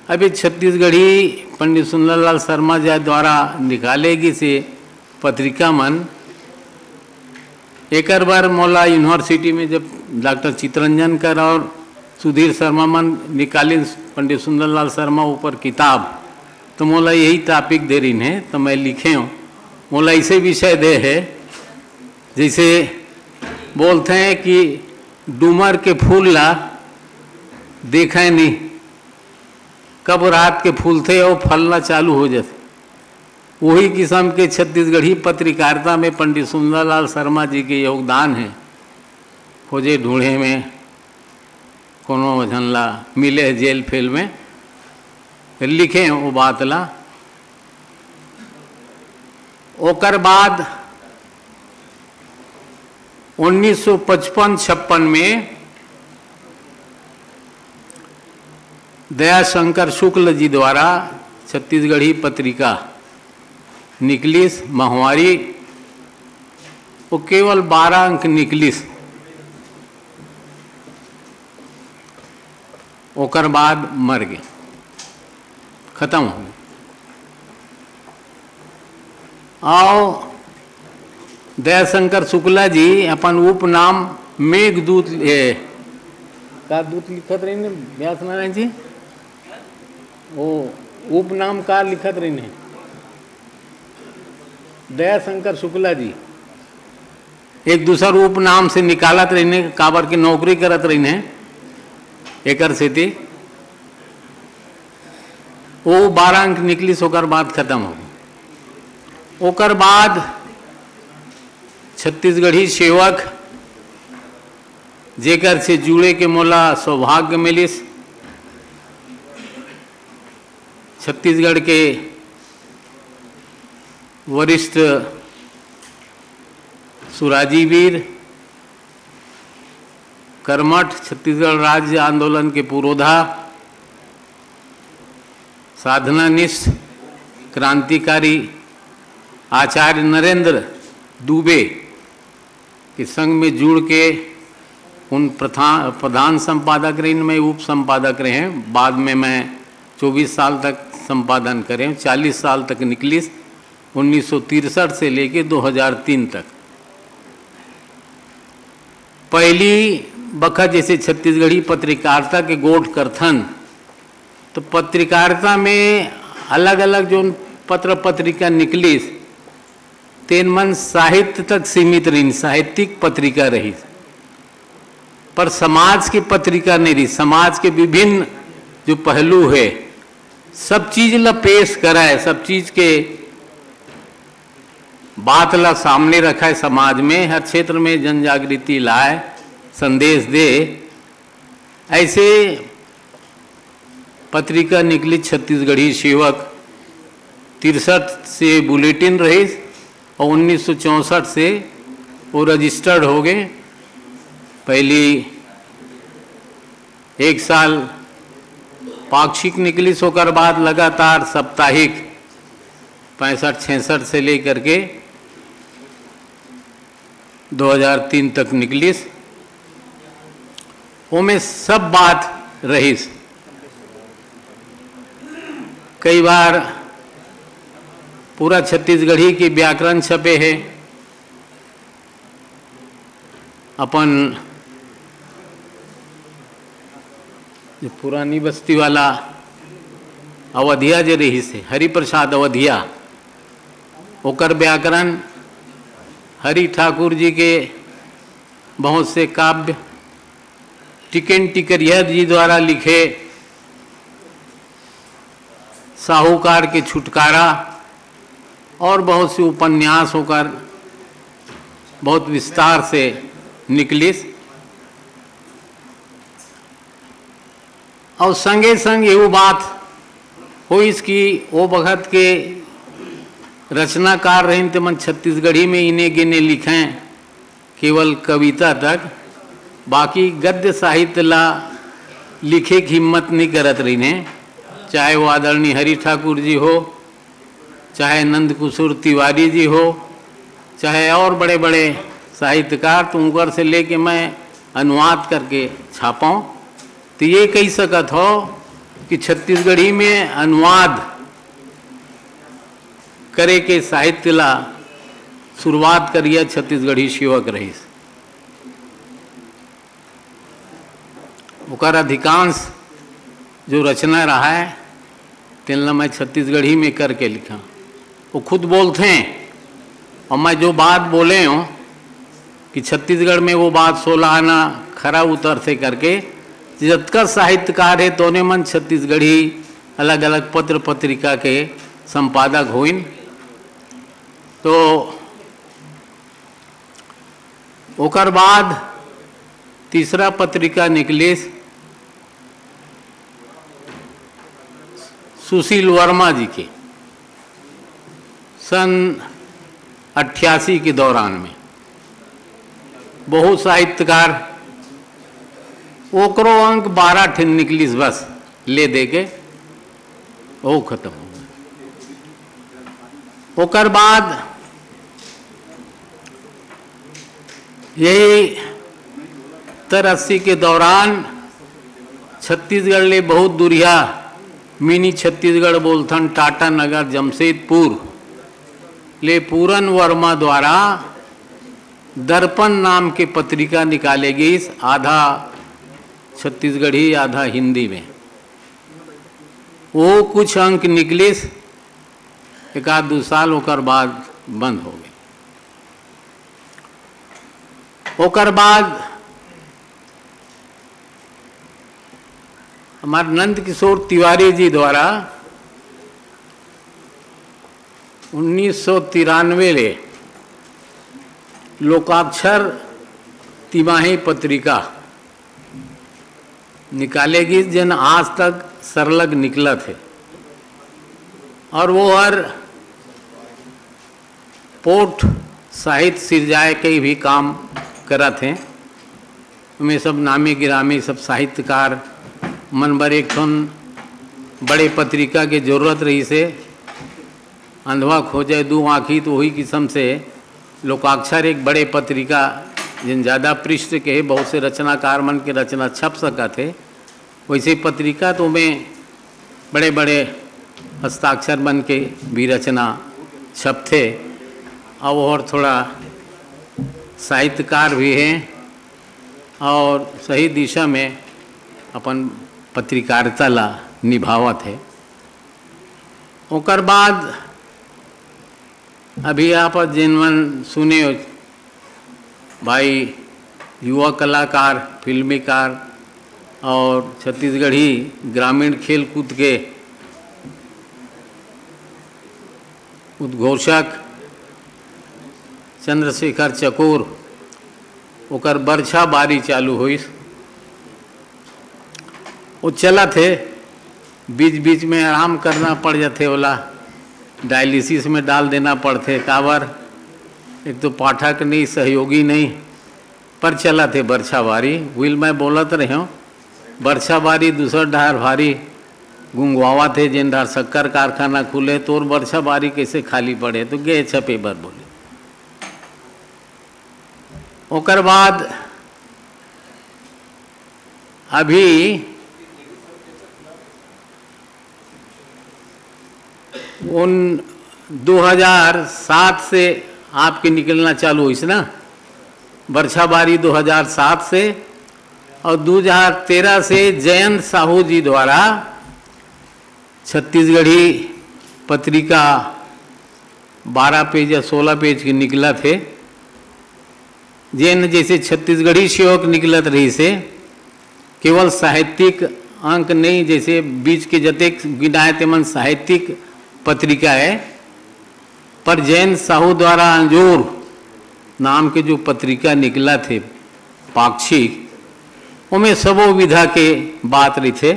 अभी छत्तीसगढ़ी पंडित सुंदरलाल शर्मा जी द्वारा निकाले गिस ये पत्रिका मन, एकर बर मोला यूनिवर्सिटी में जब डॉक्टर चितरंजन कर और सुधीर शर्मा मन निकालिन पंडित सुंदरलाल शर्मा ऊपर किताब, तो मोला यही टॉपिक दे रहिन हे, तो मैं लिखे हूँ। मोला ऐसे विषय दे हे, जैसे बोलते हैं कि डूमर के फूल ला देखे नहीं, कब रात के फूलथे और फलना चालू हो जाथे। वही किस्म के छत्तीसगढ़ी पत्रकारिता में पंडित सुंदरलाल शर्मा जी के योगदान है। खोजे ढूंढे में कोनो झन ला मिले जेल फेल में, लिखे वो बात ला। ओकर बाद उन्नीस सौ पचपन छप्पन में दयाशंकर शुक्ल जी द्वारा छत्तीसगढ़ी पत्रिका निकलिस, महुआरी, वो केवल बारह अंक निकलिस, ओकर बाद मर गे, खत्म हो गे। अउ दयाशंकर शुक्ला जी अपन उपनाम मेघदूत, ए, का दूत लिखत रहिन हे व्यास नारायण जी? वो उपनाम का लिखत रहिन हे? दयाशंकर शुक्ला जी एक दूसर उपनाम से निकालत रहिन हे, काबर के नौकरी करत रहिन हे, एकर सेती वो बारह अंक निकलिस, ओकर बाद खत्म हो गे। ओकर बाद छत्तीसगढ़ी सेवक, जेकर से जुड़े के मोला सौभाग्य मिलिस, छत्तीसगढ़ के वरिष्ठ सुराजी वीर, कर्मठ छत्तीसगढ़ राज्य आंदोलन के पुरोधा, साधनानिष्ठ क्रांतिकारी आचार्य नरेंद्र दुबे के संग में जुड़ के उन प्रथा-, प्रधान संपादक रहिन, मैं उप संपादक रहे। बाद में मैं चौबीस साल तक संपादन करे, चालीस साल तक निकलिस, उन्नीस सौ तिरसठ से लेके दो हज़ार तीन तक। पहली बखत जैसे छत्तीसगढ़ी पत्रकारिता के गोठ करथन, तो पत्रकारिता में अलग-अलग जोन पत्र पत्रिका निकलिस, तेन मन साहित्य तक सीमित रहिन, साहित्यिक पत्रिका रहिस, पर समाज की पत्रिका नहीं रही। समाज के विभिन्न जो पहलू है, सब चीज ला पेश कराए, सब चीज के बात ला सामने रखाए, समाज में हर क्षेत्र में जन जागृति लाए, संदेश दे। ऐसे पत्रिका निकली छत्तीसगढ़ी सेवक, तिरसठ से बुलेटिन रहिस और उन्नीस सौ चौंसठ से वो रजिस्टर्ड हो गए। पहली एक साल पाक्षिक निकलिस, ओकर बाद लगातार साप्ताहिक पैंसठ छियासठ से लेकर के दो हज़ार तीन तक निकलिस। ओमे सब बात रहिस। कई बार पूरा छत्तीसगढ़ी के व्याकरण छपे हे। अपन जो पुरानी बस्ती वाला अवधिया जे रहिस हे, हरिप्रसाद अवधिया, ओकर व्याकरण, हरि ठाकुर जी के बहुत से काव्य, टिकन टिकरिया जी द्वारा लिखे साहूकार के छुटकारा और बहुत से उपन्यास ओकर बहुत विस्तार से निकलिस। और संगे संग एहू बात होइस कि ओ बखत के रचनाकार रहिन, तेमन छत्तीसगढ़ी में इने गिने लिखें, केवल कविता तक, बाकी गद्य साहित्य ला लिखे के हिम्मत नहीं करत रहिन हे। चाहे वो आदरणीय हरि ठाकुर जी हो, चाहे नंद किशोर तिवारी जी हो, चाहे और बड़े बड़े साहित्यकार, तो उनकर से लेके मैं अनुवाद करके छापाऊँ। तो ये कही सकत हो कि छत्तीसगढ़ी में अनुवाद करे के साहित्य ला शुरुआत करिया छत्तीसगढ़ी सेवक रहिस। ओकर अधिकांश जो रचना रहा है, तेन ला मैं छत्तीसगढ़ी में करके लिखा। वो खुद बोलते हैं, और मैं जो बात बोले हूँ कि छत्तीसगढ़ में वो बात सोलह आना खरा उतर से करके, जतका साहित्यकार है, तोने मन छत्तीसगढ़ी अलग-अलग पत्र पत्रिका के संपादक होइन। तो ओकर बाद तीसरा पत्रिका निकलिस सुशील वर्मा जी के सन अट्ठासी के दौरान में। बहुत साहित्यकार, ओकरो अंक बारह ठिन निकलिस, बस ले दे के वो खत्म हो गए। ओकर बाद यही सत्तर अस्सी के दौरान छत्तीसगढ़ ले बहुत दूरिहा, मिनी छत्तीसगढ़ बोलथन, टाटा नगर, जमशेदपुर ले पूरन वर्मा द्वारा दर्पण नाम के पत्रिका निकाले गईस, आधा छत्तीसगढ़ी, आधा हिंदी में। वो कुछ अंक निकलिस, एक आध दू साल, ओकर बाद बंद हो गए। ओकर बाद हमारे नंद किशोर तिवारी जी द्वारा उन्नीस सौ तिरानवे ले लोकाक्षर तिमाही पत्रिका निकाले गईस, जेन आज तक सरलग निकलत हे। और वो हर पोठ साहित्य सिरजाए के भी काम करत हे। ओमे सब नामी गिरामी सब साहित्यकार मन बर एक ठन बड़े पत्रिका के जरूरत रहिस हे। अंधवा खोजे दू आँखी, तो वही किस्म से लोकाक्षर एक बड़े पत्रिका, जिन ज़्यादा पृष्ठ के हे, बहुत से रचनाकार मन के रचना छप सकत हे, वैसे पत्रिका तो में बड़े बड़े हस्ताक्षर मन के भी रचना छपथे। और थोड़ा साहित्यकार भी हे और सही दिशा में अपन पत्रकारिता ला निभावत हे। ओकर बाद अभी आप जेन मन सुने हो, भाई, युवा कलाकार, फिल्मीकार और छत्तीसगढ़ी ग्रामीण खेल कूद के उद्घोषक चंद्रशेखर चकोर, ओकर बरछा बारी चालू होइस। वो चलत हे, बीच बीच में आराम करना पड़ जाथे, ओला डायलिसिस में डाल देना पड़थे। काबर? एक तो पाठक नहीं, सहयोगी नहीं, पर चलत हे बरछा बारी। उही ल मैं बोलत रहेंव, बरछा बारी दूसर डहर भारी गुंगवावत हे, जेन डहर शक्कर कारखाना खुले, तोर बरछा बारी कइसे खाली पड़े? तो गे छपे बर बोले। ओकर बाद अभी उन दो हज़ार सात से आपके निकलना चालू होइस ना, बरछा बारी दो हज़ार सात से, और दो हज़ार तेरह से जयंत साहू जी द्वारा छत्तीसगढ़ी पत्रिका बारह पेज या सोलह पेज के निकलत हे, जेन जैसे छत्तीसगढ़ी सेवक निकलत रहिस हे, केवल साहित्यिक अंक नहीं, जैसे बीच के जतेक गिनाए तेमन साहित्यिक पत्रिका हे, पर जयंत साहू द्वारा अंजोर नाम के जो पत्रिका निकलत हे पाक्षिक, ओमे सबो विधा के बात रहिथे।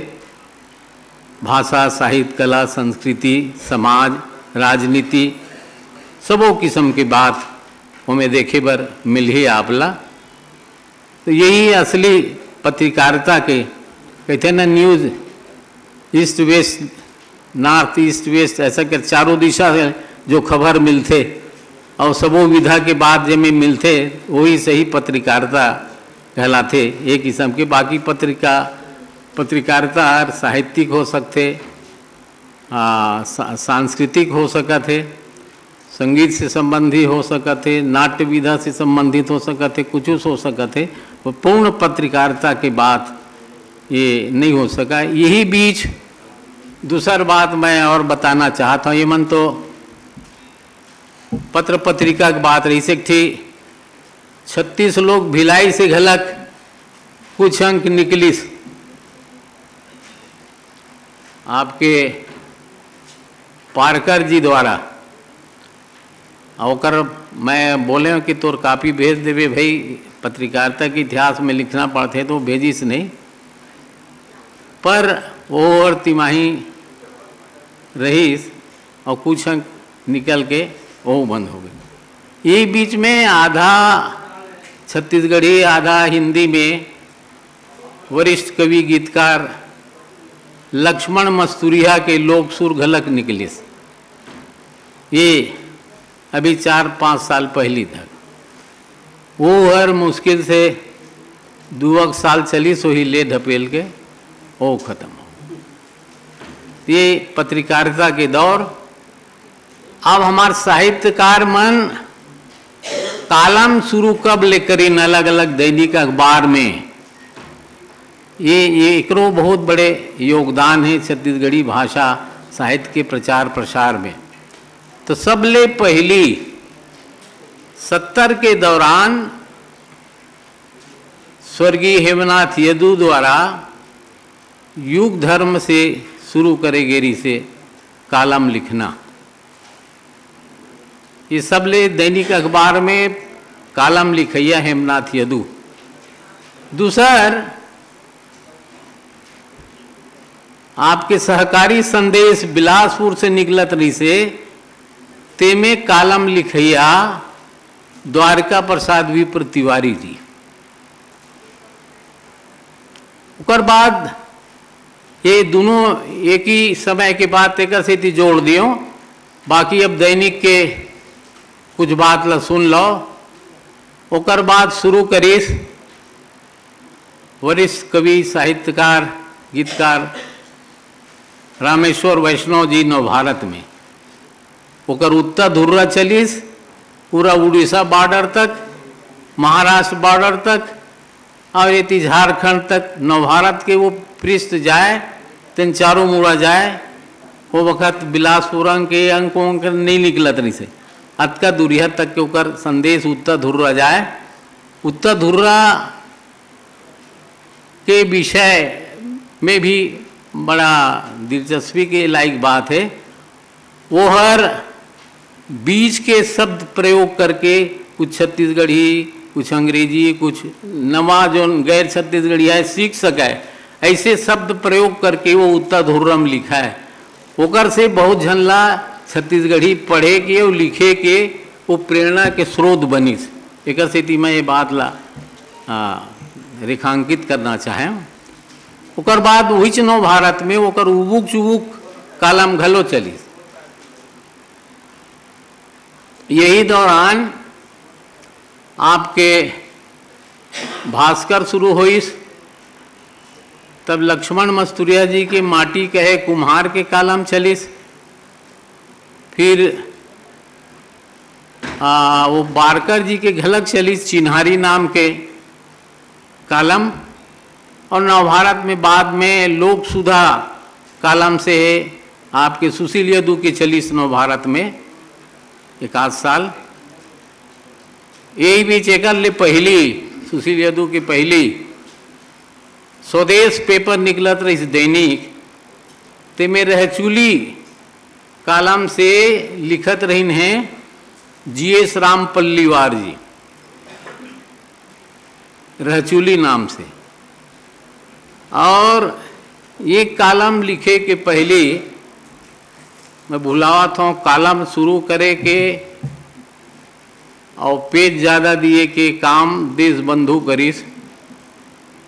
भाषा, साहित्य, कला, संस्कृति, समाज, राजनीति, सबो किस्म के बात ओमे देखे बर मिलही आप ला। तो यही असली पत्रकारिता के कहिथे ना, news east west, north east west, ऐसा कर चारों दिशा से जो खबर मिलथे और सबो विधा के बात जेमे मिलथे, वही सही पत्रकारिता कहलाथे। ये किस्म के बाकी पत्रिका, पत्रकारिता हर साहित्यिक हो सकथे, आ, सा-, सांस्कृतिक हो सकत हे, संगीत से संबंधी हो सकत हे, नाट्य विधा से संबंधित हो सकत हे, कुछ हो सकत हे, वो पूर्ण पत्रकारिता के बात ये नहीं हो सका। यही बीच दूसर बात मैं और बताना चाहत हंव, ये मन तो पत्र पत्रिका के बात रहिस, एक ठी छत्तीस लोग भिलाई से घलक कुछ अंक निकलिस आपके पारकर जी द्वारा। और ओकर मैं बोलेंव कि तोर copy भेज देबे भाई, पत्रकारिता के इतिहास में लिखना पड़थे, तो भेजिस नहीं। पर वो और तिमाही रहिस और कुछ अंक निकल के वो बंद हो गे। ये बीच में आधा छत्तीसगढ़ी, आधा हिंदी में वरिष्ठ कवि गीतकार लक्ष्मण मस्तुरिया के लोक सुर घलक निकलिस। ये अभी चार पाँच साल पहली तक वो हर मुश्किल से दुएक साल चलिस होही ले ढपेल के, वो खत्म हो। ये पत्रकारिता के दौर। अब हमार साहित्यकार मन column शुरू कब ले करिन अलग-अलग दैनिक अखबार में, ये, ये एकरो बहुत बड़े योगदान हे छत्तीसगढ़ी भाषा साहित्य के प्रचार प्रसार में। तो सबले पहली सत्तर के दौरान स्वर्गीय हेमनाथ यदु द्वारा युग धर्म से शुरू करे गे रिहिसे column लिखना। ये सबले दैनिक अखबार में column लिखइया हेमनाथ यदु। दूसर, आपके सहकारी संदेश बिलासपुर से निकलत रिहिसे, तेमे column लिखइया द्वारिका प्रसाद विप्र तिवारी जी। ओकर बाद ये दोनों एक ही समय के बात, तेकर सेती जोड़ दियो। बाकी अब दैनिक के कुछ बात ला सुन लो। ओकर बाद शुरू करिस वरिष्ठ कवि, साहित्यकार, गीतकार रामेश्वर वैष्णव जी नवभारत में। ओकर उत्तर धुर्रा चलिस पूरा उड़ीसा border तक, महाराष्ट्र border तक, और एती झारखंड तक नवभारत के वो पृष्ठ जाए, तेन चारों मुड़ा जाए। वो वक्त बिलासपुर अंक के अंक वंक नहीं निकलत रहिसे, अतका दूरिया तक के ओकर संदेश उत्तर धुर्रा जाए। उत्तर धुर्रा के विषय में भी बड़ा दिलचस्पी के लायक बात हे। वो हर बीच के शब्द प्रयोग करके कुछ छत्तीसगढ़ी, कुछ अंग्रेजी, कुछ नवा जोन गैर छत्तीसगढ़िया सीख सके, ऐसे शब्द प्रयोग करके वो उत्तर धुर्रम लिखा है। ओकर से बहुत झन ला छत्तीसगढ़ी पढ़े के अउ लिखे के वो प्रेरणा के स्रोत बनिस। एकर सेती मैं ये बात ला, आ, रेखांकित करना चाहेंव। ओकर बाद उहिच नव भारत में ओकर उबुक चुबुक कालम घलो चलिस। यही दौरान आपके भास्कर शुरू होइस, तब लक्ष्मण मस्तुरिया जी के माटी कहे कुम्हार के कालम चलिस, फिर, आ, वो बारकर जी के घलक चलिस चिन्हारी नाम के कालम, और नवभारत में बाद में लोक सुधा कालम से आपके सुशील यदु के चलिस नवभारत में एक आध साल। यही बीच एकर ले पहली, सुशील यदु के पहली स्वदेश पेपर निकलत रहिस दैनिक, तेमे रहचुली कालम से लिखत रहिन हैं जीएस राम पल्लीवार जी, रहचुली नाम से। और ये कालम लिखे के पहले मैं भुलावत हूँ, कालम शुरू करे के और पेज ज़्यादा दिए के काम देशबंधु करिस।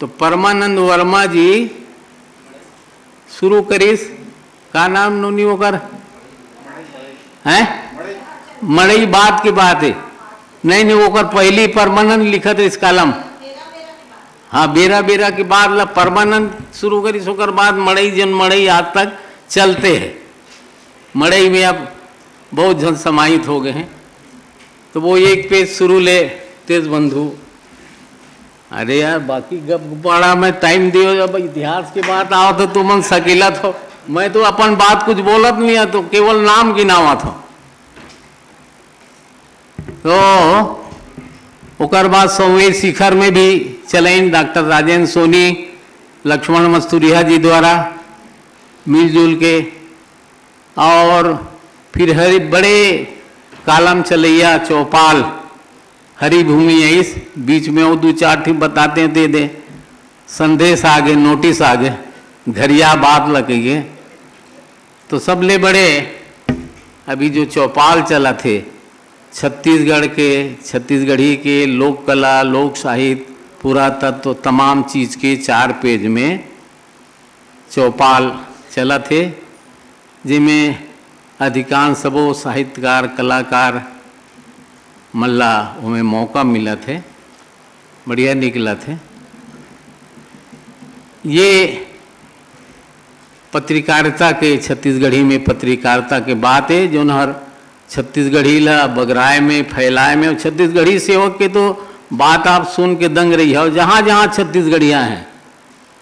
तो परमानंद वर्मा जी शुरू करिस। का नाम नोनी ओकर? हैं? मड़ई बात की बात है। नहीं, नहीं, ओकर पहली परमानंद लिखत रहिस कालम। हाँ, बेरा बेरा के बाद ला परमानंद शुरू करिस, ओकर बाद मड़ई, जन मड़ई आज तक चलते हैं। मड़ई में अब बहुत झन समाहित हो गए हैं। तो वो एक पेज शुरू ले, देशबंधु। अरे यार, बाकी गप गुपाड़ा में टाइम दियो, जब इतिहास के बात आओ तो तुमन सकीलत हो। मैं तो अपन बात कुछ बोलत नहीं है, तो केवल नाम गिनावत हो। तो ओकर बाद संवेद शिखर में भी चलाइन डॉक्टर राजेंद्र सोनी, लक्ष्मण मस्तुरिया जी द्वारा मिलजुल के, और फिर हरि बड़े कालम चलैया चौपाल हरिभूमि आइस, बीच में वो दू चार ठी बताते दे दे, संदेश आगे, नोटिस आगे, घरिया बात लगेगे। तो सबले बड़े अभी जो चौपाल चलत हे छत्तीसगढ़ के, छत्तीसगढ़ी के लोक कला, लोक साहित्य, पुरातत्व, तमाम चीज के चार पेज में चौपाल चलत हे, जेमे अधिकांश सबो साहित्यकार, कलाकार मन ला ओमे मौका मिलत हे, बढ़िया निकलत हे। ये पत्रकारिता के, छत्तीसगढ़ी में पत्रकारिता के बात हे, जोन हर छत्तीसगढ़ी ला बगराए में, फैलाए में, और छत्तीसगढ़ी सेवक के तो बात आप सुन के दंग रही हो। जहाँ जहाँ छत्तीसगढ़िया हैं,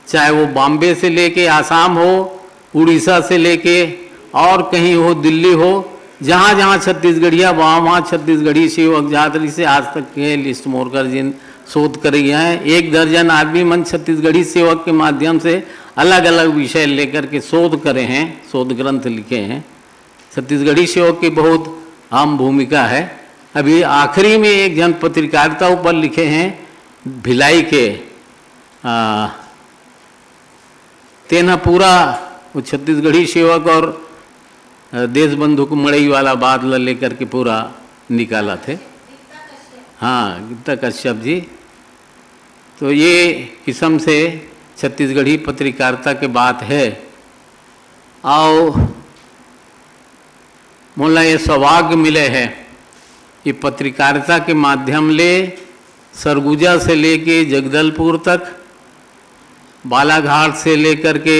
चाहे वो बॉम्बे से लेके आसाम हो, उड़ीसा से लेके और कहीं हो, दिल्ली हो, जहाँ जहाँ छत्तीसगढ़िया, वहाँ वहाँ छत्तीसगढ़ी सेवक जात रहिस हे। आज तक के लिस्ट मोर कर जिन शोध करे हैं, एक दर्जन आदमी मन छत्तीसगढ़ी सेवक के माध्यम से अलग अलग विषय लेकर के शोध करे हैं, शोध ग्रंथ लिखे हैं। छत्तीसगढ़ी सेवक की बहुत अहम भूमिका है। अभी आखिरी में एक जन पत्रकारिता ऊपर लिखे हैं भिलाई के, आ, तेन ह पूरा वो छत्तीसगढ़ी सेवक और, अ, देशबंधु के मड़ई वाला बात ला लेकर के पूरा निकालत हे। हाँ, गीता कश्यप जी। तो ये किस्म से छत्तीसगढ़ी पत्रकारिता के बात है। अउ मोला ये सौभाग्य मिले हे कि पत्रकारिता के माध्यम ले सरगुजा से लेके जगदलपुर तक, बालाघाट से लेकर के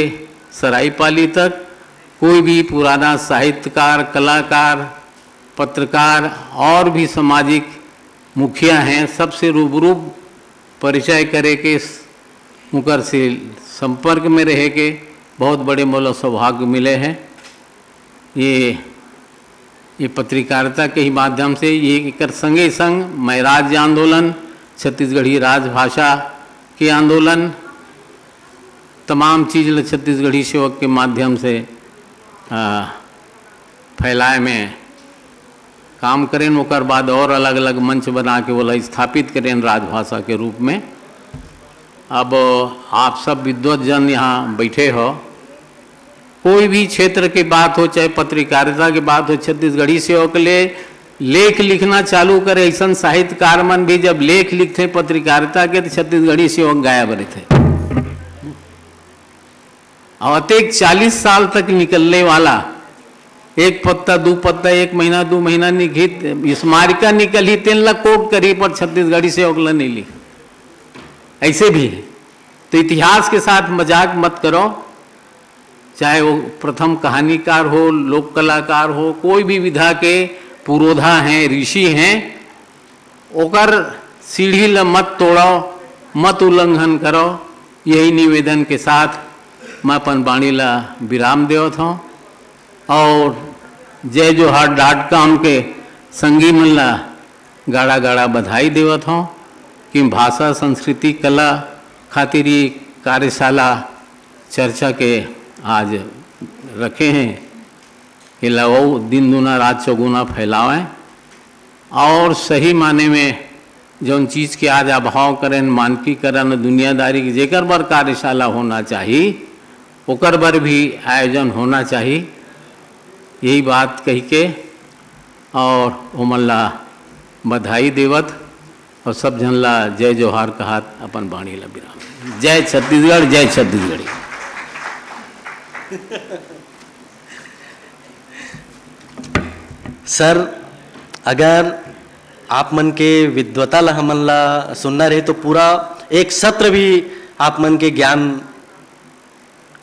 सरायपाली तक, कोई भी पुराना साहित्यकार, कलाकार, पत्रकार और भी सामाजिक मुखिया हैं, सबसे रूबरू परिचय करे के, उनकर से संपर्क में रहे के बहुत बड़े मोला सौभाग्य मिले हे। ये, ये पत्रकारिता के ही माध्यम से, ये एकर संगे संग मैं राज्य आंदोलन, छत्तीसगढ़ी राजभाषा के आंदोलन, तमाम चीज ल छत्तीसगढ़ी सेवक के माध्यम से, आ, फैलाए में काम करेन, ओकर बाद और अलग-अलग मंच बना के ओला स्थापित करेन राजभाषा के रूप में। अब आप सब विद्वत जन यहाँ बैठे हो, कोई भी क्षेत्र के बात हो, चाहे पत्रकारिता के बात हो, छत्तीसगढ़ी सेवक ले लेख लिखना चालू करे। ऐसन साहित्यकार मन भी जब लेख लिखथे पत्रकारिता के, तो छत्तीसगढ़ी सेवक गायब रहथे। और अतेक चालीस साल तक निकलने वाला एक पत्ता, दू पत्ता, एक महीना, दू महीना निकहित स्मारिका निकलही, तेन ला कोट करही, पर छत्तीसगढ़ी सेवक ला नहीं लिख। ऐसे भी है। तो इतिहास के साथ मजाक मत करो, चाहे वो प्रथम कहानीकार हो, लोक कलाकार हो, कोई भी विधा के पुरोधा हैं, ऋषि हैं, ओकर सीढ़ी ल मत तोड़ो, मत उल्लंघन करो। यही निवेदन के साथ मैं अपन बाणी ला विराम देवत हूँ और जय जोहार डॉट कॉम के संगी मन ला गाड़ा गाड़ा बधाई देवत हूँ कि भाषा, संस्कृति, कला खातिर ये कार्यशाला चर्चा के आज रखे हैं। एला वो दिन दूना रात चौगुना फैलावें और सही माने में जौन चीज के आज अभाव करें, मानकीकरण, दुनियादारी के जेकर बर कार्यशाला होना चाही, ओकर बर भी आयोजन होना चाही। यही बात कही के और ओमन ला बधाई देवत और सब झन ला जय जोहार कहत अपन बाणी ला विराम। जय छत्तीसगढ़, जय छत्तीसगढ़ी। सर, अगर आप मन के विद्वता ला हमन ला सुनना रहे तो पूरा एक सत्र भी आप मन के ज्ञान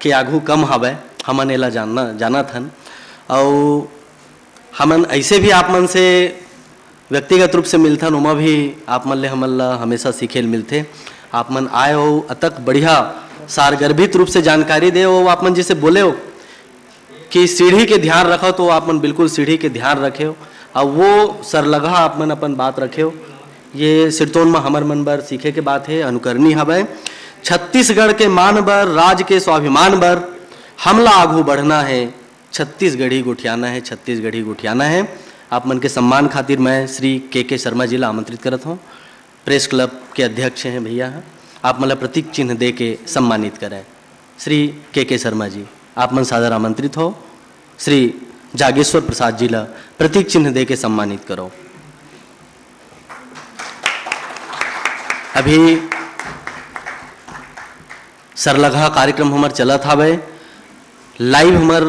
के आघू कम हवय, हमन एला जानना जानत हन। अउ हमन ऐसे भी आप मन से व्यक्तिगत रूप से मिलथन, ओमा भी आप मन ले हमन ला हमेशा सीखे ल मिलथे। आप मन आए हो, अतक बढ़िया सारगर्भित रूप से जानकारी दे हो, आप मन जैसे बोले हो कि सीढ़ी के ध्यान रखो, तो आप मन बिल्कुल सीढ़ी के ध्यान रखे हो। अब वो सरलगहा आप मन अपन बात रखे हो, ये सिरतोन में हमर मन बर सीखे के बात है, अनुकरणी हवय। छत्तीसगढ़ के मान बर, राज के स्वाभिमान बर हमला आगू बढ़ना है, छत्तीसगढ़ी गोठियाना है, छत्तीसगढ़ी गोठियाना है। आप मन के सम्मान खातिर मैं श्री के के शर्मा जी ला आमंत्रित करत हूँ। प्रेस क्लब के अध्यक्ष हैं भैया, आप मन ला प्रतीक चिन्ह दे के सम्मानित करें। श्री के के शर्मा जी, आप मन सादर आमंत्रित हो। श्री जागेश्वर प्रसाद जी ला प्रतीक चिन्ह दे के सम्मानित करो। अभी सरलगहा कार्यक्रम हमर चलत हावय, लाइव हमर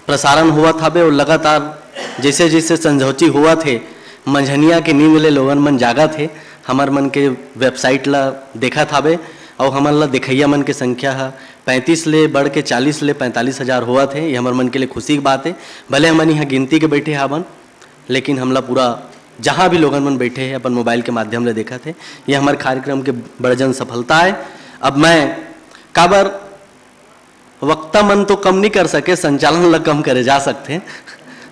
प्रसारण होवत हावय और लगातार जैसे जैसे संझौची होवत हे, मंझनिया के नींद ले लोगन मन जागत हे, हमर मन के वेबसाइट ला देखत हावय और हमन ला देखइया मन के संख्या ह पैंतीस ले बढ़ के चालीस ले पैंतालीस हजार होवत हे। ये हमर मन के लिए खुशी की बात हे। भले हमन यहाँ गिनती के बैठे हावन, लेकिन हमला पूरा जहाँ भी लोगन मन बैठे हैं अपन मोबाइल के माध्यम ले देखत हे। ये हमर कार्यक्रम के बड़ जन सफलता है। अब मैं काबर वक्ता मन तो कम नहीं कर सके, संचालन ला कम करे जा सकथे,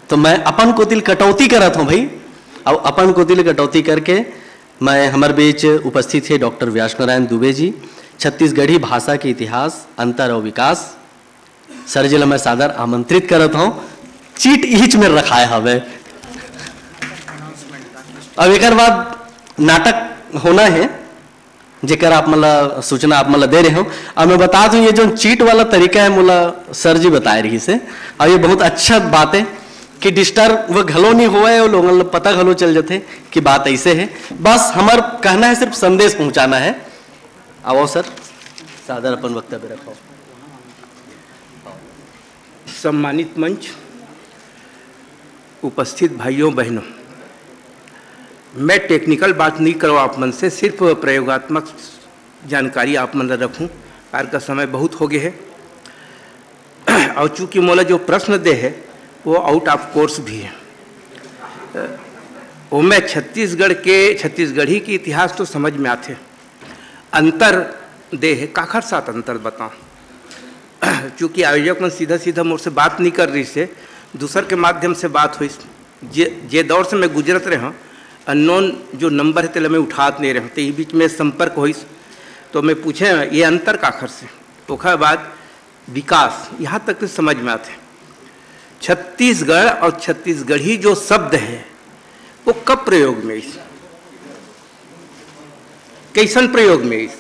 तो मैं अपन कोतिल कटौती करत हूँ भाई। अब अपन कोतिल कटौती करके मैं हमर बीच उपस्थित है डॉक्टर व्यास नारायण दुबे जी, छत्तीसगढ़ी भाषा के इतिहास, अंतर और विकास। सर जी ला मैं सादर आमंत्रित करत हूँ। चीट इहिच में रखाए हवे। अब एकर बाद नाटक होना है, जेकर आप मन ला सूचना आप मन ला दे रहे हो। अब मैं बता दूं, ये जो चीट वाला तरीका है, मोला सर जी बताए रही से, और ये बहुत अच्छा बात है कि डिस्टर्ब वो घलो नहीं हुआ है और लोगन ला पता घलो चल जाते कि बात ऐसे है। बस हमर कहना है, सिर्फ संदेश पहुंचाना है। आओ सर, सादर अपन वक्तव्य रखो। सम्मानित मंच, उपस्थित भाइयों बहनों, मैं टेक्निकल बात नहीं करूँ आप मन से, सिर्फ प्रयोगात्मक जानकारी आप मन ला रखूँ। कार का समय बहुत हो गया है और चूँकि मोला जो प्रश्न दे है वो आउट ऑफ कोर्स भी है। वो मैं छत्तीसगढ़ के, छत्तीसगढ़ी के इतिहास तो समझ में आते, अंतर दे है, काखर साथ अंतर बताऊँ? चूँकि आयोजक मन सीधा सीधा मोर से बात नहीं कर रही से, दूसर के माध्यम से बात हुई। जे जे दौर से मैं गुजरत रहे हूँ, अननोन जो नंबर है तेला मैं उठात नहीं रहे हूँ, तो ये बीच में संपर्क होइस, तो मैं पूछे ये अंतर काखर से, ओखर बाद विकास, यहाँ तक तो समझ में आते। छत्तीसगढ़ और छत्तीसगढ़ी जो शब्द है वो कब प्रयोग में आइस? कइसन प्रयोग में आइस?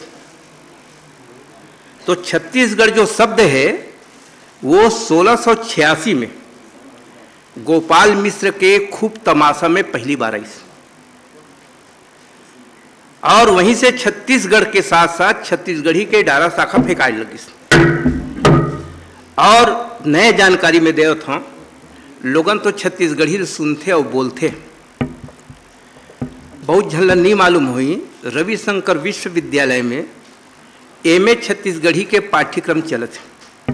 तो छत्तीसगढ़ जो शब्द है, वो सोलह सौ छियासी में गोपाल मिश्र के खूब तमाशा में पहली बार आइस। और वहीं से छत्तीसगढ़ के साथ साथ छत्तीसगढ़ी के डारा शाखा फेंकाए लगिस। और नए जानकारी में देवत हौं, लोगन तो छत्तीसगढ़ी ल सुनथे और बोलथे, बहुत झन ल नहीं मालूम होही, रविशंकर विश्वविद्यालय में एमए छत्तीसगढ़ी के पाठ्यक्रम चलत हे।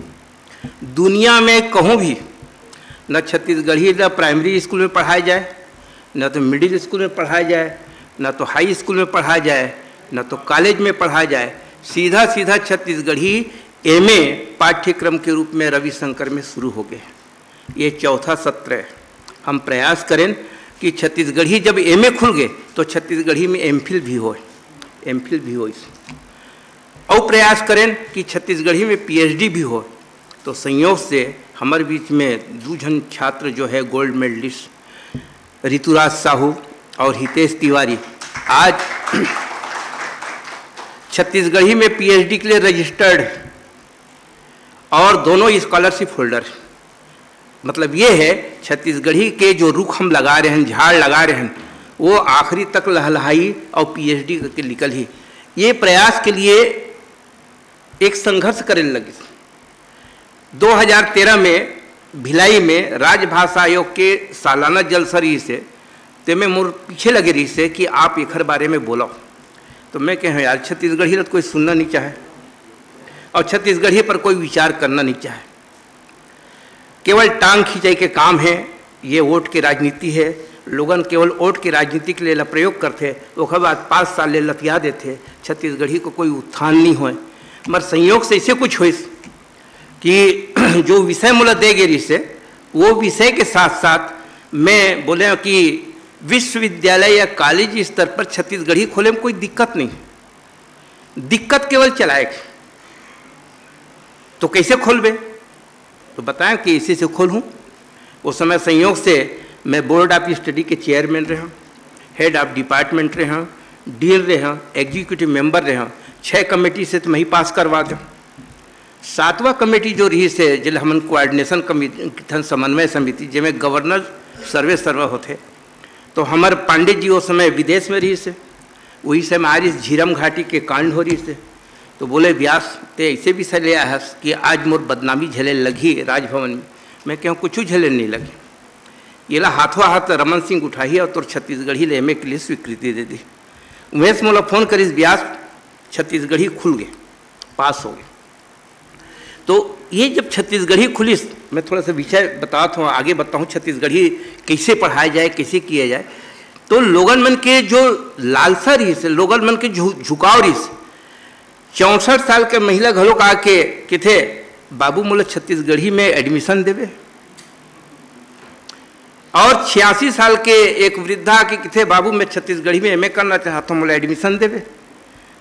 दुनिया में कहूँ भी न छत्तीसगढ़ी ल प्राइमरी स्कूल में पढ़ाया जाए, न तो मिडिल स्कूल में पढ़ाया जाए, न तो हाई स्कूल में पढ़ाया जाए, न तो कॉलेज में पढ़ाया जाए। सीधा सीधा छत्तीसगढ़ी एमए पाठ्यक्रम के रूप में रविशंकर में शुरू हो गए। ये चौथा सत्र है। हम प्रयास करें कि छत्तीसगढ़ी जब एमए खुल गए तो छत्तीसगढ़ी में एमफिल भी हो, एमफिल भी हो। और प्रयास करें कि छत्तीसगढ़ी में पीएचडी भी हो। तो संयोग से हमारे बीच में दो झन छात्र जो है गोल्ड मेडलिस्ट ऋतुराज साहू और हितेश तिवारी आज छत्तीसगढ़ी में पीएचडी के लिए रजिस्टर्ड और दोनों स्कॉलरशिप होल्डर। मतलब ये है, छत्तीसगढ़ी के जो रुख हम लगा रहे हैं, झाड़ लगा रहे हैं, वो आखिरी तक लहलहाई और पीएचडी करके निकल ही। ये प्रयास के लिए एक संघर्ष करे लगिस। दो हज़ार तेरह में भिलाई में राजभाषा आयोग के सालाना जलसा रहिस हे, तेमे मोर पीछे लगे रहिस हे कि आप एखर बारे में बोलो। तो मैं कहे, यार, छत्तीसगढ़ी ल तो कोई सुनना नहीं चाहे और छत्तीसगढ़ी पर कोई विचार करना नहीं चाहे। केवल टांग खिंचाई के काम है, ये वोट की राजनीति है। लोगन केवल वोट की राजनीति के लिए एला प्रयोग करथे, ओकर बाद पाँच साल ले लतिया देथे, छत्तीसगढ़ी को कोई उत्थान नहीं होए। मगर संयोग से ऐसे कुछ होइस कि जो विषय मोला दे गे रिहिस हे, वो विषय के साथ साथ मैं बोले कि विश्वविद्यालय या कॉलेज स्तर पर छत्तीसगढ़ी खोले में कोई दिक्कत नहीं, दिक्कत केवल चलाए के। तो कैसे खोलबे? तो बताएं कि इसी से खोलूँ। उस समय संयोग से मैं बोर्ड ऑफ स्टडी के चेयरमैन रहे हौं, हेड ऑफ डिपार्टमेंट रहे हौं, डीन रहे हौं, एग्जीक्यूटिव मेंबर रहे हौं। छः कमेटी से तो मैं ही पास करवा दें। सातवां कमेटी जो रहिस हे, जेला हमन कोऑर्डिनेशन कमेटी, समन्वय समिति, जेमे गवर्नर सर्वे सर्वा होथे, तो हमर पांडे जी ओ समय विदेश में रहिस हे, वही समय आ रहिस, झीरम घाटी के कांड हो रहिस हे। तो बोले, "व्यास, ते ऐसे विषय ले आए हस कि आज मोर बदनामी झेले लगही राजभवन में।" मैं कहूँ, "कुछ झेले नहीं लगे, ये ला हाथों हाथ रमन सिंह उठाही और तोर छत्तीसगढ़ी ले एमए के लिए स्वीकृति दे दी।" उमेश मोला फोन करिस, "व्यास, छत्तीसगढ़ी खुल गए, पास हो गए।" तो ये जब छत्तीसगढ़ी खुलिस, मैं थोड़ा सा विषय बतात हूँ, आगे बताहूँ छत्तीसगढ़ी कैसे पढ़ाया जाए, कैसे किया जाए। तो लोगन मन के जो लालसा रहिस, लोगन मन के झु-, झुकाव रहिस, चौसठ साल के महिला घलोक आके किथे, "बाबू, मोला छत्तीसगढ़ी में एडमिशन देवे।" और छियासी साल के एक वृद्धा के किथे, "बाबू, मैं छत्तीसगढ़ी में एमए करना चाहता हूँ, मोला एडमिशन देवे।"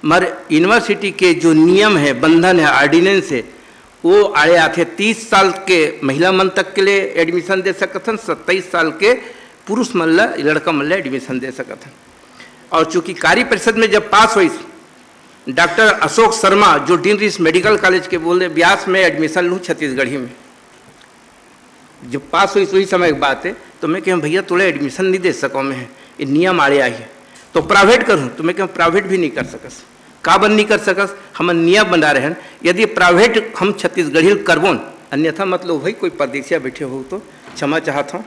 मगर यूनिवर्सिटी के जो नियम है, बंधन है, ऑर्डिनेंस है, वो आड़े आथे। तीस साल के महिला मन तक के लिए एडमिशन दे सकत हन, सत्ताईस साल के पुरुष मन ला, लड़का मन ला एडमिशन दे सकत हन। और चूंकि कार्य परिषद में जब पास होइस, डॉक्टर अशोक शर्मा जो डीन रहिस मेडिकल कॉलेज के, बोले, "व्यास, मैं एडमिशन लूँ छत्तीसगढ़ी में।" जब पास होइस, वही समय की बात है, तो मैं कहा, "भैया, तोला एडमिशन नहीं दे सकौं मैं, ये नियम आड़े आही।" तो प्राइवेट करूँ? तो मैं कहा, "प्राइवेट भी नहीं कर सकस।" काबर नहीं कर सकस? हमन नियम बना रहे हैं, यदि प्राइवेट हम छत्तीसगढ़ी ल करबोन, अन्यथा मतलब भाई कोई परदेसिया बैठे हो तो क्षमा चाहत हूँ।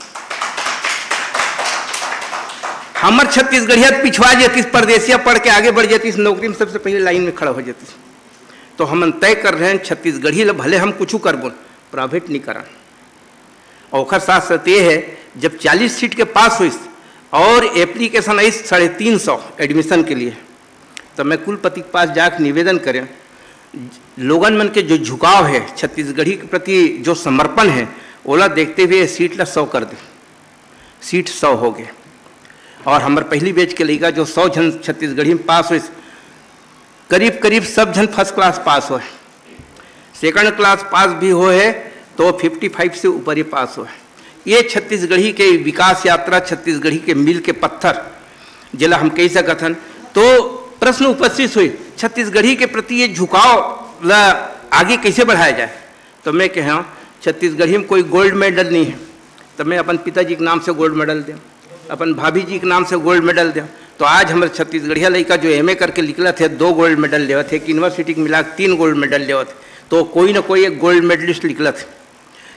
हमर छत्तीसगढ़िया पिछवा जतिस, परदेसिया पढ़ के आगे बढ़ जतिस, नौकरी में सबसे पहले लाइन में खड़ा हो जतिस। तो हमन तय कर रहे हैं, छत्तीसगढ़ी ल भले हम कुछ करबोन, प्राइवेट नहीं करन। और ओखर साथ साथ ये है, जब चालीस सीट के पास होइस और एप्लीकेशन आइस साढ़े तीन सौ एडमिशन के लिए, तो मैं कुलपति के पास जाके निवेदन करें, लोगन मन के जो झुकाव है, छत्तीसगढ़ी के प्रति जो समर्पण है, ओला देखते हुए सीट ला सौ कर दे। सीट सौ हो गए। और हमर पहली बैच के लइका जो सौ झन छत्तीसगढ़ी में पास होइस, करीब करीब सब झन फर्स्ट क्लास पास होए, सेकंड क्लास पास भी होए तो फिफ्टी फाइव से ऊपर ही पास होए। ये छत्तीसगढ़ी के विकास यात्रा, छत्तीसगढ़ी के मील के पत्थर, जेला हम कहि सकत हन। तो प्रश्न उपस्थित हुई, छत्तीसगढ़ी के प्रति ये झुकाव ला आगे कैसे बढ़ाया जाए? तो मैं कहा, छत्तीसगढ़ी में कोई गोल्ड मेडल नहीं है, तो मैं अपन पिताजी के नाम से गोल्ड मेडल दें, अपन भाभी जी के नाम से गोल्ड मेडल दें। तो आज हमारे छत्तीसगढ़िया लड़का जो एमए करके निकलत है, दो गोल्ड मेडल लेवत है, एक यूनिवर्सिटी के मिला के तीन गोल्ड मेडल लेवत है, तो कोई ना कोई एक गोल्ड मेडलिस्ट निकलत है।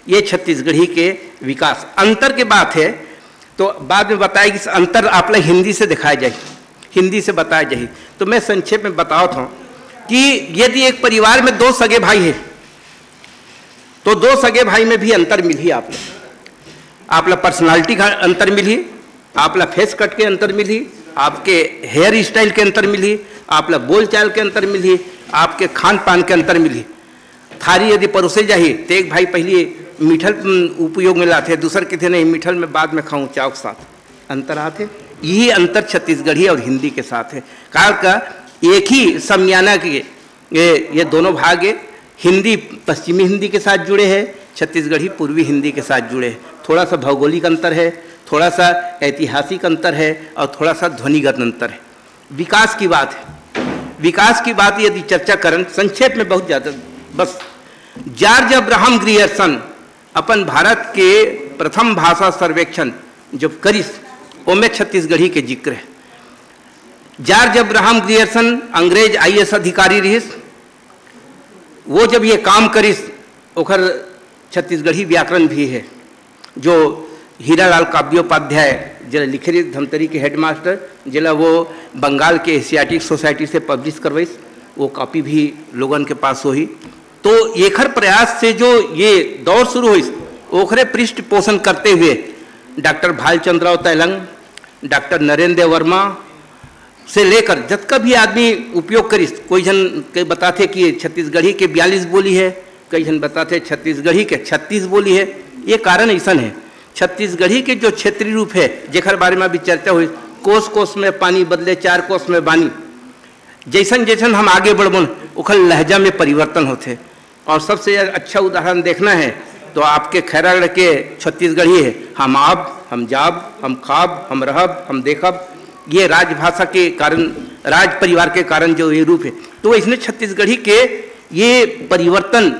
ये छत्तीसगढ़ी के विकास अंतर के बात है। तो बाद में बताया कि इस अंतर आप ला हिंदी से दिखाया जाए, हिंदी से बताया जाए। तो मैं संक्षेप में बतावत हूँ कि यदि एक परिवार में दो सगे भाई है, तो दो सगे भाई में भी अंतर मिलही आप ला। आप ला पर्सनालिटी का अंतर मिलही, आप ला फेस कट के अंतर मिलही, आपके हेयर स्टाइल के अंतर मिलही, आप ला बोलचाल के अंतर मिलही, आपके खान पान के अंतर मिलही। थारी यदि परोसे जाही, तो एक भाई पहली मीठल, उम, उपयोग में लाथे, दूसर किथे नहीं, मीठल में बाद में खाऊं चाव के साथ। अंतर आथे। यही अंतर छत्तीसगढ़ी और हिंदी के साथ है। काल का एक ही समियाना के ये, ये दोनों भाग है। हिंदी पश्चिमी हिंदी के साथ जुड़े हैं, छत्तीसगढ़ी पूर्वी हिंदी के साथ जुड़े हैं। थोड़ा सा भौगोलिक अंतर है, थोड़ा सा ऐतिहासिक अंतर है और थोड़ा सा ध्वनिगत अंतर है। विकास की बात है, विकास की बात यदि चर्चा करन संक्षेप में, बहुत ज़्यादा बस, जॉर्ज अब्राहम ग्रियर्सन अपन भारत के प्रथम भाषा सर्वेक्षण जब करिस, ओमे छत्तीसगढ़ी के जिक्र है। जॉर्ज अब्राहम ग्रियर्सन अंग्रेज आईएएस अधिकारी रहिस। वो जब ये काम करिस, ओखर छत्तीसगढ़ी व्याकरण भी है, जो हीरालाल काव्योपाध्याय जेला लिखे रहिस, धमतरी के हेडमास्टर, जेला वो बंगाल के एशियाटिक सोसाइटी से पब्लिश करवाइस, वो कॉपी भी लोगन के पास होही। तो एखर प्रयास से जो ये दौर शुरू होइस, ओखरे पृष्ठ पोषण करते हुए डॉक्टर भालचंद्रराव तैलंग, डॉक्टर नरेंद्र वर्मा से लेकर जतका भी आदमी उपयोग करिस, कोई झन के बताथे कि छत्तीसगढ़ी के बयालीस बोली है, कई झन बताथे छत्तीसगढ़ी के छत्तीस बोली है। ये कारण ऐसन है, छत्तीसगढ़ी के जो क्षेत्रीय रूप है, जेकर बारे में अभी चर्चा हुई, कोस कोस में पानी बदले चार कोस में बानी, जैसन जैसन हम आगे बढ़बन, ओखर लहजा में परिवर्तन होथे। और सबसे अच्छा उदाहरण देखना है तो आपके खैरागढ़ के छत्तीसगढ़ी है, हम आब, हम जाब, हम खाब, हम रहब, हम देखब। ये राजभाषा के कारण, राज परिवार के कारण जो ये रूप है, तो इसने छत्तीसगढ़ी के ये परिवर्तन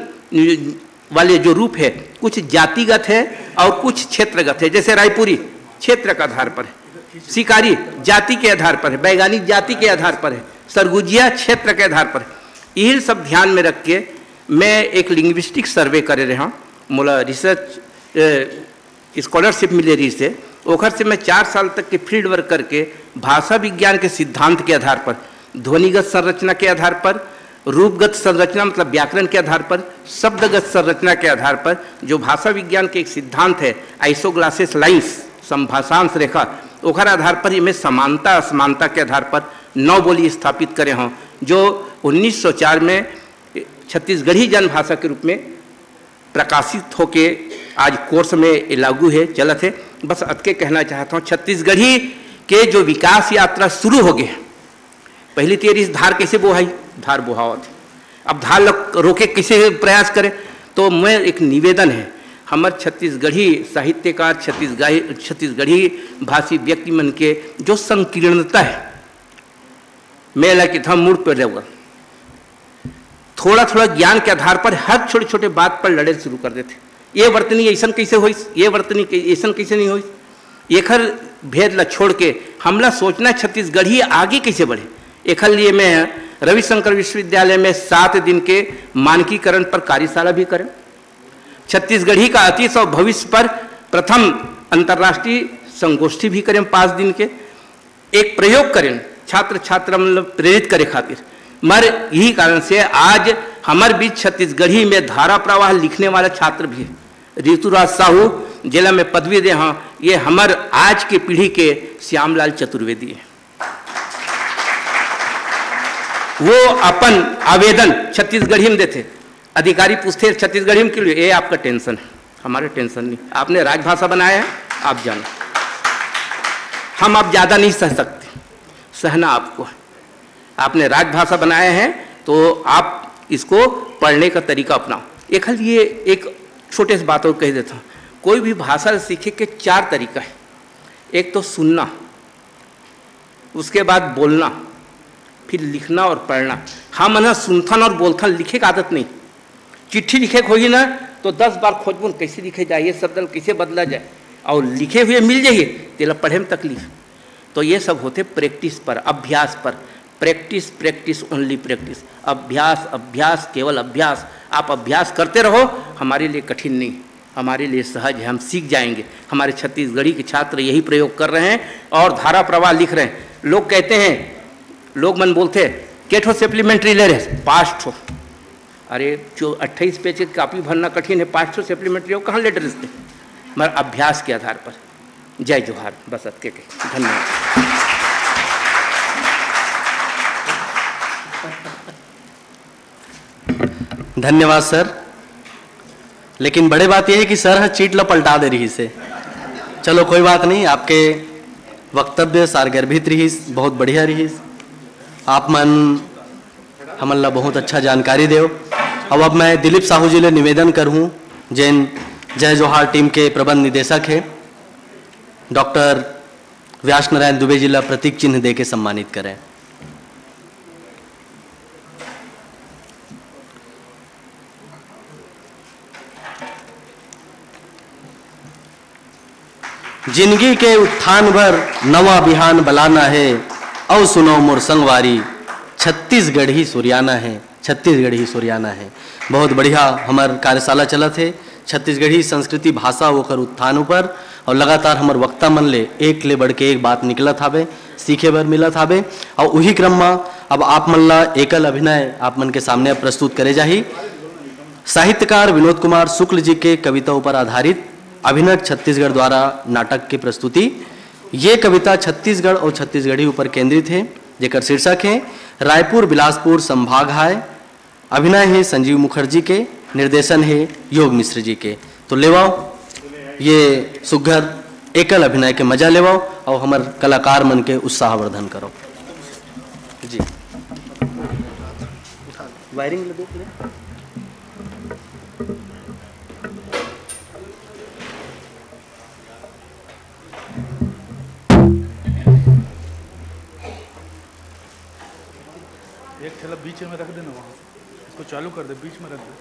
वाले जो रूप है, कुछ जातिगत है और कुछ क्षेत्रगत है। जैसे रायपुरी क्षेत्र के आधार पर है, शिकारी जाति के आधार पर है, बैगानी जाति के आधार पर है, सरगुजिया क्षेत्र के आधार पर है। यही सब ध्यान में रख के मैं एक लिंग्विस्टिक सर्वे करे रहा, मोला रिसर्च स्कॉलरशिप मिले रही से, ओखर से मैं चार साल तक के फील्ड वर्क करके भाषा विज्ञान के सिद्धांत के आधार पर, ध्वनिगत संरचना के आधार पर, रूपगत संरचना मतलब व्याकरण के आधार पर, शब्दगत संरचना के आधार पर, जो भाषा विज्ञान के एक सिद्धांत है, आइसोग्लासिस लाइंस, संभाषांश रेखा, ओखर आधार पर ये मैं समानता असमानता के आधार पर नौ बोली स्थापित करे हों, जो उन्नीस सौ चार में छत्तीसगढ़ी जनभाषा के रूप में प्रकाशित होके आज कोर्स में ये लागू है, चलत है। बस अतके कहना चाहता हूँ, छत्तीसगढ़ी के जो विकास यात्रा शुरू हो गए, पहली तेरी धार कैसे बोहाई, धार बोहावत है। अब धार ल रोके कैसे प्रयास करें? तो मैं एक निवेदन है, हमर छत्तीसगढ़ी साहित्यकार, छत्तीसगढ़ी, छत्तीसगढ़ी भाषी व्यक्ति मन के जो संकीर्णता है, मैं ला किथा मूड पे रहूँगा। थोड़ा थोड़ा ज्ञान के आधार पर हर छोटे छोटे बात पर लड़े शुरू कर देथे। ये वर्तनी ऐसन कैसे होइस, ये वर्तनी के-, ऐसन कैसे नहीं होइस, एखर भेद ला छोड़ के हमला सोचना छत्तीसगढ़ी आगे कैसे बढ़े। एखर लिए मैं रविशंकर विश्वविद्यालय में सात दिन के मानकीकरण पर कार्यशाला भी करें, छत्तीसगढ़ी का अतीत और भविष्य पर प्रथम अंतर्राष्ट्रीय संगोष्ठी भी करें पाँच दिन के, एक प्रयोग करें छात्र छात्रा मन ल प्रेरित करे खातिर। मर यही कारण से आज हमर बीच छत्तीसगढ़ी में धारा प्रवाह लिखने वाला छात्र भी है। ऋतुराज साहू, जेला मैं पदवी दे हाँ, ये हमर आज के पीढ़ी के श्यामलाल चतुर्वेदी है। वो अपन आवेदन छत्तीसगढ़ी में देथे, अधिकारी पूछते छत्तीसगढ़ी में क्यों लिए? ये आपका टेंशन है, हमारे टेंशन नहीं। आपने राजभाषा बनाया है, आप जानो, हम अब ज़्यादा नहीं सह सकते, सहना आपको है। आपने राजभाषा बनाया है तो आप इसको पढ़ने का तरीका अपनाओ। एक हल ये एक छोटे से बात और कह देता हूँ, कोई भी भाषा सीखे के चार तरीका है। एक तो सुनना, उसके बाद बोलना, फिर लिखना और पढ़ना। हमन ह सुनथन और बोलथन, लिखे के आदत नहीं। चिट्ठी लिखे के होही ना, तो दस बार खोजबुन, कैसे लिखे जाए, ये शब्द ल कैसे बदला जाए, और लिखे हुए मिल जाइए, तेला पढ़े में तकलीफ। तो ये सब होथे practice पर, अभ्यास पर। Practice, practice, only practice। अभ्यास, अभ्यास, केवल अभ्यास। आप अभ्यास करते रहो, हमारे लिए कठिन नहीं, हमारे लिए सहज है, हम सीख जाएंगे। हमारे छत्तीसगढ़ी के छात्र यही प्रयोग कर रहे हैं और धारा प्रवाह लिख रहे हैं। लोग कहते हैं, लोग मन बोलथे, "के ठो सप्लीमेंट्री ले रहे?" "पाँच ठो।" अरे, जो अट्ठाईस पेज के कॉपी भरना कठिन है, पाँच ठो सप्लीमेंट्री हो, कहाँ ले रहे थे? मगर अभ्यास के आधार पर। जय जोहार, बस अतके के। धन्यवाद। धन्यवाद सर। लेकिन बड़े बात यह है कि सर ह चीट ल पलटा दे रहिस हे। चलो, कोई बात नहीं, आपके वक्तव्य सारगर्भित रहिस, बहुत बढ़िया रहिस। आप मन हमन ला बहुत अच्छा जानकारी देव। अब, अब मैं दिलीप साहू जी ले निवेदन करहूँ, जेन जय जोहार टीम के प्रबंध निदेशक हे, डॉक्टर व्यास नारायण दुबे जी ला प्रतीक चिन्ह दे के सम्मानित करें। जिंदगी के उत्थान बर नवा बिहान बलाना हे, अउ सुनव मोर संगवारी, छत्तीसगढ़ी सुरियाना हे, छत्तीसगढ़ी सुरियाना हे। बहुत बढ़िया हमर कार्यशाला चलत हे, छत्तीसगढ़ी संस्कृति भाषा ओकर उत्थान ऊपर, अउ लगातार हमर वक्ता मन ले एक ले बढ़ के एक बात निकलत हावे, सीखे बर मिलत हावे। अउ उही क्रम म अब आप मन ला एकल अभिनय आप मन के सामने प्रस्तुत करे जाही। साहित्यकार विनोद कुमार शुक्ल जी के कविता ऊपर आधारित अभिनव छत्तीसगढ़ द्वारा नाटक के प्रस्तुति। ये कविता छत्तीसगढ़ और छत्तीसगढ़ी ऊपर केंद्रित है, जेकर शीर्षक है रायपुर बिलासपुर संभाग हाय। अभिनय है संजीव मुखर्जी के, निर्देशन है योग मिश्र जी के। तो लेवाओ ये सुघर एकल अभिनय के मजा लेवाओ और हमर कलाकार मन के उत्साहवर्धन करो जी। वायरिंग ले दो पूरे। एक ठेला बीच में रख देना वहाँ, इसको चालू कर दे, बीच में रख दे।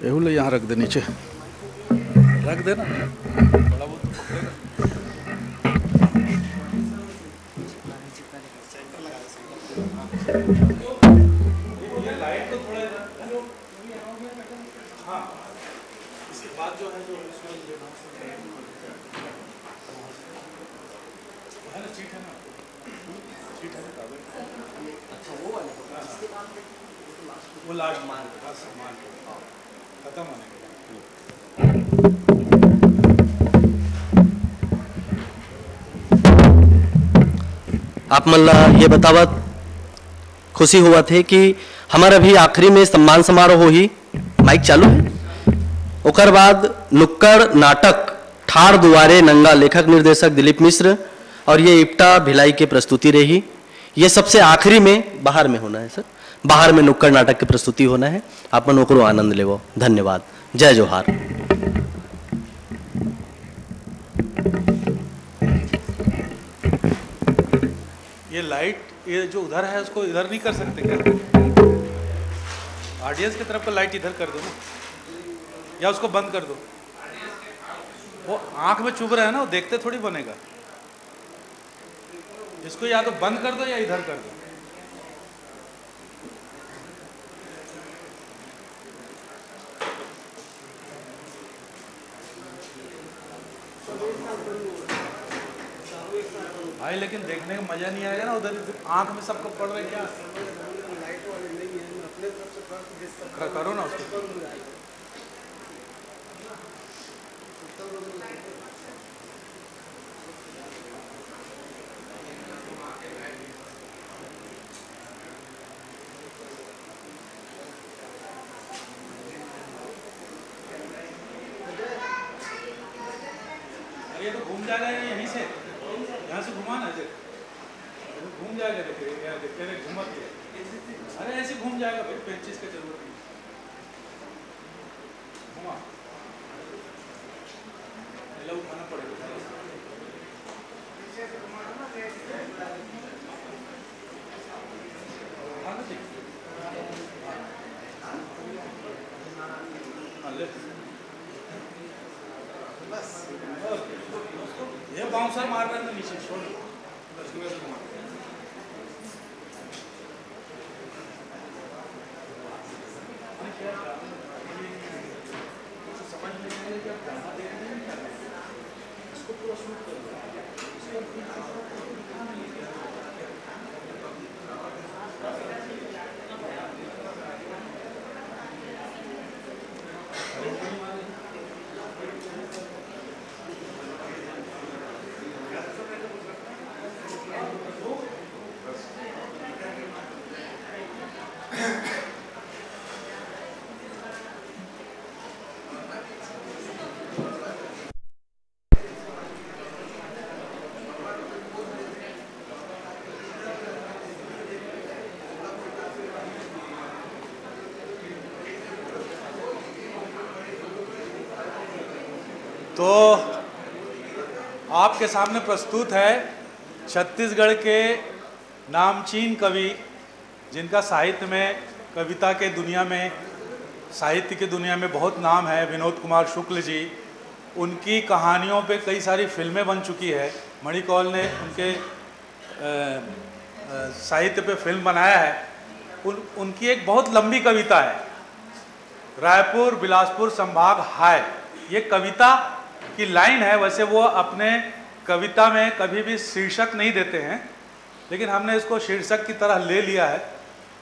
एहू ले यहाँ रख दे, नीचे रख देना, थोड़ा बहुत तो पकड़ेगा। वो लास्ट मान, बस मान, खत्म होने के बाद। आप मन ला ये बतावत खुशी होवत हे कि हमर अभी आखिरी में सम्मान समारोह होही। माइक चालू है। ओकर बाद नुक्कड़ नाटक ठार दुवारे नंगा, लेखक निर्देशक दिलीप मिश्र, और ये इप्टा भिलाई के प्रस्तुति रही। ये सबसे आखिरी में बाहर में होना है सर, बाहर में नुक्कड़ नाटक की प्रस्तुति होना है। आप मन ओकरो आनंद लेवो। धन्यवाद। जय जोहार। ये लाइट, ये जो उधर है, उसको इधर नहीं कर सकते क्या? ऑडियंस की तरफ का लाइट इधर कर दो ना, या उसको बंद कर दो। वो आंख में चुभ रहा है ना, वो देखते थोड़ी बनेगा। इसको या तो बंद कर दो या इधर कर दो। भाई, लेकिन देखने का मजा नहीं आएगा ना, उधर आंख में सबको पड़ रहा है क्या? क-, करो ना उसको। अरे, ये तो घूम जाएगा यहीं से, यहाँ से घुमा ना इसे। ये तो घूम जाएगा, देखिए, ये देखिए, देख, घूमत ही है। अरे, ऐसे घूम जाएगा भाई, पेंचिस का जरूरत नहीं। ये बाउंसर मार रहे हैं नीचे, छोड़। तो आपके सामने प्रस्तुत है छत्तीसगढ़ के नामचीन कवि, जिनका साहित्य में, कविता के दुनिया में, साहित्य की दुनिया में बहुत नाम है, विनोद कुमार शुक्ल जी। उनकी कहानियों पे कई सारी फिल्में बन चुकी है। मणिकौल ने उनके अ, अ, साहित्य पे फिल्म बनाया है। उन उनकी एक बहुत लंबी कविता है, रायपुर बिलासपुर संभाग हाय। ये कविता की लाइन है, वैसे वो अपने कविता में कभी भी शीर्षक नहीं देते हैं, लेकिन हमने इसको शीर्षक की तरह ले लिया है।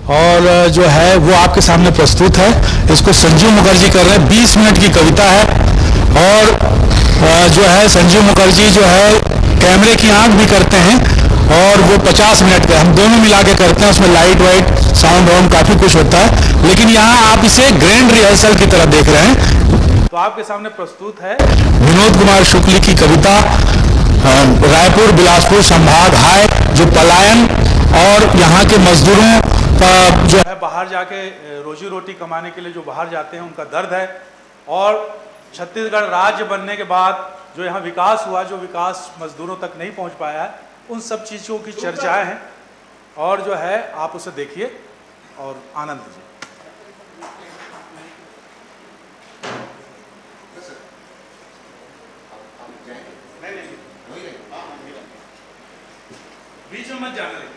और जो है वो आपके सामने प्रस्तुत है। इसको संजीव मुखर्जी कर रहे हैं, बीस मिनट की कविता है। और अ, जो है संजीव मुखर्जी जो है कैमरे की आंख भी करते हैं, और वो पचास मिनट का हम दोनों मिला के करते हैं, उसमें लाइट वाइट, साउंड वाउंड काफी कुछ होता है, लेकिन यहाँ आप इसे ग्रैंड रिहर्सल की तरह देख रहे हैं। तो आपके सामने प्रस्तुत है विनोद कुमार शुक्ल की कविता अ, रायपुर बिलासपुर संभाग हाय, जो पलायन और यहाँ के मजदूरों का जो है बाहर जाके अ, रोजी रोटी कमाने के लिए जो बाहर जाते हैं, उनका दर्द है। और छत्तीसगढ़ राज्य बनने के बाद जो यहाँ विकास हुआ, जो विकास मजदूरों तक नहीं पहुँच पाया है, उन सब चीज़ों की चर्चाएं हैं। और जो है, आप उसे देखिए और आनंद लीजिए। बीच में मत जाना, लेकिन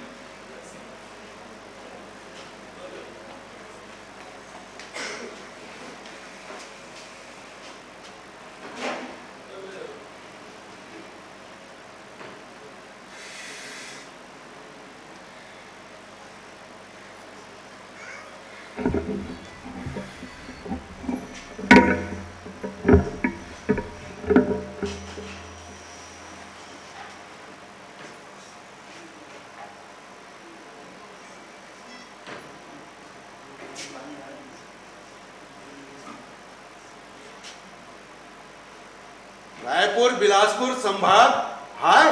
रायपुर बिलासपुर संभाग हाय,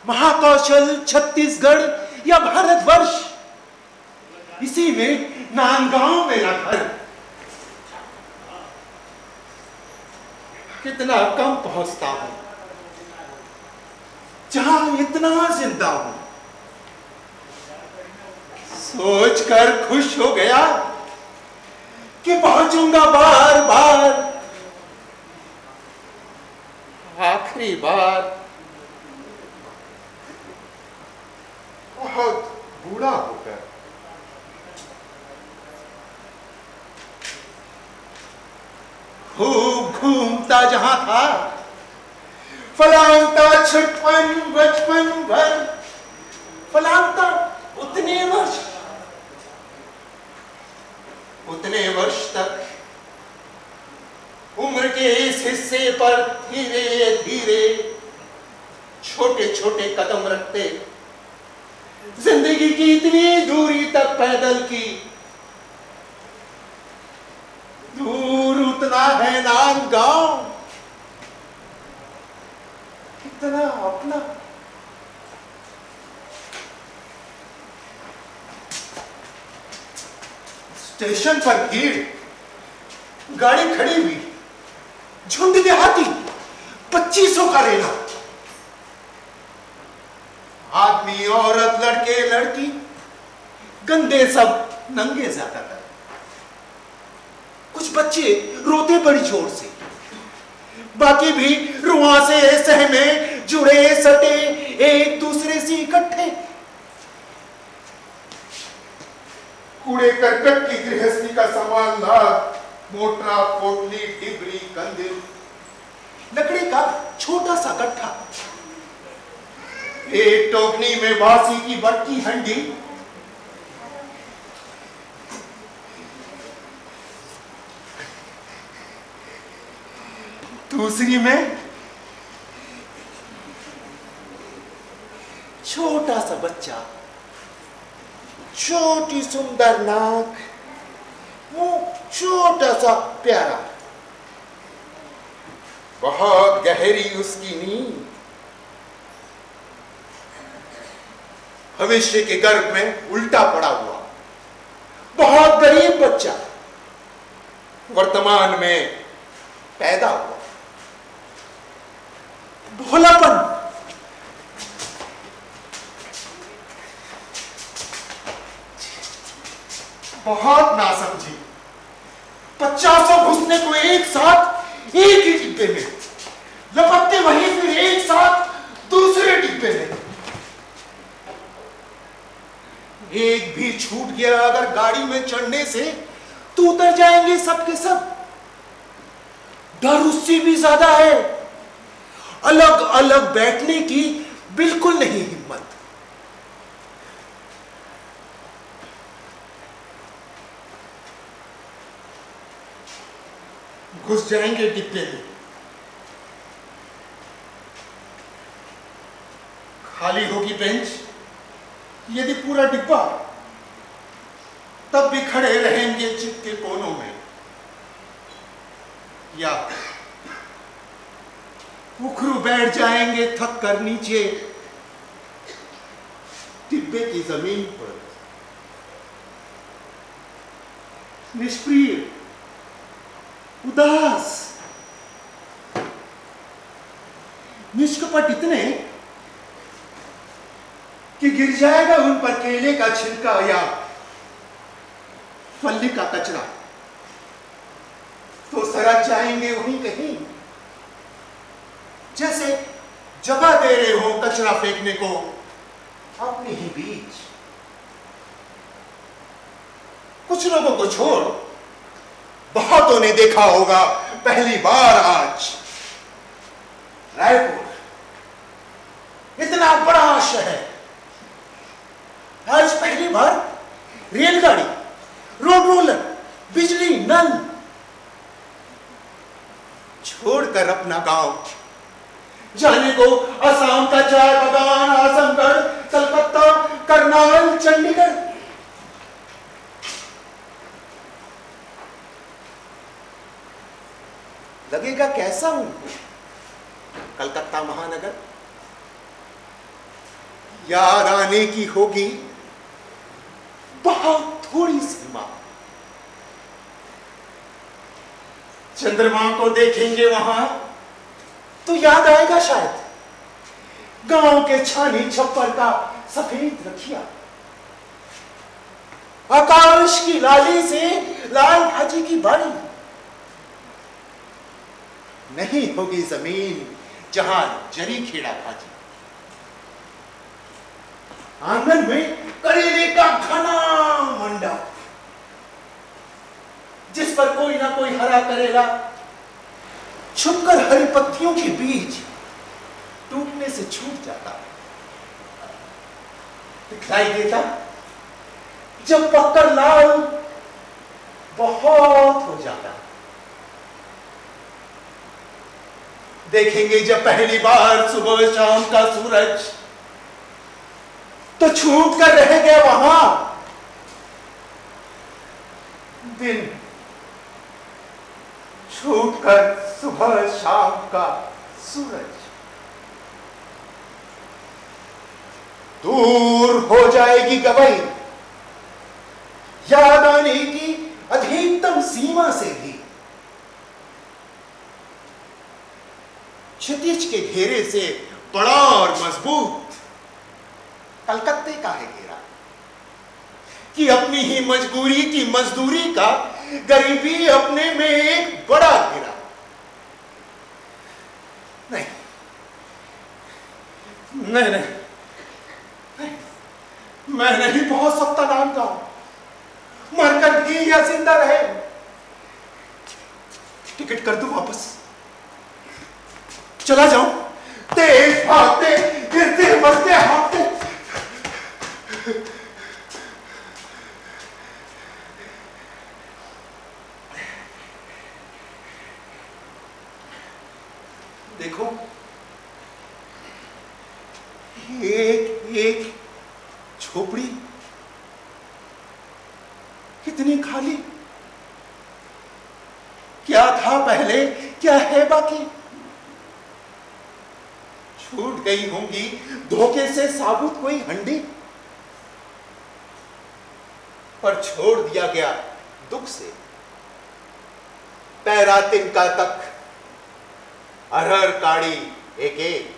महाकौशल छत्तीसगढ़ या भारतवर्ष, इसी में नांदगांव मेरा घर। कितना कम पहुंचता हूं, जहां इतना जिंदा हूं। सोचकर खुश हो गया कि पहुंचूंगा बार बार, आखिरी बार, बहुत बूढ़ा होकर। खूब घूमता जहां था, फलांगता छुटपन बचपन भर, फलांगता उतने वर्ष, उतने वर्ष तक उम्र के इस हिस्से पर धीरे धीरे छोटे छोटे कदम रखते, जिंदगी की इतनी दूरी तक पैदल की। दूर उतना है नांदगांव, इतना अपना। स्टेशन पर भीड़, गाड़ी खड़ी हुई, झुंड देहाती, पच्चीसों का रेला। आदमी, औरत, लड़के, लड़की, गंदे सब, नंगे ज्यादातर। कुछ बच्चे रोते बड़ी जोर से, बाकी भी रुआंसे सहमे, जुड़े सटे, एक दूसरे से इकट्ठे। कूड़े करकट की गृहस्थी का सामान ला, मोटरा, पोटली, डिबरी, कंदिल, लकड़ी का छोटा सा गट्ठा, एक टोकनी में बासी की बट्टी हंडी, दूसरी में छोटा सा बच्चा, छोटी सुंदर नाक, मुंह छोटा सा प्यारा। बहुत गहरी उसकी नींद। भविष्य के गर्भ में उल्टा पड़ा हुआ, बहुत गरीब बच्चा, वर्तमान में पैदा हुआ। भोलापन, बहुत नासमझी। पचासों घुसने को एक साथ एक ही डिब्बे में, लपकते वहीं फिर एक साथ दूसरे डिब्बे में। एक भी छूट गया अगर गाड़ी में चढ़ने से, तो उतर जाएंगे सब के सब। डर उससे भी ज्यादा है। अलग अलग बैठने की बिल्कुल नहीं हिम्मत। घुस जाएंगे डिब्बे में। खाली होगी बेंच, यदि पूरा डिब्बा, तब भी खड़े रहेंगे चित के कोनों में, या उखरू बैठ जाएंगे थक कर नीचे डिब्बे की जमीन पर। निष्प्रिय, उदास, निष्कपट इतने कि गिर जाएगा उन पर केले का छिलका या फल्ली का कचरा, तो सरक जाएंगे वहीं कहीं, जैसे जगह दे रहे हो कचरा फेंकने को अपने ही बीच। कुछ लोगों को छोड़, बहुतों ने देखा होगा पहली बार आज रायपुर, इतना बड़ा शहर, आज पहली बार रेलगाड़ी, रोड रोलर, बिजली, नल, छोड़कर अपना गांव, जाने को असम का चाय बगान, आजमगढ़, कलकत्ता, करनाल, चंडीगढ़। लगेगा कैसा उनको कलकत्ता महानगर? याद आने की होगी बहुत थोड़ी सीमा। चंद्रमा को देखेंगे वहां तो याद आएगा शायद गांव के छानी छप्पर का सफेद रखिया, आकाश की लाली से लाल भाजी की बाड़ी। नहीं होगी जमीन जहां जरी खेड़ा भाजी। आंगन में करेले का घना मंडप, जिस पर कोई ना कोई हरा करेला छुपकर हरी पत्तियों के बीच टूटने से छूट जाता, दिखलाई देता, जब पककर लाल बहुत हो जाता। देखेंगे जब पहली बार सुबह शाम का सूरज, तो छूट कर रह गया वहां दिन, छूट कर सुबह शाम का सूरज। दूर हो जाएगी गवई, याद आने की अधिकतम सीमा से भी। क्षितिज के घेरे से बड़ा और मजबूत कलकत्ते का है घेरा, कि अपनी ही मजबूरी की मजदूरी का, गरीबी अपने में एक बड़ा घेरा। नहीं, नहीं, नहीं, नहीं, मैं नहीं पहुंच सकता नाम का, मरकर भी या जिंदा रहे। टिकट कर दो वापस। चला जाऊं, तेज भागते, गिरते, मरते, हाँफते। देखो, एक एक झोपड़ी कितनी खाली। क्या था पहले, क्या है बाकी? छूट गई होंगी धोखे से साबुत कोई हंडी, पर छोड़ दिया गया दुख से पैरा तिनका तक, अरहर काड़ी एक एक।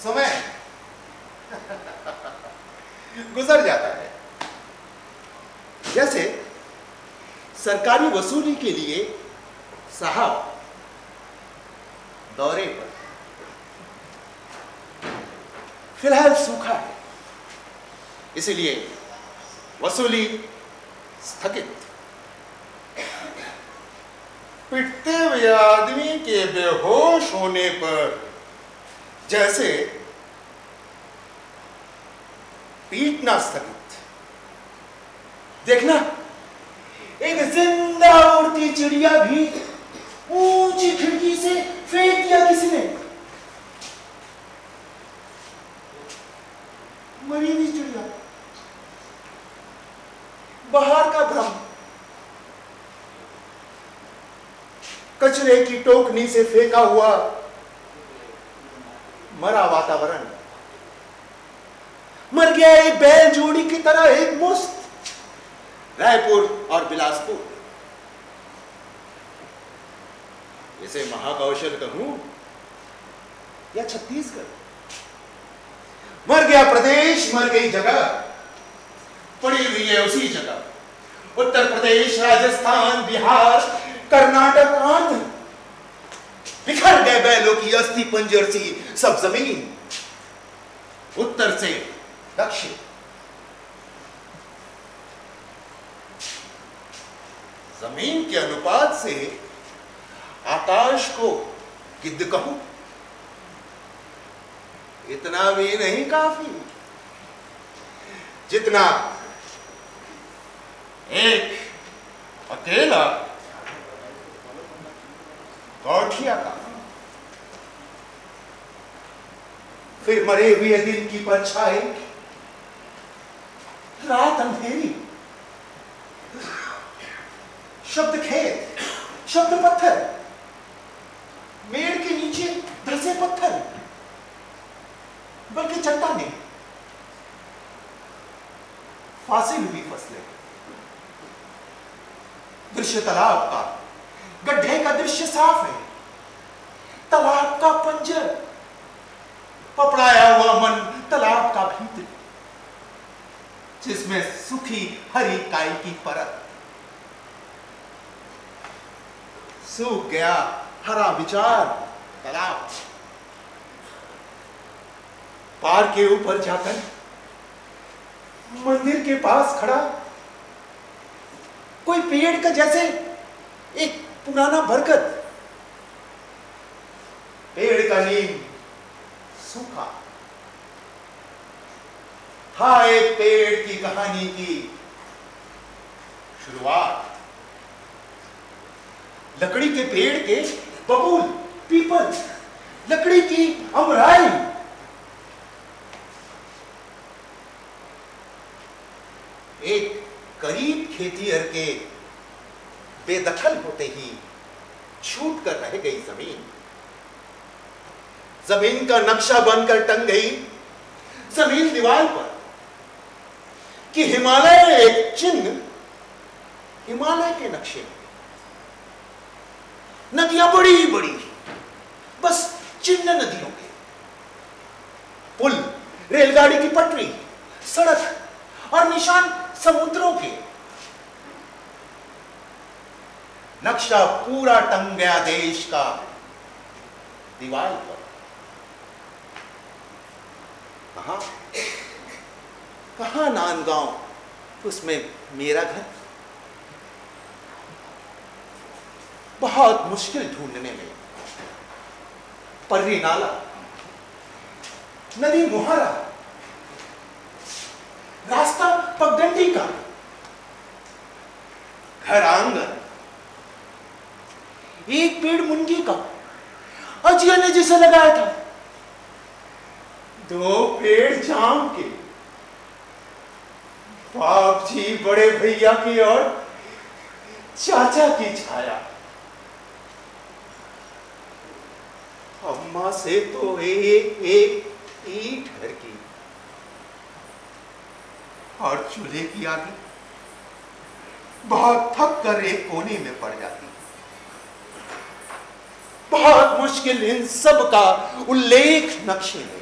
समय गुजर जाता है, जैसे सरकारी वसूली के लिए साहब दौरे पर। फिलहाल सूखा है, इसलिए वसूली स्थगित। पिटते हुए आदमी के बेहोश होने पर जैसे पीटना स्थगित। देखना, एक जिंदा उड़ती चिड़िया भी ऊंची खिड़की से फेंक दिया किसी ने। मरी हुई चिड़िया, बाहर का भ्रम, कचरे की टोकनी से फेंका हुआ मरा वातावरण, मर गया एक बैल जोड़ी की तरह एक मुस्त। रायपुर और बिलासपुर, इसे महाकौशल कहूं या छत्तीसगढ़? मर गया प्रदेश, मर गई जगह, पड़ी हुई है उसी जगह। उत्तर प्रदेश, राजस्थान, बिहार, कर्नाटक, आंध्र, बिखर गए बैलों की अस्थि पंजर सी सब जमीन, उत्तर से दक्षिण। जमीन के अनुपात से आकाश को गिद्ध कहूं, इतना भी नहीं काफी, जितना एक अकेला गौठिया का। फिर मरे हुए दिन की परछाई, रात अंधेरी, शब्द खेत, शब्द पत्थर, मेड़ के नीचे धंसे पत्थर, बल्कि चट्टानें, फासिल हुई फसलें। दृश्य तालाब का, गड्ढे का दृश्य साफ है। तालाब का पंजर, पपड़ाया हुआ मन तालाब का भीतरी, जिसमें सूखी हरी काई की परत। सूख गया हरा विचार तालाब। पार के ऊपर जाकर मंदिर के पास खड़ा कोई पेड़ का, जैसे एक पुराना बरगद, पेड़ का नीम सूखा। हाय, पेड़ की कहानी की शुरुआत। लकड़ी के पेड़ के बबूल, पीपल, लकड़ी की अमराई, एक गरीब खेतिहर के बेदखल होते ही छूट कर रह गई जमीन, जमीन का नक्शा बनकर टंग गई जमीन दीवार पर, कि हिमालय एक चिन्ह, हिमालय के नक्शे में। नदियां बड़ी बड़ी, बस चिन्ह नदियों के, पुल, रेलगाड़ी की पटरी, सड़क और निशान समुद्रों के। नक्शा पूरा टंग गया देश का दीवार पर। कहाँ, कहाँ नांदगांव, उसमें मेरा घर? बहुत मुश्किल ढूंढने में। पर्री नाला, नदी मुहारा, रास्ता पगडंडी का, घर आंगन, एक पेड़ मुनगी का, अजिया ने जिसे लगाया था, दो पेड़ जाम के, बाप जी बड़े भैया की और चाचा की छाया। अम्मा से तो एक एक ईंट घर की, और चूल्हे की आगी बहुत थक कर एक कोने में पड़ जाती। बहुत मुश्किल इन सब का उल्लेख नक्शे में।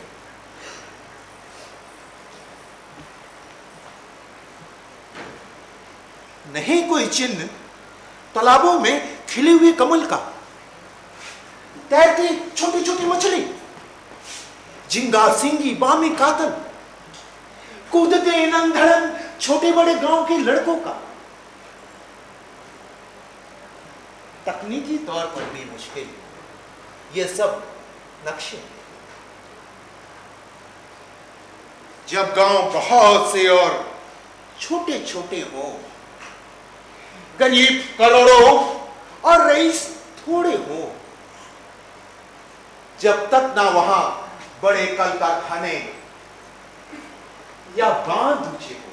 नहीं कोई चिन्ह तालाबों में खिले हुए कमल का, तैरती छोटी छोटी मछली, झींगा, सिंगी, बामी, कातल, कूदते इनंग धड़ंग छोटे बड़े गांव के लड़कों का। तकनीकी तौर पर भी मुश्किल ये सब नक्शे हैं। जब गांव बहुत से और छोटे छोटे हो, गरीब करोड़ों और रईस थोड़े हो, जब तक ना वहां बड़े कल कारखाने या बांध ऊंचे हो,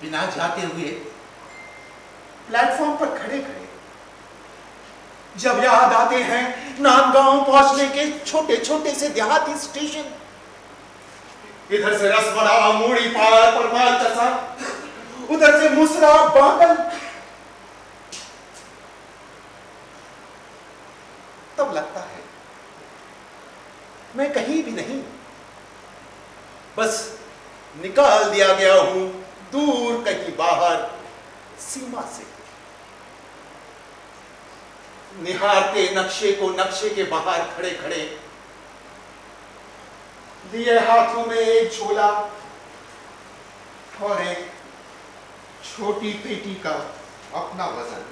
बिना जाते हुए प्लेटफॉर्म पर खड़े खड़े जब याद आते हैं नांदगांव पहुंचने के छोटे छोटे से देहाती स्टेशन, इधर से रसमला, मूड़ी पार, परमाल कसा, उधर से मुसरा, बाकल, तब लगता है मैं कहीं भी नहीं, बस निकाल दिया गया हूं दूर कहीं बाहर सीमा से। निहारते नक्शे को नक्शे के बाहर खड़े खड़े लिए हाथों में एक झोला और एक छोटी पेटी का अपना वजन।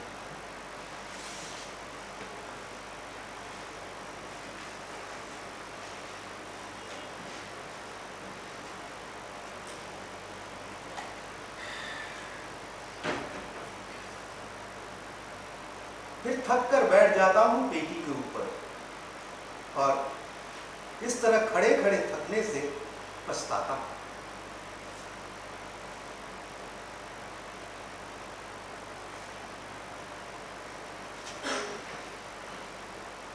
फिर थक कर बैठ जाता हूं पेटी के ऊपर और इस तरह खड़े खड़े थकने से पछताता हूं।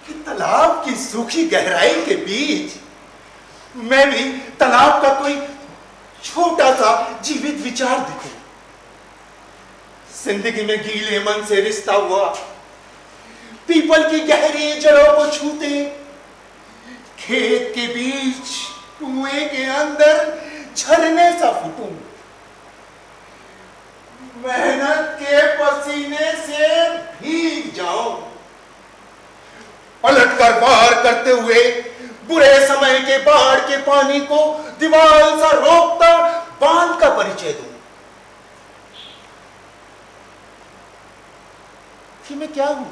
कि तालाब की सूखी गहराई के बीच मैं भी तालाब का कोई छोटा सा जीवित विचार दिखूं। जिंदगी में गीले मन से रिश्ता हुआ, पीपल की गहरी जड़ों को छूते, खेत के बीच कुएं के अंदर झरने सा फूटूं, मेहनत के पसीने से भीग जाऊं, पलटकर वार करते हुए बुरे समय के बाढ़ के पानी को दीवार सा रोकता बांध का परिचय दूं कि मैं क्या हूं,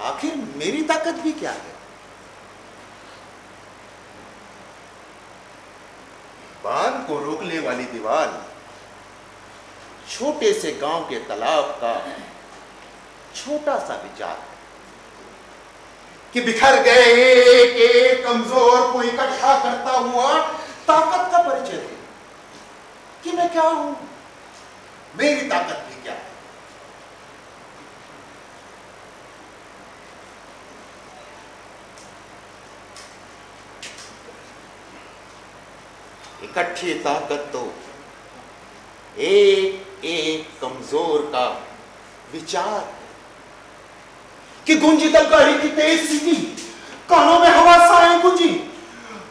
आखिर मेरी ताकत भी क्या है। बांध को रोकने वाली दीवार छोटे से गांव के तालाब का छोटा सा विचार है कि बिखर गए एक एक कमजोर को इकट्ठा करता हुआ ताकत का परिचय दे कि मैं क्या हूं, मेरी ताकत भी क्या है। इकट्ठी ताकत तो एक एक कमजोर का विचार है कि गूंजी तलवारी की तेज सीटी, कानों में हवा साए गूंजी,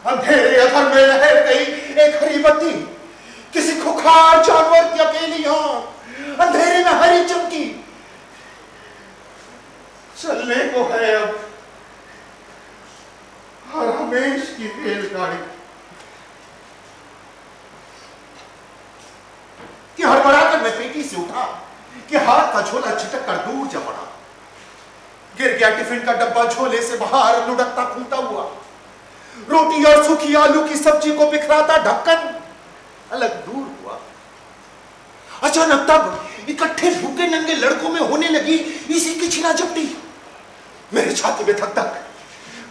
अंधेरे अधर में लहर गई एक हरी बत्ती, किसी खुखार जानवर की अकेली आंख अंधेरे में हरी चमकी। चलने को है अब हर हमेश की रेलगाड़ी। कि हड़बड़ा कर मैं पेटी से उठा कि हाथ का झोला छिटक कर दूर जा पड़ा। गिर गया टिफिन का डब्बा, झोले से बाहर लुढ़कता फूटा हुआ। रोटी और सूखी आलू की सब्जी को बिखराता ढक्कन अलग दूर हुआ। अचानक तब इकट्ठे भूखे नंगे लड़कों में होने लगी इसी की छिना झपटी। मेरी छाती में धक धक,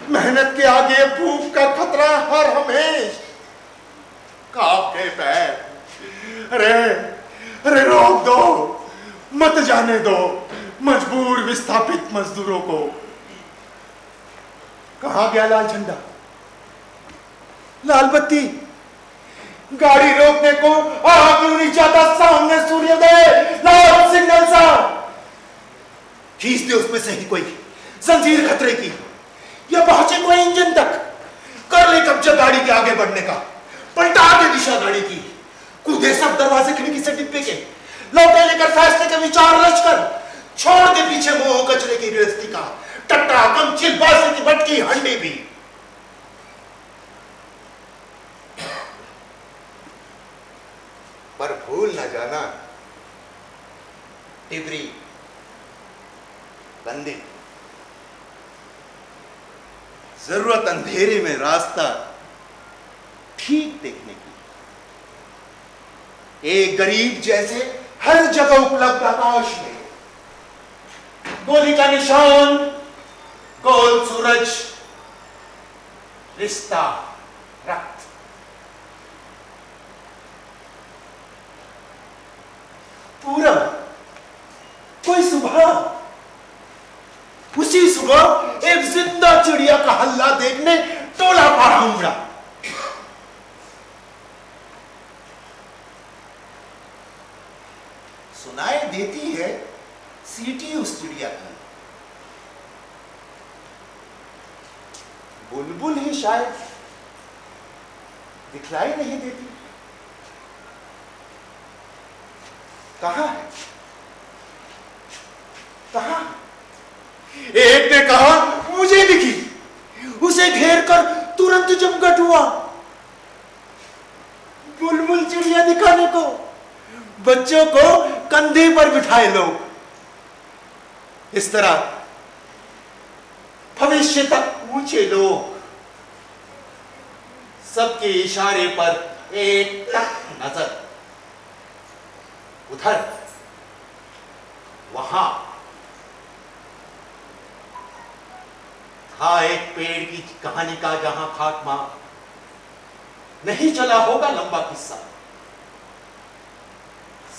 मेहनत के आगे भूख का खतरा हर हमेश। कांप गए पैर। अरे, अरे, रोक दो, मत जाने दो मजबूर विस्थापित मजदूरों को। कहां गया लाल झंडा, लाल बत्ती? गाड़ी रोकने को आगे नहीं जाता, सामने सूर्योदय, लाल सिग्नल सा। खींच दे उसमें से ही कोई जंजीर खतरे की, या पहुंचे कोई इंजन तक, कर ले कब्जा गाड़ी के आगे बढ़ने का, पलटा दे दिशा गाड़ी की, कूदे सब दरवाजे खिड़की से डिब्बे के, लौटे लेकर फैसले के विचार रच कर, छोड़ दे पीछे मोह कचरे की गृहस्थी का टट्टा, कमचिल, बासी की बटकी हंडी भी। पर भूल ना जाना, टिबरी बंदी, जरूरत अंधेरे में रास्ता ठीक देखने की। एक गरीब जैसे हर जगह उपलब्ध आकाश में गोली का निशान, गोल सूरज, रिश्ता, रक्त। पूरब, कोई सुबह, उसी सुबह एक जिंदा चिड़िया का हल्ला देखने टोला पारा उमड़ा। सुनाई देती है सीटी उस चिड़िया की। बुलबुल ही शायद दिखलाई नहीं देती। कहां है, कहां है? एक ने कहा, मुझे दिखी। उसे घेर कर तुरंत जमघट हुआ। बुलबुल चिड़िया दिखाने को बच्चों को कंधे पर बिठाए लोग। इस तरह भविष्य तक पहुंचे लोग, सबके इशारे पर एक टक नजर। उधर, वहां था एक पेड़ की कहानी का, जहां खात्मा नहीं चला होगा लंबा किस्सा,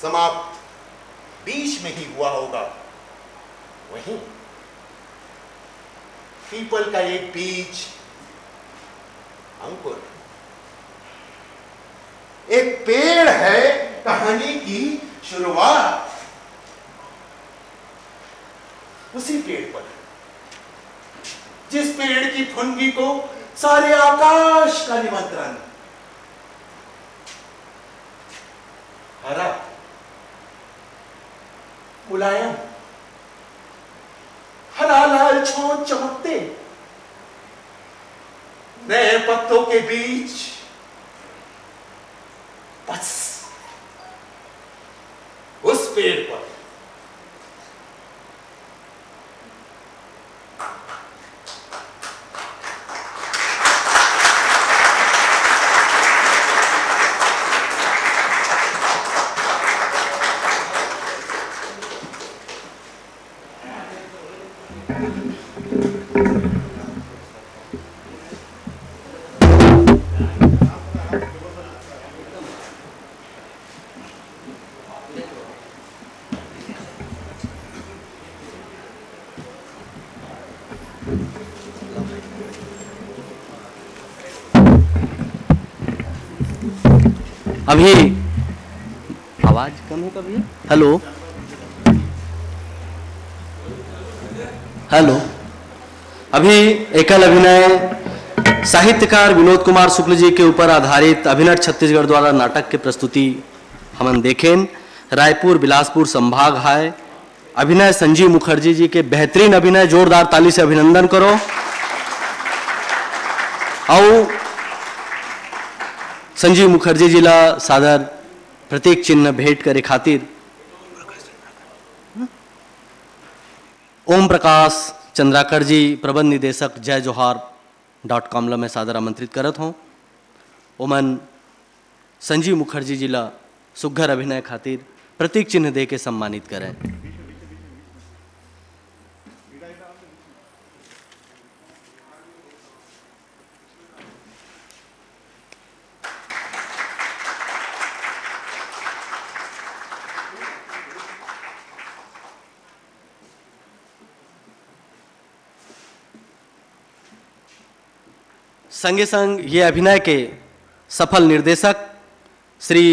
समाप्त बीच में ही हुआ होगा। वहीं पीपल का एक बीज, अंकुर, एक पेड़ है कहानी की शुरुआत। उसी पेड़ पर, जिस पेड़ की फुनगी को सारे आकाश का निमंत्रण, हरा, मुलायम, हरा लाल छौं चमकते, नए पत्तों के बीच, बस उस पेड़ पर। अभी आवाज कम है कभी। Hello, hello. अभी एकल अभिनय साहित्यकार विनोद कुमार शुक्ल जी के ऊपर आधारित अभिनट छत्तीसगढ़ द्वारा नाटक के प्रस्तुति हमन देखेन। रायपुर, बिलासपुर संभाग हाय। अभिनय संजीव मुखर्जी जी के बेहतरीन अभिनय, जोरदार ताली से अभिनंदन करो। अउ संजीव मुखर्जी जी ला सादर प्रतीक चिन्ह भेंट करे खातिर ओम प्रकाश चंद्राकर जी, प्रबंध निदेशक जय जोहार डॉट कॉम ला मैं सादर आमंत्रित करत हूँ। ओमन संजीव मुखर्जी जी ला सुघर अभिनय खातिर प्रतीक चिन्ह दे के सम्मानित करें। संगे संग ये अभिनय के सफल निर्देशक श्री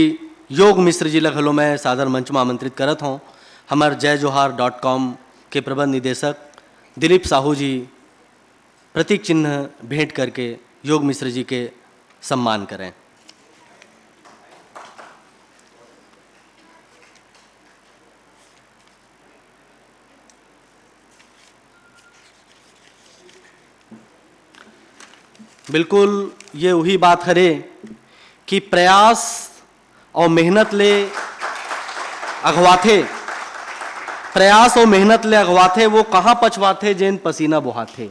योग मिश्र जी ला घलो मैं सादर मंच में आमंत्रित करत हूँ। हमर जय जोहार डॉट कॉम के प्रबंध निदेशक दिलीप साहू जी प्रतीक चिन्ह भेंट करके योग मिश्र जी के सम्मान करें। बिल्कुल, ये वही बात हरे कि प्रयास और मेहनत ले अघवाथे, प्रयास और मेहनत ले अघवाथे, वो कहाँ पछवाथे जेन पसीना बोहाथे।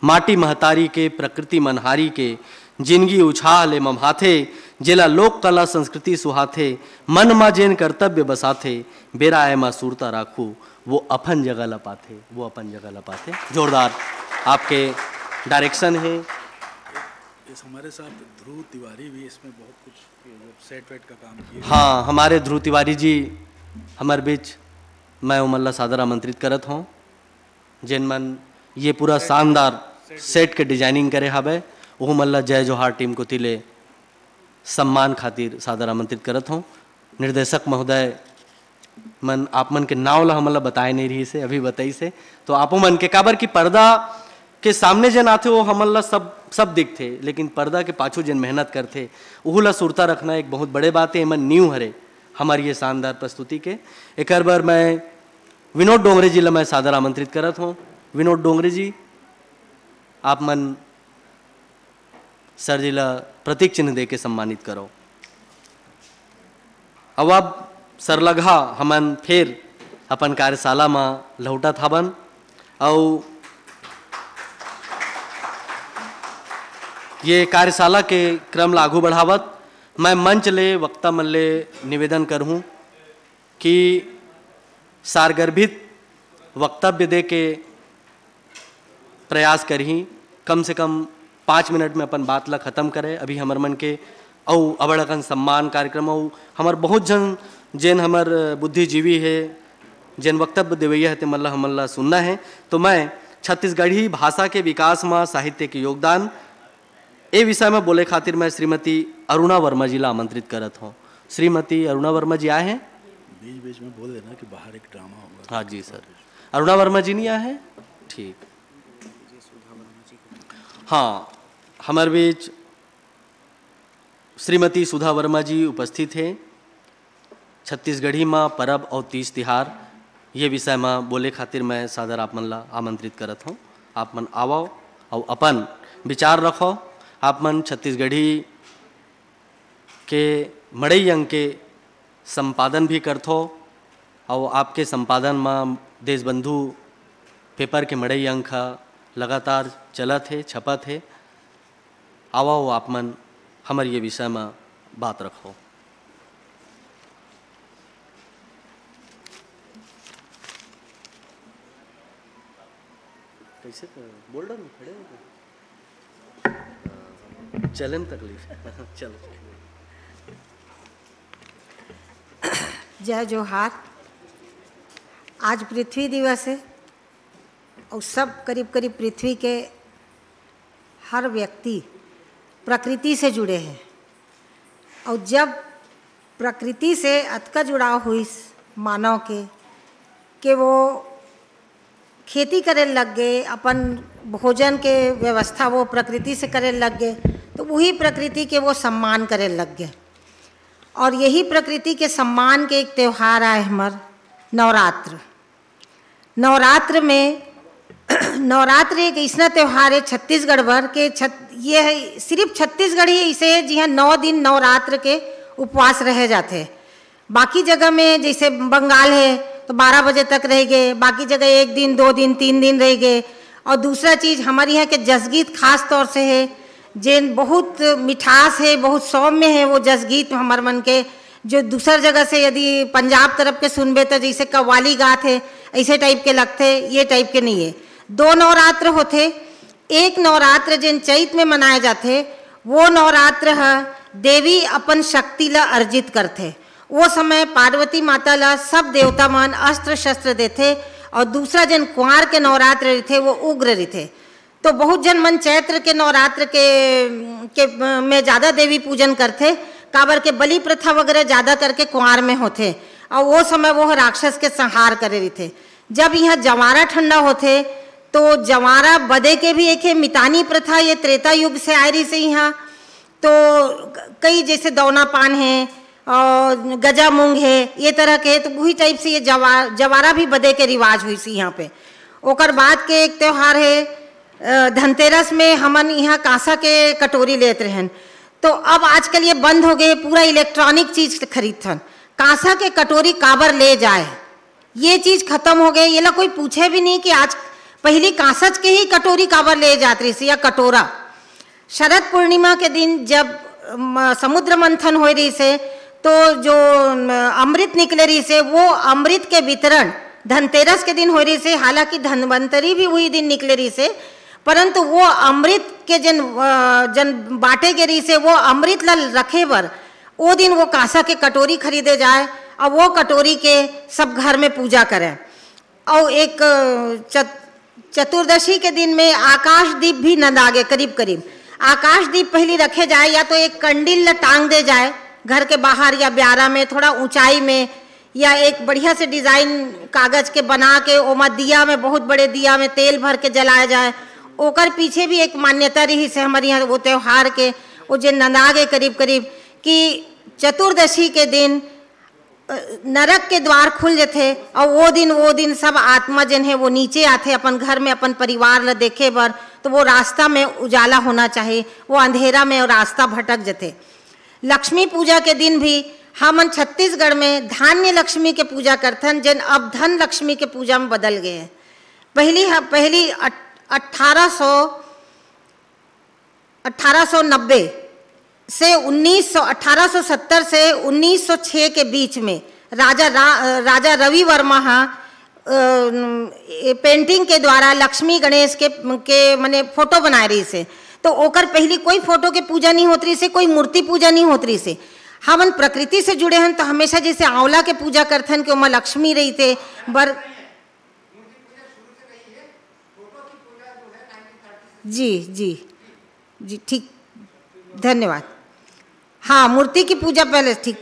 माटी महतारी के, प्रकृति मनहारी के, जिनगी उछाह ले मम्हाथे, जेला लोक कला संस्कृति सुहाथे, मन मा जेन कर्तव्य बसाथे, बेरा आए मा सुरता राखू, वो अपन जगह ला पाथे, वो अपन जगह ला पाथे। जोरदार आपके डायरेक्शन है। इस हमारे साथ ध्रुव तिवारी भी इसमें बहुत कुछ सेट वेट का काम किए। हाँ, हमारे ध्रुव तिवारी जी हमारे बीच, मैं ओमन ला सादर आमंत्रित करत हूँ, जेन मन ये पूरा शानदार सेट के डिजाइनिंग करे हवे, ओहू मन ला जय जोहार टीम कोति ले सम्मान खातिर सादर आमंत्रित करत हूँ। निर्देशक महोदय मन, आप मन के नाव ला हमन ला बताए नहीं रहिस हे, अभी बताइस हे, तो आपो मन के, काबर कि पर्दा के सामने जेन आथे वो हमन ला सब, सब दिखथे, लेकिन पर्दा के पाछू जेन मेहनत करथे ओहू ला सुरता रखना एक बहुत बड़े बात है। एमन नींव हरे हमर ये शानदार प्रस्तुति के। एकर बर मैं विनोद डोंगरे जी ला मैं सादर आमंत्रित करत हूँ। विनोद डोंगरे जी, आप मन सर जी ला प्रतीक चिन्ह दे के सम्मानित करो। अउ अब सरलगहा हमन फिर अपन कार्यशाला म लहुटत हवन अउ ये कार्यशाला के क्रम ला आगू बढ़ावत मैं मंच ले वक्ता मन ले निवेदन करहूँ कि सारगर्भित वक्तव्य दे के प्रयास करही, कम से कम पाँच मिनट में अपन बात ला खत्म करे। अभी हमर मन के अउ अबड़ अकन सम्मान कार्यक्रम अउ हमर बहुत झन जेन हमर बुद्धिजीवी हे, जेन वक्तव्य देवैया हे, ते मन ला हमन ला सुनना हे। तो मैं छत्तीसगढ़ी भाषा के विकास मा साहित्य के योगदान, ए विषय में बोले खातिर मैं श्रीमती अरुणा वर्मा जी ला आमंत्रित करत हूँ। श्रीमती अरुणा वर्मा जी आए हैं। बीच बीच में बोल देना कि बाहर एक ड्रामा होगा। हाँ जी सर, अरुणा वर्मा जी नहीं आए हैं? ठीक। हाँ, हमारे बीच श्रीमती सुधा वर्मा जी उपस्थित हैं। छत्तीसगढ़ी म परब अउ तीज तिहार ये विषय म बोले खातिर मैं सादर आप मन ला आमंत्रित करत हूँ। आप मन आवव अउ अपन विचार रखव। आप मन छत्तीसगढ़ी के मड़ई अंक के संपादन भी करथव अउ आपके संपादन म देशबंधु पेपर के मड़ई अंक ह लगातार चलत हे, छपत हे। आवव, आप मन हमर ये विषय म बात रखव। कैसे कर-, बोल रहा हूँ, खड़े हो गए। चले में तकलीफ। चलो। जय जोहार। आज पृथ्वी दिवस है और सब करीब करीब पृथ्वी के हर व्यक्ति प्रकृति से जुड़े हैं और जब प्रकृति से अतका जुड़ाव हुई मानव के, कि वो खेती करे लग गए, अपन भोजन के व्यवस्था वो प्रकृति से करे लग गए, तो वही प्रकृति के वो सम्मान करे लग गए। और यही प्रकृति के सम्मान के एक त्यौहार आए हमर नवरात्र। नवरात्र में नवरात्र एक ऐसा त्यौहार है छत्तीसगढ़ भर के छत, ये है सिर्फ छत्तीसगढ़ ही ऐसे है जिहाँ नौ दिन नवरात्र के उपवास रहे जाते हैं। बाकी जगह में जैसे बंगाल है तो बारह बजे तक रह गए, बाकी जगह एक दिन, दो दिन, तीन दिन रह गए। और दूसरा चीज़, हमारे यहाँ के जसगीत खास तौर से है, जेन बहुत मिठास है, बहुत सौम्य है वो जसगीत हमर मन के। जो दूसर जगह से यदि पंजाब तरफ के सुनबे तो जैसे कव्वाली गात है, ऐसे टाइप के लगते, ये टाइप के नहीं है। दो नवरात्र होते। एक नवरात्र जेन चैत में मनाए जाते, वो नवरात्र है देवी अपन शक्ति ला अर्जित करते। वो समय पार्वती माता ला सब देवता मन अस्त्र शस्त्र देथे। और दूसरा जेन कुंवार के नवरात्र रहिथे वो उग्र रहिथे। तो बहुत जन मन चैत्र के नवरात्र के, के में ज़्यादा देवी पूजन करथे, काबर के बलि प्रथा वगैरह ज़्यादा करके कुंवार में होथे। और वो समय वो राक्षस के संहार करे रहिथे। जब यहाँ जवारा ठंडा होथे तो जवारा बदे के भी एक है मितानी प्रथा, ये त्रेता युग से आए रही से यहाँ। तो कई जैसे दौना पान है और गजा मूंग है, ये तरह के, तो वही टाइप से ये जवा जवारा भी बदे के रिवाज हुई सी यहाँ पे। ओकर बाद के एक त्यौहार है धनतेरस में हमन यहाँ कांसा के कटोरी लेत रहन। तो अब आजकल ये बंद हो गए, पूरा इलेक्ट्रॉनिक चीज खरीदथन। कांसा के कटोरी काबर ले जाए, ये चीज खत्म हो गए, ये ला कोई पूछे भी नहीं कि आज पहली कांसच के ही कटोरी काबर ले जात रही या कटोरा। शरद पूर्णिमा के दिन जब समुद्र मंथन हो रही से, तो जो अमृत निकले रही से, वो अमृत के वितरण धनतेरस के दिन हो रही से। हालांकि धन्वंतरी भी वही दिन निकले रही से, परंतु वो अमृत के जन जन बांटे के रही से, वो अमृत ला रखे बर वो दिन वो कांसा के कटोरी खरीदे जाए और वो कटोरी के सब घर में पूजा करें। और एक चत, चतुर्दशी के दिन में आकाश दीप भी नंदागे करीब करीब। आकाश दीप पहली रखे जाए या तो एक कंडील ला टांग दे जाए घर के बाहर या ब्यारा में, थोड़ा ऊंचाई में, या एक बढ़िया से डिजाइन कागज के बना के ओमा दिया में, बहुत बड़े दिया में तेल भर के जलाया जाए। ओकर पीछे भी एक मान्यता रही से हमारे यहाँ वो त्यौहार के, वो जे नंदागे करीब करीब कि चतुर्दशी के दिन नरक के द्वार खुल जथे और वो दिन वो दिन सब आत्मा जन है वो नीचे आथे अपन घर में अपन परिवार ला देखे बर। तो वो रास्ता में उजाला होना चाहिए, वो अंधेरा में रास्ता भटक जथे। लक्ष्मी पूजा के दिन भी हमन छत्तीसगढ़ में धान्य लक्ष्मी के पूजा करथन, जेन अब धन लक्ष्मी के पूजा में बदल गए हैं। पहली पहली अठारह सौ अठारह सौ नब्बे से उन्नीस सौ अठारह सौ सत्तर से उन्नीस सौ छः के बीच में राजा रा, राजा रवि वर्मा हा पेंटिंग के द्वारा लक्ष्मी गणेश के के मने फोटो बनाए रही से। तो ओकर पहली कोई फोटो के पूजा नहीं होत रही से, कोई मूर्ति पूजा नहीं होत रही से। हमन प्रकृति से जुड़े हन तो हमेशा जैसे आंवला के पूजा करथन कि ओमा लक्ष्मी रही थे बर जी जी जी ठीक। धन्यवाद। हाँ, मूर्ति की पूजा पहले, ठीक।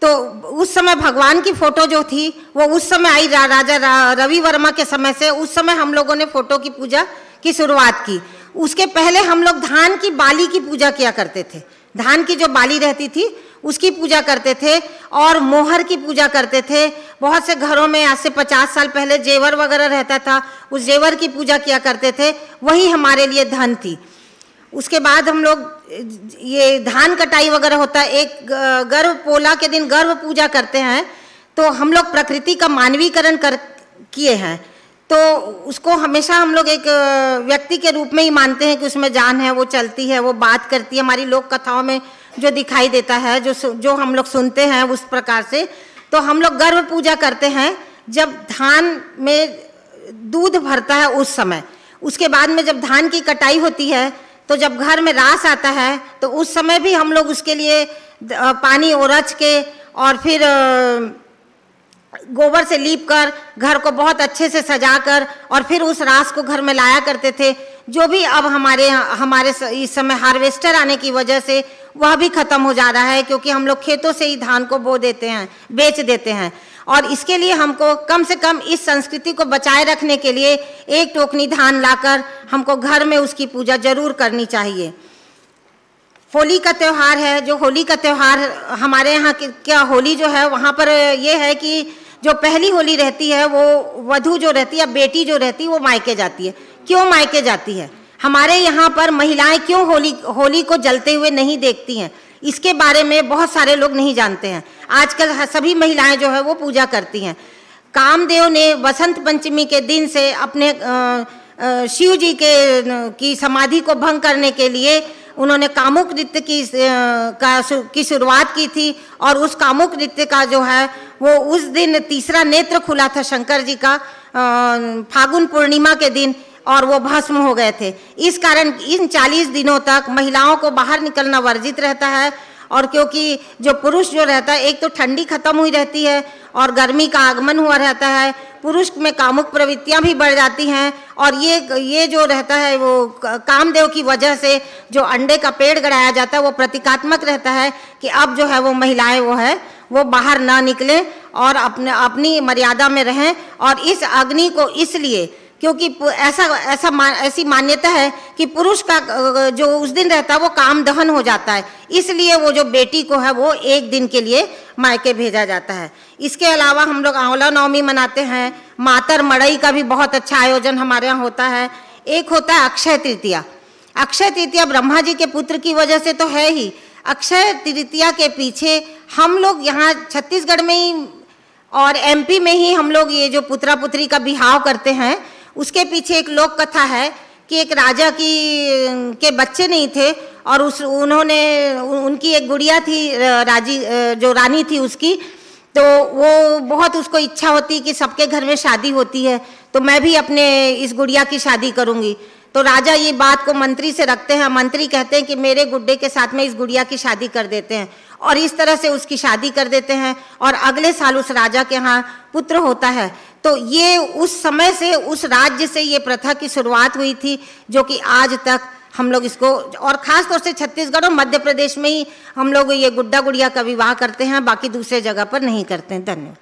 तो उस समय भगवान की फोटो जो थी वो उस समय आई रा, राजा रा, रवि वर्मा के समय से। उस समय हम लोगों ने फोटो की पूजा की शुरुआत की। उसके पहले हम लोग धान की बाली की पूजा किया करते थे। धान की जो बाली रहती थी उसकी पूजा करते थे और मोहर की पूजा करते थे। बहुत से घरों में आज से पचास साल पहले जेवर वगैरह रहता था, उस जेवर की पूजा किया करते थे। वही हमारे लिए धन थी। उसके बाद हम लोग ये धान कटाई वगैरह होता है, एक गर्भ पोला के दिन गर्भ पूजा करते हैं। तो हम लोग प्रकृति का मानवीकरण कर किए हैं। तो उसको हमेशा हम लोग एक व्यक्ति के रूप में ही मानते हैं कि उसमें जान है, वो चलती है, वो बात करती है। हमारी लोक कथाओं में जो दिखाई देता है, जो जो हम लोग सुनते हैं उस प्रकार से, तो हम लोग गर्भ पूजा करते हैं जब धान में दूध भरता है उस समय। उसके बाद में जब धान की कटाई होती है तो जब घर में रास आता है तो उस समय भी हम लोग उसके लिए पानी ओरच के और फिर गोबर से लीप कर घर को बहुत अच्छे से सजा कर और फिर उस रास को घर में लाया करते थे। जो भी अब हमारे हमारे इस समय हार्वेस्टर आने की वजह से वह भी खत्म हो जा रहा है, क्योंकि हम लोग खेतों से ही धान को बो देते हैं, बेच देते हैं। और इसके लिए हमको कम से कम इस संस्कृति को बचाए रखने के लिए एक टोकनी धान लाकर हमको घर में उसकी पूजा जरूर करनी चाहिए। होली का त्यौहार है, जो होली का त्यौहार हमारे यहाँ के, क्या होली जो है, वहाँ पर ये है कि जो पहली होली रहती है, वो वधू जो रहती है, बेटी जो रहती है, वो मायके जाती है। क्यों मायके जाती है? हमारे यहाँ पर महिलाएं क्यों होली, होली को जलते हुए नहीं देखती हैं, इसके बारे में बहुत सारे लोग नहीं जानते हैं। आजकल ह-, सभी महिलाएं जो है, वो पूजा करती हैं। कामदेव ने वसंत पंचमी के दिन से अपने, अ, अ, शिव जी के, अ, की समाधि को भंग करने के लिए उन्होंने कामुक नृत्य की, अ, का शु-, की शुरुआत की थी। और उस कामुक नृत्य का जो है, वो उस दिन तीसरा नेत्र खुला था शंकर जी का, अ, फागुन पूर्णिमा के दिन, और वो भस्म हो गए थे। इस कारण इन चालीस दिनों तक महिलाओं को बाहर निकलना वर्जित रहता है। और क्योंकि जो पुरुष जो रहता है, एक तो ठंडी खत्म हुई रहती है और गर्मी का आगमन हुआ रहता है, पुरुष में कामुक प्रवृत्तियां भी बढ़ जाती हैं। और ये, ये जो रहता है, वो क-, कामदेव की वजह से जो अंडे का पेड़ गड़ाया जाता है, वो प्रतीकात्मक रहता है कि अब जो है, वो महिलाएं, वो है, वो बाहर ना निकलें और अपने, अपनी मर्यादा में रहें। और इस अग्नि को इसलिए, क्योंकि पु-, ऐसा, ऐसा मा-, ऐसी मान्यता है कि पुरुष का, अ, जो उस दिन रहता है, वो काम दहन हो जाता है, इसलिए वो जो बेटी को है, वो एक दिन के लिए मायके भेजा जाता है। इसके अलावा हम लोग आंवला नवमी मनाते हैं। मातर मड़ई का भी बहुत अच्छा आयोजन हमारे यहाँ होता है। एक होता है अक्षय तृतीया। अक्षय तृतीया ब्रह्मा जी के पुत्र की वजह से तो है ही, अक्षय तृतीया के पीछे हम लोग यहाँ छत्तीसगढ़ में ही और एमपी में ही हम लोग ये जो पुत्रा पुत्री का बिहाव करते हैं, उसके पीछे एक लोक कथा है कि एक राजा की, के बच्चे नहीं थे और उस, उन्होंने, उनकी एक गुड़िया थी, अ, राजी, अ, जो रानी थी उसकी, तो वो बहुत, उसको इच्छा होती कि सबके घर में शादी होती है, तो मैं भी अपने इस गुड़िया की शादी करूंगी। तो राजा ये बात को मंत्री से रखते हैं। मंत्री कहते हैं कि मेरे गुड्डे के साथ में इस गुड़िया की शादी कर देते हैं, और इस तरह से उसकी शादी कर देते हैं और अगले साल उस राजा के यहाँ पुत्र होता है। तो ये उस समय से, उस राज्य से ये प्रथा की शुरुआत हुई थी, जो कि आज तक हम लोग इसको, और ख़ास तौर से छत्तीसगढ़ और मध्य प्रदेश में ही हम लोग ये गुड्डा गुड़िया का विवाह करते हैं, बाकी दूसरे जगह पर नहीं करते हैं। धन्यवाद।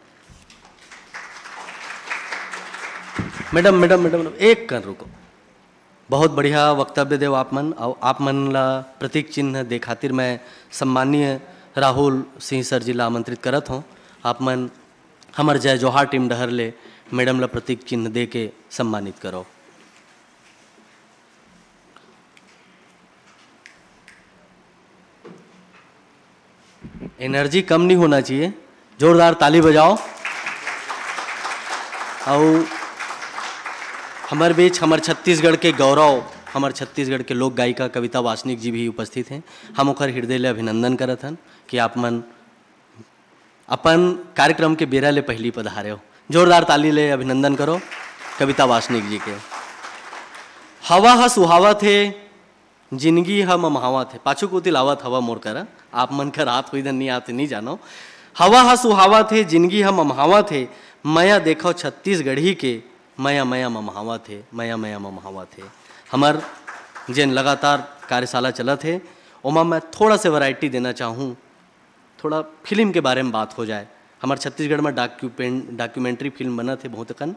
मैडम, मैडम, मैडम, मैडम, एक कन रुको। बहुत बढ़िया वक्तव्य देव आप मन। अउ आप मन ला प्रतीक चिन्ह दे खातिर मैं सम्माननीय राहुल सिंह सर जी ला आमंत्रित करत हूँ। आप मन हमर जय जोहार टीम डहर ले मैडम ला प्रतीक चिन्ह दे के सम्मानित करो। एनर्जी कम नहीं होना चाहिए, जोरदार ताली बजाओ। अउ हमर बीच हमर छत्तीसगढ़ के गौरव, हमर छत्तीसगढ़ के लोक गायिका कविता वासनिक जी भी उपस्थित हैं। हम ओकर हृदय ले अभिनंदन करत हन कि आप मन अपन कार्यक्रम के बेरा ले पहली पधारे हो। जोरदार ताली ले अभिनंदन करो कविता वासनिक जी के। हवा ह सुहावत हे, जिंदगी ह ममहावत हे। पाछू कोती लावत हवा मोर करा, आप मन कर आत होई धन नहीं आते नहीं जानो। हवा ह सुहावत हे, जिंदगी ह ममहावत हे, मया देखो छत्तीसगढ़ी के, मया मया ममहावत हे, मया मया ममहावत हे। हमर जेन लगातार कार्यशाला चलत हे, ओमा मैं थोड़ा से वैरायटी देना चाहूँ, थोड़ा फिल्म के बारे में बात हो जाए। हमर छत्तीसगढ़ में डॉक्यूपें डॉक्यूमेंट्री फिल्म बनत हे बहुत अकन।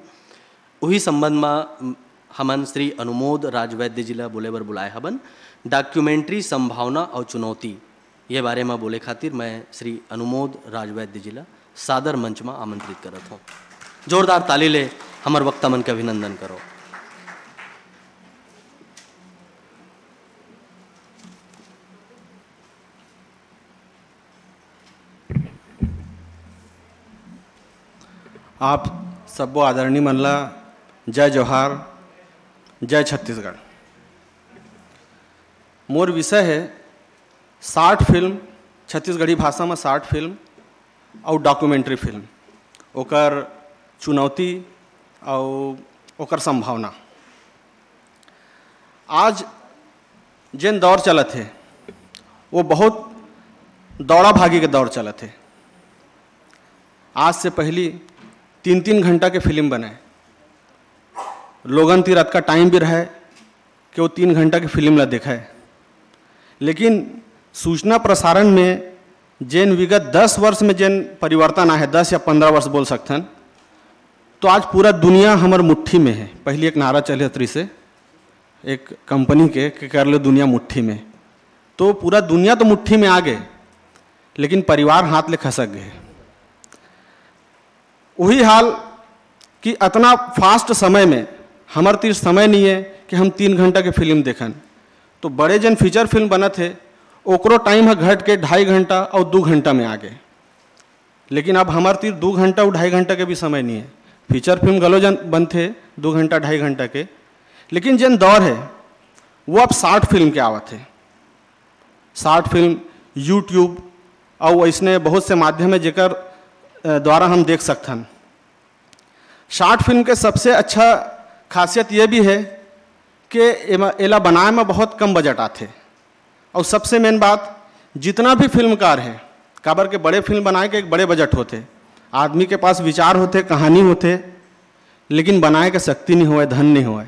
उही संबंध में हमन श्री अनुमोद राजवैद्य जी ला बोले बर बुलाए हबन। डॉक्यूमेंट्री संभावना और चुनौती, ये बारे में बोले खातिर मैं श्री अनुमोद राजवैद्य जी ला सादर मंच में आमंत्रित करत हूँ। जोरदार ताली ले हमर वक्ता मन के अभिनंदन करो। आप सब्बो आदरणीय मन ला जय जोहार, जय छत्तीसगढ़। मोर विषय है शार्ट फिल्म, छत्तीसगढ़ी भाषा में शार्ट फिल्म और डॉक्यूमेंट्री फिल्म, ओकर चुनौती और ओकर संभावना। आज जेन दौर चलत हे, वो बहुत दौड़ा भागी के दौर चलत हे। आज से पहली तीन तीन घंटा के फिल्म बने, लोगन तीर अतका टाइम भी रहे कि वो तीन घंटा के फिल्म ला देखे, लेकिन सूचना प्रसारण में जेन विगत दस वर्ष में जेन परिवर्तन आए हे, दस या पंद्रह वर्ष बोल सकथन, तो आज पूरा दुनिया हमर मुट्ठी में हे। पहली एक नारा चले रहिस हे एक कंपनी के, के कर लो दुनिया मुट्ठी में, तो पूरा दुनिया तो मुट्ठी में आ गे, लेकिन परिवार हाथ ले खसक गे। वही हाल कि अतना फास्ट समय में हमर तीर समय नहीं है कि हम तीन घंटा के फिल्म देखन। तो बड़े जन फीचर फिल्म बनत हे, ओकरो टाइम ह घट के ढाई घंटा और दू घंटा में आ गे। लेकिन अब हमर तीर दू घंटा और ढाई घंटा के भी समय नहीं है। फीचर फिल्म घलो जन बनथे दू घंटा ढाई घंटा के, लेकिन जेन दौर है वो अब शॉर्ट फिल्म के आवत है। शॉर्ट फिल्म, यूट्यूब और ऐसने बहुत से माध्यम है जेकर अ, द्वारा हम देख सकथन। शॉर्ट फिल्म के सबसे अच्छा खासियत ये भी है कि एमा- एला बनाए में बहुत कम बजट आथे। और सबसे मेन बात, जितना भी फिल्मकार है, काबर के बड़े फिल्म बनाए के एक बड़े बजट होथे, आदमी के पास विचार होथे, कहानी होथे, लेकिन बनाए के शक्ति नहीं होए, धन नहीं होए।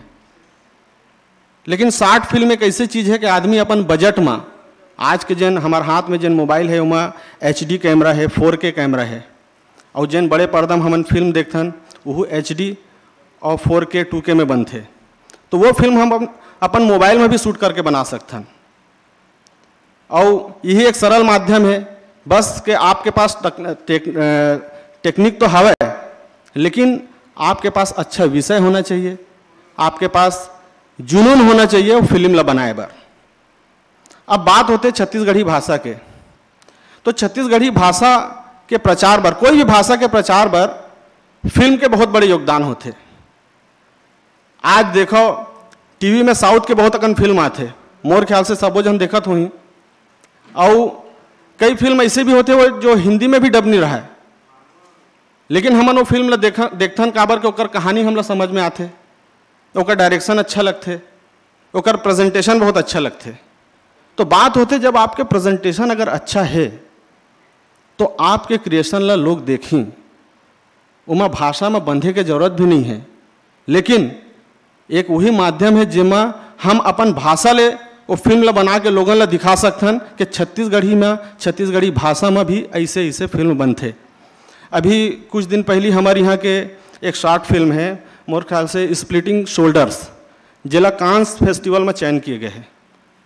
लेकिन शॉर्ट फिल्म एक ऐसी चीज है कि आदमी अपन बजट में, आज के जेन हमार हाथ में जेन मोबाइल है, ओमा एच डी कैमरा है, फोर के कैमरा है, और जेन बड़े पर्दा में हमन फिल्म देखथन, वहू एच डी और फोर के, टू के में बनथे। तो वो फिल्म हम अपन, अपन मोबाइल में भी शूट करके बना सकथन। और यही एक सरल माध्यम है, बस के आपके पास तक, टेक, अ, टेक्निक तो हवै, लेकिन आपके पास अच्छा विषय होना चाहिए, आपके पास जुनून होना चाहिए वो फिल्म ला बनाए बर। अब बात होते छत्तीसगढ़ी भाषा के, तो छत्तीसगढ़ी भाषा के प्रचार बर, कोई भी भाषा के प्रचार बर फिल्म के बहुत बड़े योगदान होते। आज देखो, टीवी में साउथ के बहुत अकन फिल्म आथे, मोर ख्याल से सबो झन देखत होही। अउ कई फिल्म ऐसे भी होथे वो जो हिंदी में भी डब नहीं रहा है, लेकिन हमन वो फिल्म ला देख, देखथन, काबर के ओकर कहानी हमला समझ में आथे, ओकर डायरेक्शन अच्छा लगथे, ओकर प्रेजेंटेशन बहुत अच्छा लगथे। तो बात होथे, जब आपके प्रेजेंटेशन अगर अच्छा है तो आपके क्रिएशन ला लोग देखी, ओमा भाषा में बंधे के जरूरत भी नहीं है। लेकिन एक वही माध्यम है जेमा हम अपन भाषा ले वो फिल्म ला बना के लोगन ला दिखा सकथन कि छत्तीसगढ़ी में, छत्तीसगढ़ी भाषा में भी ऐसे ऐसे फिल्म बनथे। अभी कुछ दिन पहली हमारे यहाँ के एक शॉर्ट फिल्म है, मोर ख्याल से स्प्लिटिंग शोल्डर्स, जेला कांस फेस्टिवल में चयन किए गए हैं,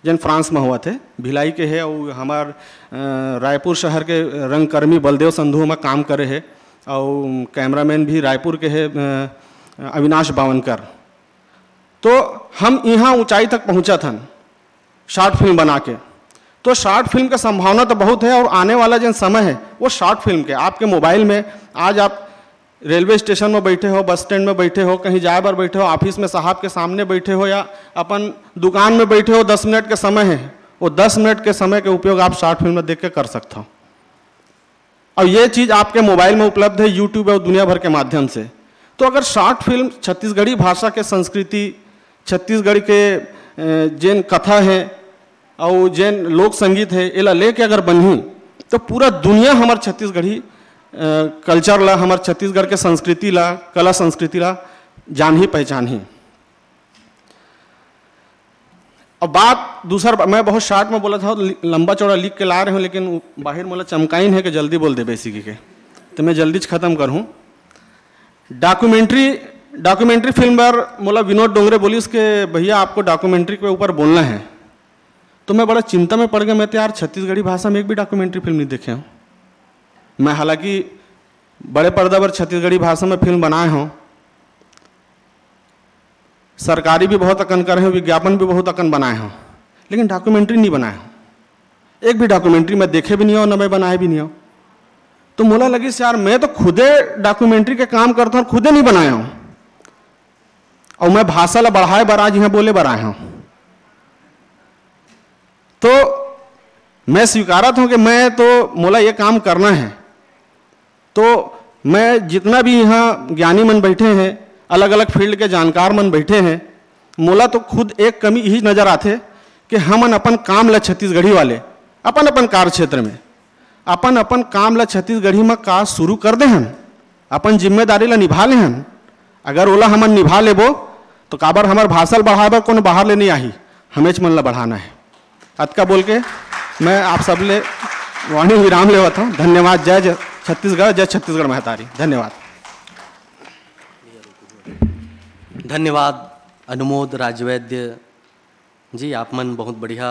जेन फ्रांस में हुआ थे, भिलाई के है, और हमार अ, रायपुर शहर के रंगकर्मी बलदेव संधू में काम करे है, और कैमरामैन भी रायपुर के है, अ, अविनाश बावनकर। तो हम यहाँ ऊंचाई तक पहुँचा थन शॉर्ट फिल्म बना के। तो शॉर्ट फिल्म का संभावना तो बहुत है, और आने वाला जो समय है वो शॉर्ट फिल्म के, आपके मोबाइल में, आज आप रेलवे स्टेशन में बैठे हो, बस स्टैंड में बैठे हो, कहीं जाए बर बैठे हो, ऑफिस में साहब के सामने बैठे हो या अपन दुकान में बैठे हो, दस मिनट के समय है, वो दस मिनट के समय के उपयोग आप शॉर्ट फिल्म में देख के कर सकते हो। और ये चीज़ आपके मोबाइल में उपलब्ध है यूट्यूब और दुनिया भर के माध्यम से। तो अगर शॉर्ट फिल्म छत्तीसगढ़ी भाषा के संस्कृति, छत्तीसगढ़ के अ, जेन कथा है और जेन लोक संगीत है, एला लेके अगर बनही तो पूरा दुनिया हमार छत्तीसगढ़ी कल्चर ला, हमार छत्तीसगढ़ के संस्कृति ला, कला संस्कृति ला जानही पहचानही। अब बात दूसर बा-, मैं बहुत शॉर्ट में बोला था, लि-, लंबा चौड़ा लिख के ला रहे हूँ, लेकिन उ-, बाहिर मोला चमकाइन है कि जल्दी बोल दे बेसिकी के, तो मैं जल्दी च खत्म करूँ। डॉक्यूमेंट्री, डॉक्यूमेंट्री फिल्म बर मोला विनोद डोंगरे बोलिस के, "भैया, आपको डॉक्यूमेंट्री के ऊपर बोलना है।" तो मैं बड़ा चिंता में पड़ गया। मैं तो यार छत्तीसगढ़ी भाषा में एक भी डॉक्यूमेंट्री फिल्म नहीं देखे हूँ। मैं हालांकि बड़े पर्दा पर छत्तीसगढ़ी भाषा में फिल्म बनाए हूँ, सरकारी भी बहुत अकन करे हूँ, विज्ञापन भी बहुत अकन बनाए हूँ, लेकिन डॉक्यूमेंट्री नहीं बनाए हूँ। एक भी डॉक्यूमेंट्री मैं देखे भी नहीं हूँ, ना मैं बनाए भी नहीं हूँ। तो मोला लगिस यार, मैं तो खुदे डॉक्यूमेंट्री के काम करता हूँ, खुदे नहीं बनाया हूँ, और मैं भाषा ला बढ़ाए बर आज यहाँ बोले बर आया हूँ। तो मैं स्वीकारत हूँ कि मैं तो, मोला ये काम करना है। तो मैं जितना भी यहाँ ज्ञानी मन बैठे हैं, अलग अलग फील्ड के जानकार मन बैठे हैं, मोला तो खुद एक कमी यही नजर आथे कि हमन अपन काम ला छत्तीसगढ़ी वाले अपन अपन कार्य क्षेत्र में अपन अपन काम ला छत्तीसगढ़ी में का शुरू कर दे हन, अपन जिम्मेदारी ला निभा ले हन। अगर ओला हमन निभा लेबो तो काबर हमर भाषा ल बढ़ाए बर कोनो बाहर ले नहीं आही, हमेच मन ला बढ़ाना है। अतका बोल के मैं आप सब ले वाणी विराम लेवत हूँ। धन्यवाद। जय जय छत्तीसगढ़, जय छत्तीसगढ़ महतारी। धन्यवाद। धन्यवाद अनुमोद राजवैद्य जी, आप मन बहुत बढ़िया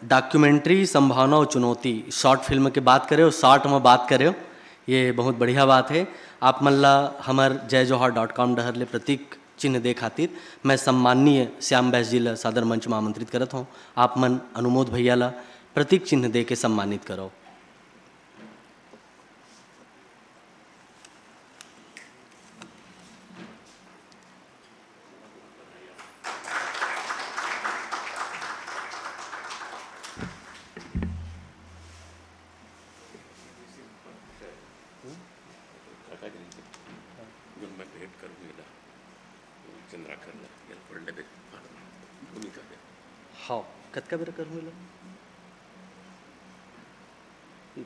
डॉक्यूमेंट्री संभावना और चुनौती, शॉर्ट फिल्म के बात करे हो, शॉर्ट में बात करे हो, ये बहुत बढ़िया बात है। आप मन ला हमर जय जोहार डॉट कॉम डहर ले प्रतीक चिन्ह दे खातिर मैं सम्माननीय श्याम बैस जी ला सादर मंच में आमंत्रित करत हूँ। आप मन अनुमोद भैया ला प्रतीक चिन्ह दे के सम्मानित करो। काका जी, जो मैं भेंट करूँ एला, चंद्राकर ला, एला पढ़ लेबे, भूमिका दे। हाँ, कतका बेर करूँ एला?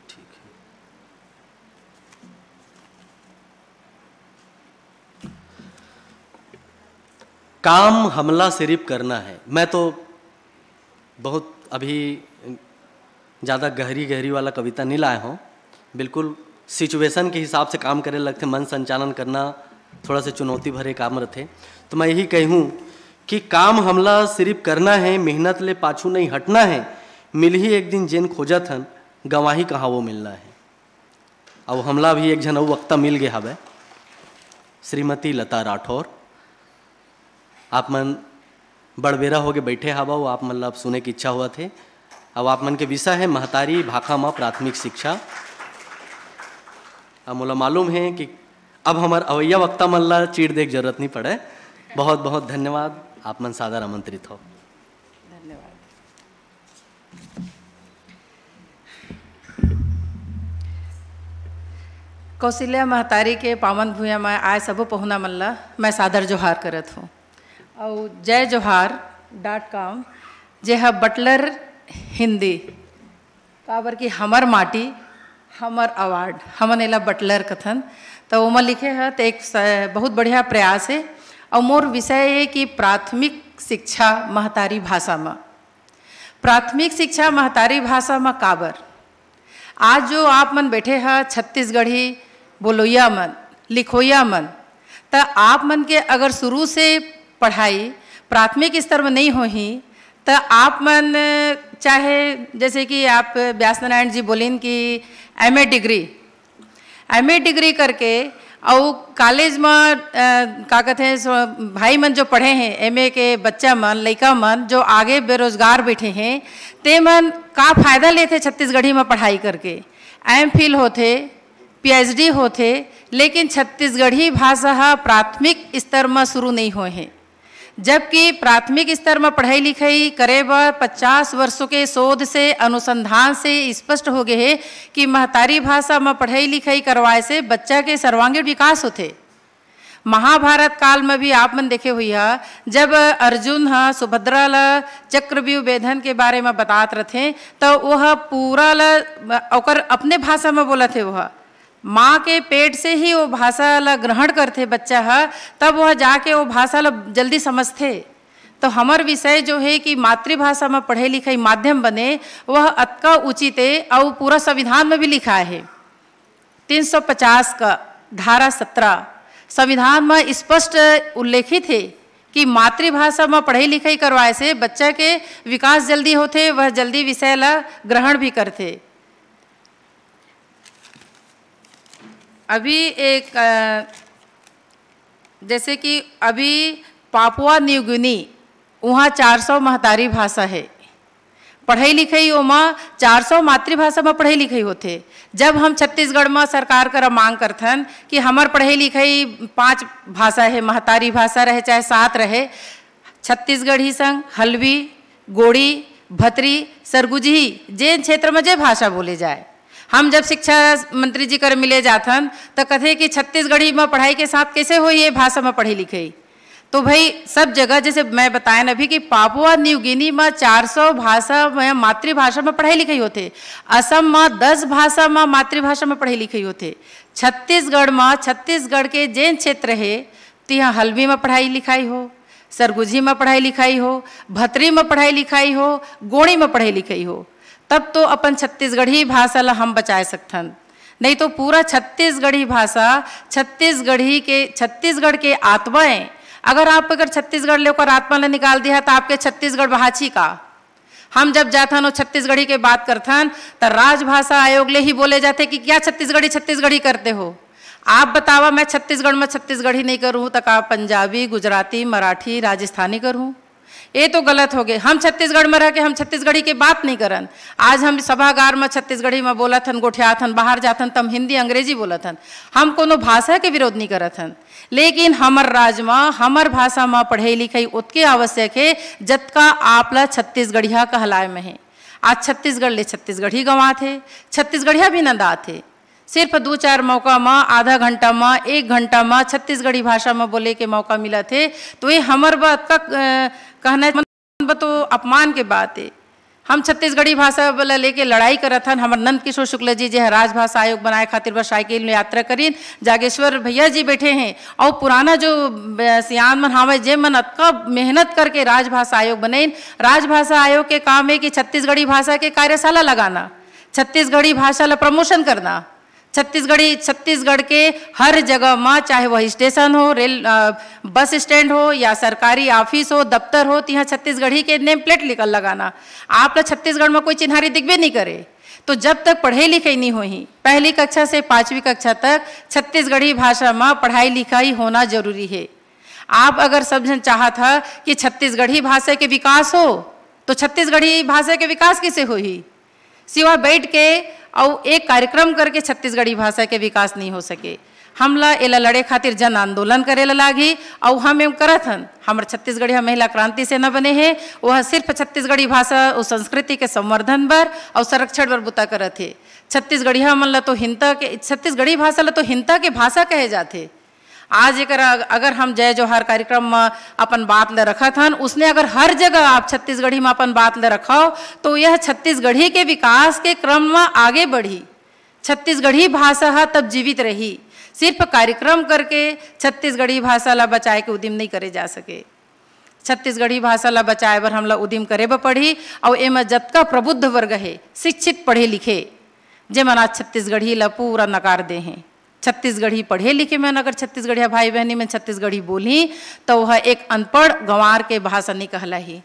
ठीक है। काम हमला सिर्फ करना है। मैं तो बहुत अभी ज़्यादा गहरी गहरी वाला कविता नहीं लाया हूँ, बिल्कुल सिचुएशन के हिसाब से काम करे लगथे। मन संचालन करना थोड़ा सा चुनौती भरे काम रथे। तो मैं यही कहूँ कि काम हमला सिर्फ करना है, मेहनत ले पाछू नहीं हटना है। मिलही एक दिन जेन खोजत हन, गंवाही कहाँ वो मिलना है। अब हमला भी एक झन अउ वक्ता मिल गए हवे, श्रीमती लता राठौर। आप मन बड़बेरा होके बैठे हवा, वो आप मन ला अब सुने की इच्छा हुआ थे। अब आप मन के विषय है महतारी भाखा मा प्राथमिक शिक्षा। अब मोला मालूम है कि अब हमार अवैया वक्ता मन ला चीड़ दे के जरूरत नहीं पड़े। बहुत बहुत धन्यवाद, आप मन सादर आमंत्रित हो। धन्यवाद। कौशल्या महतारी के पावन भुइयां में आए सबो पहुना मन ला मैं सादर जोहार करत हूँ। अउ जय जोहार डॉट कॉम, जे ह बटलर हिंदी, काबर कि हमर माटी, हमर अवार्ड, हमन एला बटलर कथन, त ओमा लिखे ह, त एक स-, बहुत बढ़िया प्रयास हे। अउ मोर विषय हे कि प्राथमिक शिक्षा महतारी भाषा म। प्राथमिक शिक्षा महतारी भाषा म काबर? आज जो आप मन बैठे ह, छत्तीसगढ़ी बोलोइया मन, लिखोइया मन, त आप मन के अगर शुरू से पढ़ाई प्राथमिक स्तर में नहीं होही, त आप मन, चाहे जैसे कि आप व्यास नारायण जी बोलिन कि एमए डिग्री, एमए डिग्री करके अउ कॉलेज म, अ, का कथे, सो, भाई मन जो पढ़े हैं, एमए के बच्चा मन, लइका मन जो आगे बेरोजगार बैठे हैं, ते मन का फायदा लेथे छत्तीसगढ़ी म पढ़ाई करके? एम फिल होथे, पीएचडी होथे, लेकिन छत्तीसगढ़ी भाषा ह प्राथमिक स्तर म शुरू नहीं होए हे। जबकि प्राथमिक स्तर म पढ़ई लिखई करे बर पचास वर्षों के शोध से, अनुसंधान से स्पष्ट हो गए हे कि महतारी भाषा म पढ़ई लिखई करवाए से बच्चा के सर्वांगीण विकास होथे। महाभारत काल म भी आप मन देखे हुई हा, जब अर्जुन ह सुभद्रा ल चक्रव्यूह भेदन के बारे म बतात रथे, त ओह पूरा ल ओकर अपने भाषा म बोलत हे। ओह माँ के पेट से ही वो भाषा ल ग्रहण करथे बच्चा ह, तब वह जाके वो भाषा ल जल्दी समझथे। तो हमर विषय जो हे कि मातृभाषा म पढ़ई लिखई माध्यम बने, वह अतका उचित ए, अउ पूरा संविधान म भी लिखाए हे। तीन सौ पचास का धारा सत्रह संविधान म स्पष्ट उल्लेखित हे कि मातृभाषा म पढ़ई लिखई करवाए से बच्चा के विकास जल्दी होथे, वह जल्दी विषय ल ग्रहण भी करथे। अभी एक, अ, जैसे कि अभी पापुआ न्यू गिनी, उहाँ चार सौ महतारी भाषा हे। पढ़ई लिखई ओमा चार सौ मातृभाषा म पढ़ई लिखई होथे। जब हम छत्तीसगढ़ म सरकार करा मांग करथन कि हमर पढ़ई लिखई पांच भाषा हे, महतारी भाषा रहे चाहे सात रहे, छत्तीसगढ़ी संग हल्बी, गोंड़ी, भतरी, सरगुजही, जेन क्षेत्र म जे भाषा बोले जाए। हम जब शिक्षा मंत्री जी कर मिले जाथन, त कथे कि छत्तीसगढ़ी म पढ़ाई के साथ कैसे होई ये भाषा म पढ़ई लिखई? तो भाई, सब जगह, जैसे मैं बताएन अभी कि पापुआ न्यू गिनी म चार सौ भाषा म, मातृभाषा म पढ़ई लिखई होथे, असम म दस भाषा म मातृभाषा म पढ़ई लिखई होथे, छत्तीसगढ़ म, छत्तीसगढ़ के जेन क्षेत्र हे, तिहा हल्बी म पढ़ाई लिखाई हो, सरगुजी म पढ़ाई लिखाई हो, भतरी म पढ़ाई लिखाई हो, गोड़ी म पढ़ाई लिखाई हो, तब तो अपन छत्तीसगढ़ी भाषा ला हम बचाए सकथन। नहीं तो पूरा छत्तीसगढ़ी भाषा, छत्तीसगढ़ी के, छत्तीसगढ़ के आत्मा है। अगर आप अगर छत्तीसगढ़ ले ओकर आत्मा ला निकाल दिया, तो आपके छत्तीसगढ़ बहाची का? हम जब जाथन, वो छत्तीसगढ़ी के बात करथन, त राजभाषा आयोग ले ही बोले जाथे कि क्या छत्तीसगढ़ी, छत्तीसगढ़ी करते हो? आप बतावा, मैं छत्तीसगढ़ में छत्तीसगढ़ी नहीं करूँ, त का पंजाबी, गुजराती, मराठी, राजस्थानी करूँ? ये तो गलत हो गए। हम छत्तीसगढ़ में रह के हम छत्तीसगढ़ी के बात नहीं करन। आज हम सभागार में छत्तीसगढ़ी में बोलत हन, गोठियात हन, बाहर जात हन, त हम हिंदी, अंग्रेजी बोलत हन। हम कोनो भाषा के विरोध नहीं करत हन, लेकिन हमर राज म, हमर भाषा म पढ़ई लिखई ओतके आवश्यक हे, जतका आप ला छत्तीसगढ़िया कहलाए म हे। आज छत्तीसगढ़ ले छत्तीसगढ़ी गंवात हे, छत्तीसगढ़िया भी नंदात हे। सिर्फ दू चार मौका म, आधा घंटा म, एक घंटा म छत्तीसगढ़ी भाषा म बोले के मौका मिलत हे, तो ये हमर बर अतका, अ, कहना ब तो अपमान के बात हे। हम छत्तीसगढ़ी भाषा ला लेके लड़ाई करत हन। हमर नंद किशोर शुक्ल जी, जे ह राजभाषा आयोग बनाए खातिर बर साइकिल में यात्रा करिन, जागेश्वर भैया जी बैठे हैं, और पुराना जो, अ, सियान मन हावय, जे मन अतका मेहनत करके राजभाषा आयोग बनेन। राजभाषा आयोग के काम हे कि छत्तीसगढ़ी भाषा के कार्यशाला लगाना, छत्तीसगढ़ी भाषा ला promotion करना। छत्तीसगढ़ी, छत्तीसगढ़ के हर जगह म, चाहे वह स्टेशन हो, रेल, अ, बस स्टैंड हो, या सरकारी ऑफिस हो, दफ्तर हो, तिहाँ छत्तीसगढ़ी के नेम प्लेट निकल लगाना। आप ला छत्तीसगढ़ म कोई चिन्हारी दिखबे नहीं करे। तो जब तक पढ़े लिखे नहीं होही, पहली कक्षा से पाँचवीं कक्षा तक छत्तीसगढ़ी भाषा म पढ़ाई लिखाई होना जरूरी हे। आप अगर सब झन चाहत ह कि छत्तीसगढ़ी भाषा के विकास हो, तो छत्तीसगढ़ी भाषा के विकास किसे होही? सिवा बैठ के अउ एक कार्यक्रम करके छत्तीसगढ़ी भाषा के विकास नहीं हो सके। हमला एला लड़े खातिर जन आंदोलन करे ला लागही, अउ हम एम करत हन। हमर छत्तीसगढ़िया महिला क्रांति सेना बने हे, वह सिर्फ छत्तीसगढ़ी भाषा अउ संस्कृति के संवर्धन बर अउ संरक्षण बर बुता करत हे। छत्तीसगढ़िया मन ला तो हिंसा के, छत्तीसगढ़ी भाषा ला तो हिंसा के भाषा कहे जाथे। आज एकर अग-, अगर हम जय जोहार कार्यक्रम म अपन बात ल रखत हन, उसने अगर हर जगह आप छत्तीसगढ़ी म अपन बात ल रखव, तो यह छत्तीसगढ़ी के विकास के क्रम म आगे बढ़ही। छत्तीसगढ़ी भाषा ह तब जीवित रही। सिर्फ कार्यक्रम करके छत्तीसगढ़ी भाषा ला बचाए के उदिम नहीं करे जा सके। छत्तीसगढ़ी भाषा ला बचाए बर हमला उदिम करे बर पड़ही। अउ एमा जतका प्रबुद्ध वर्ग हे, शिक्षित, पढ़े लिखे, जेमन आज छत्तीसगढ़ी ला पूरा नकार दे हें, छत्तीसगढ़ी पढ़े लिखे मन अगर छत्तीसगढ़िया भाई बहनी मन छत्तीसगढ़ी बोलही, त वह एक अनपढ़ गंवार के भाषा नहीं कहलाही।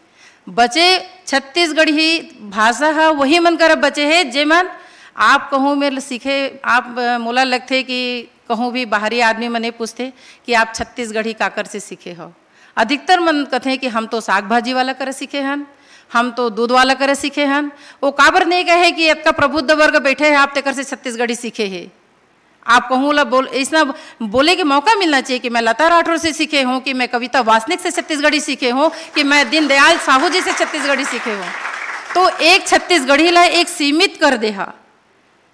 बचे छत्तीसगढ़ी भाषा ह वही मन करा बचे हे, जेमन आप कहूँ मेर सीखे, आप, अ, मोला लगथे कि कहूँ भी बाहरी आदमी मन ये पूछथे कि आप छत्तीसगढ़ी काकर से सीखे हो। अधिकतर मन कथे कि हम तो साग भाजी वाला करा सीखे हन, हम तो दूध वाला करा सीखे हन। वो काबर नहीं कहे कि इतना प्रबुद्ध वर्ग बैठे हे, आप तेकर से छत्तीसगढ़ी सीखे हे। आप कहूँ ला बोल, ऐसा बोले के मौका मिलना चाहिए कि मैं लता राठौर से सीखे हूँ, कि मैं कविता वासनिक से छत्तीसगढ़ी सीखे हूँ, कि मैं दीनदयाल साहू जी से छत्तीसगढ़ी सीखे हूँ। तो एक छत्तीसगढ़ी ला एक सीमित कर दे हा।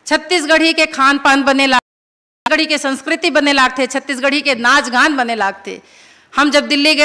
छत्तीसगढ़ी के खान पान बने ला, छत्तीसगढ़ी के संस्कृति बने लागथे, छत्तीसगढ़ी के नाच गान बने लागथे। हम जब दिल्ली गए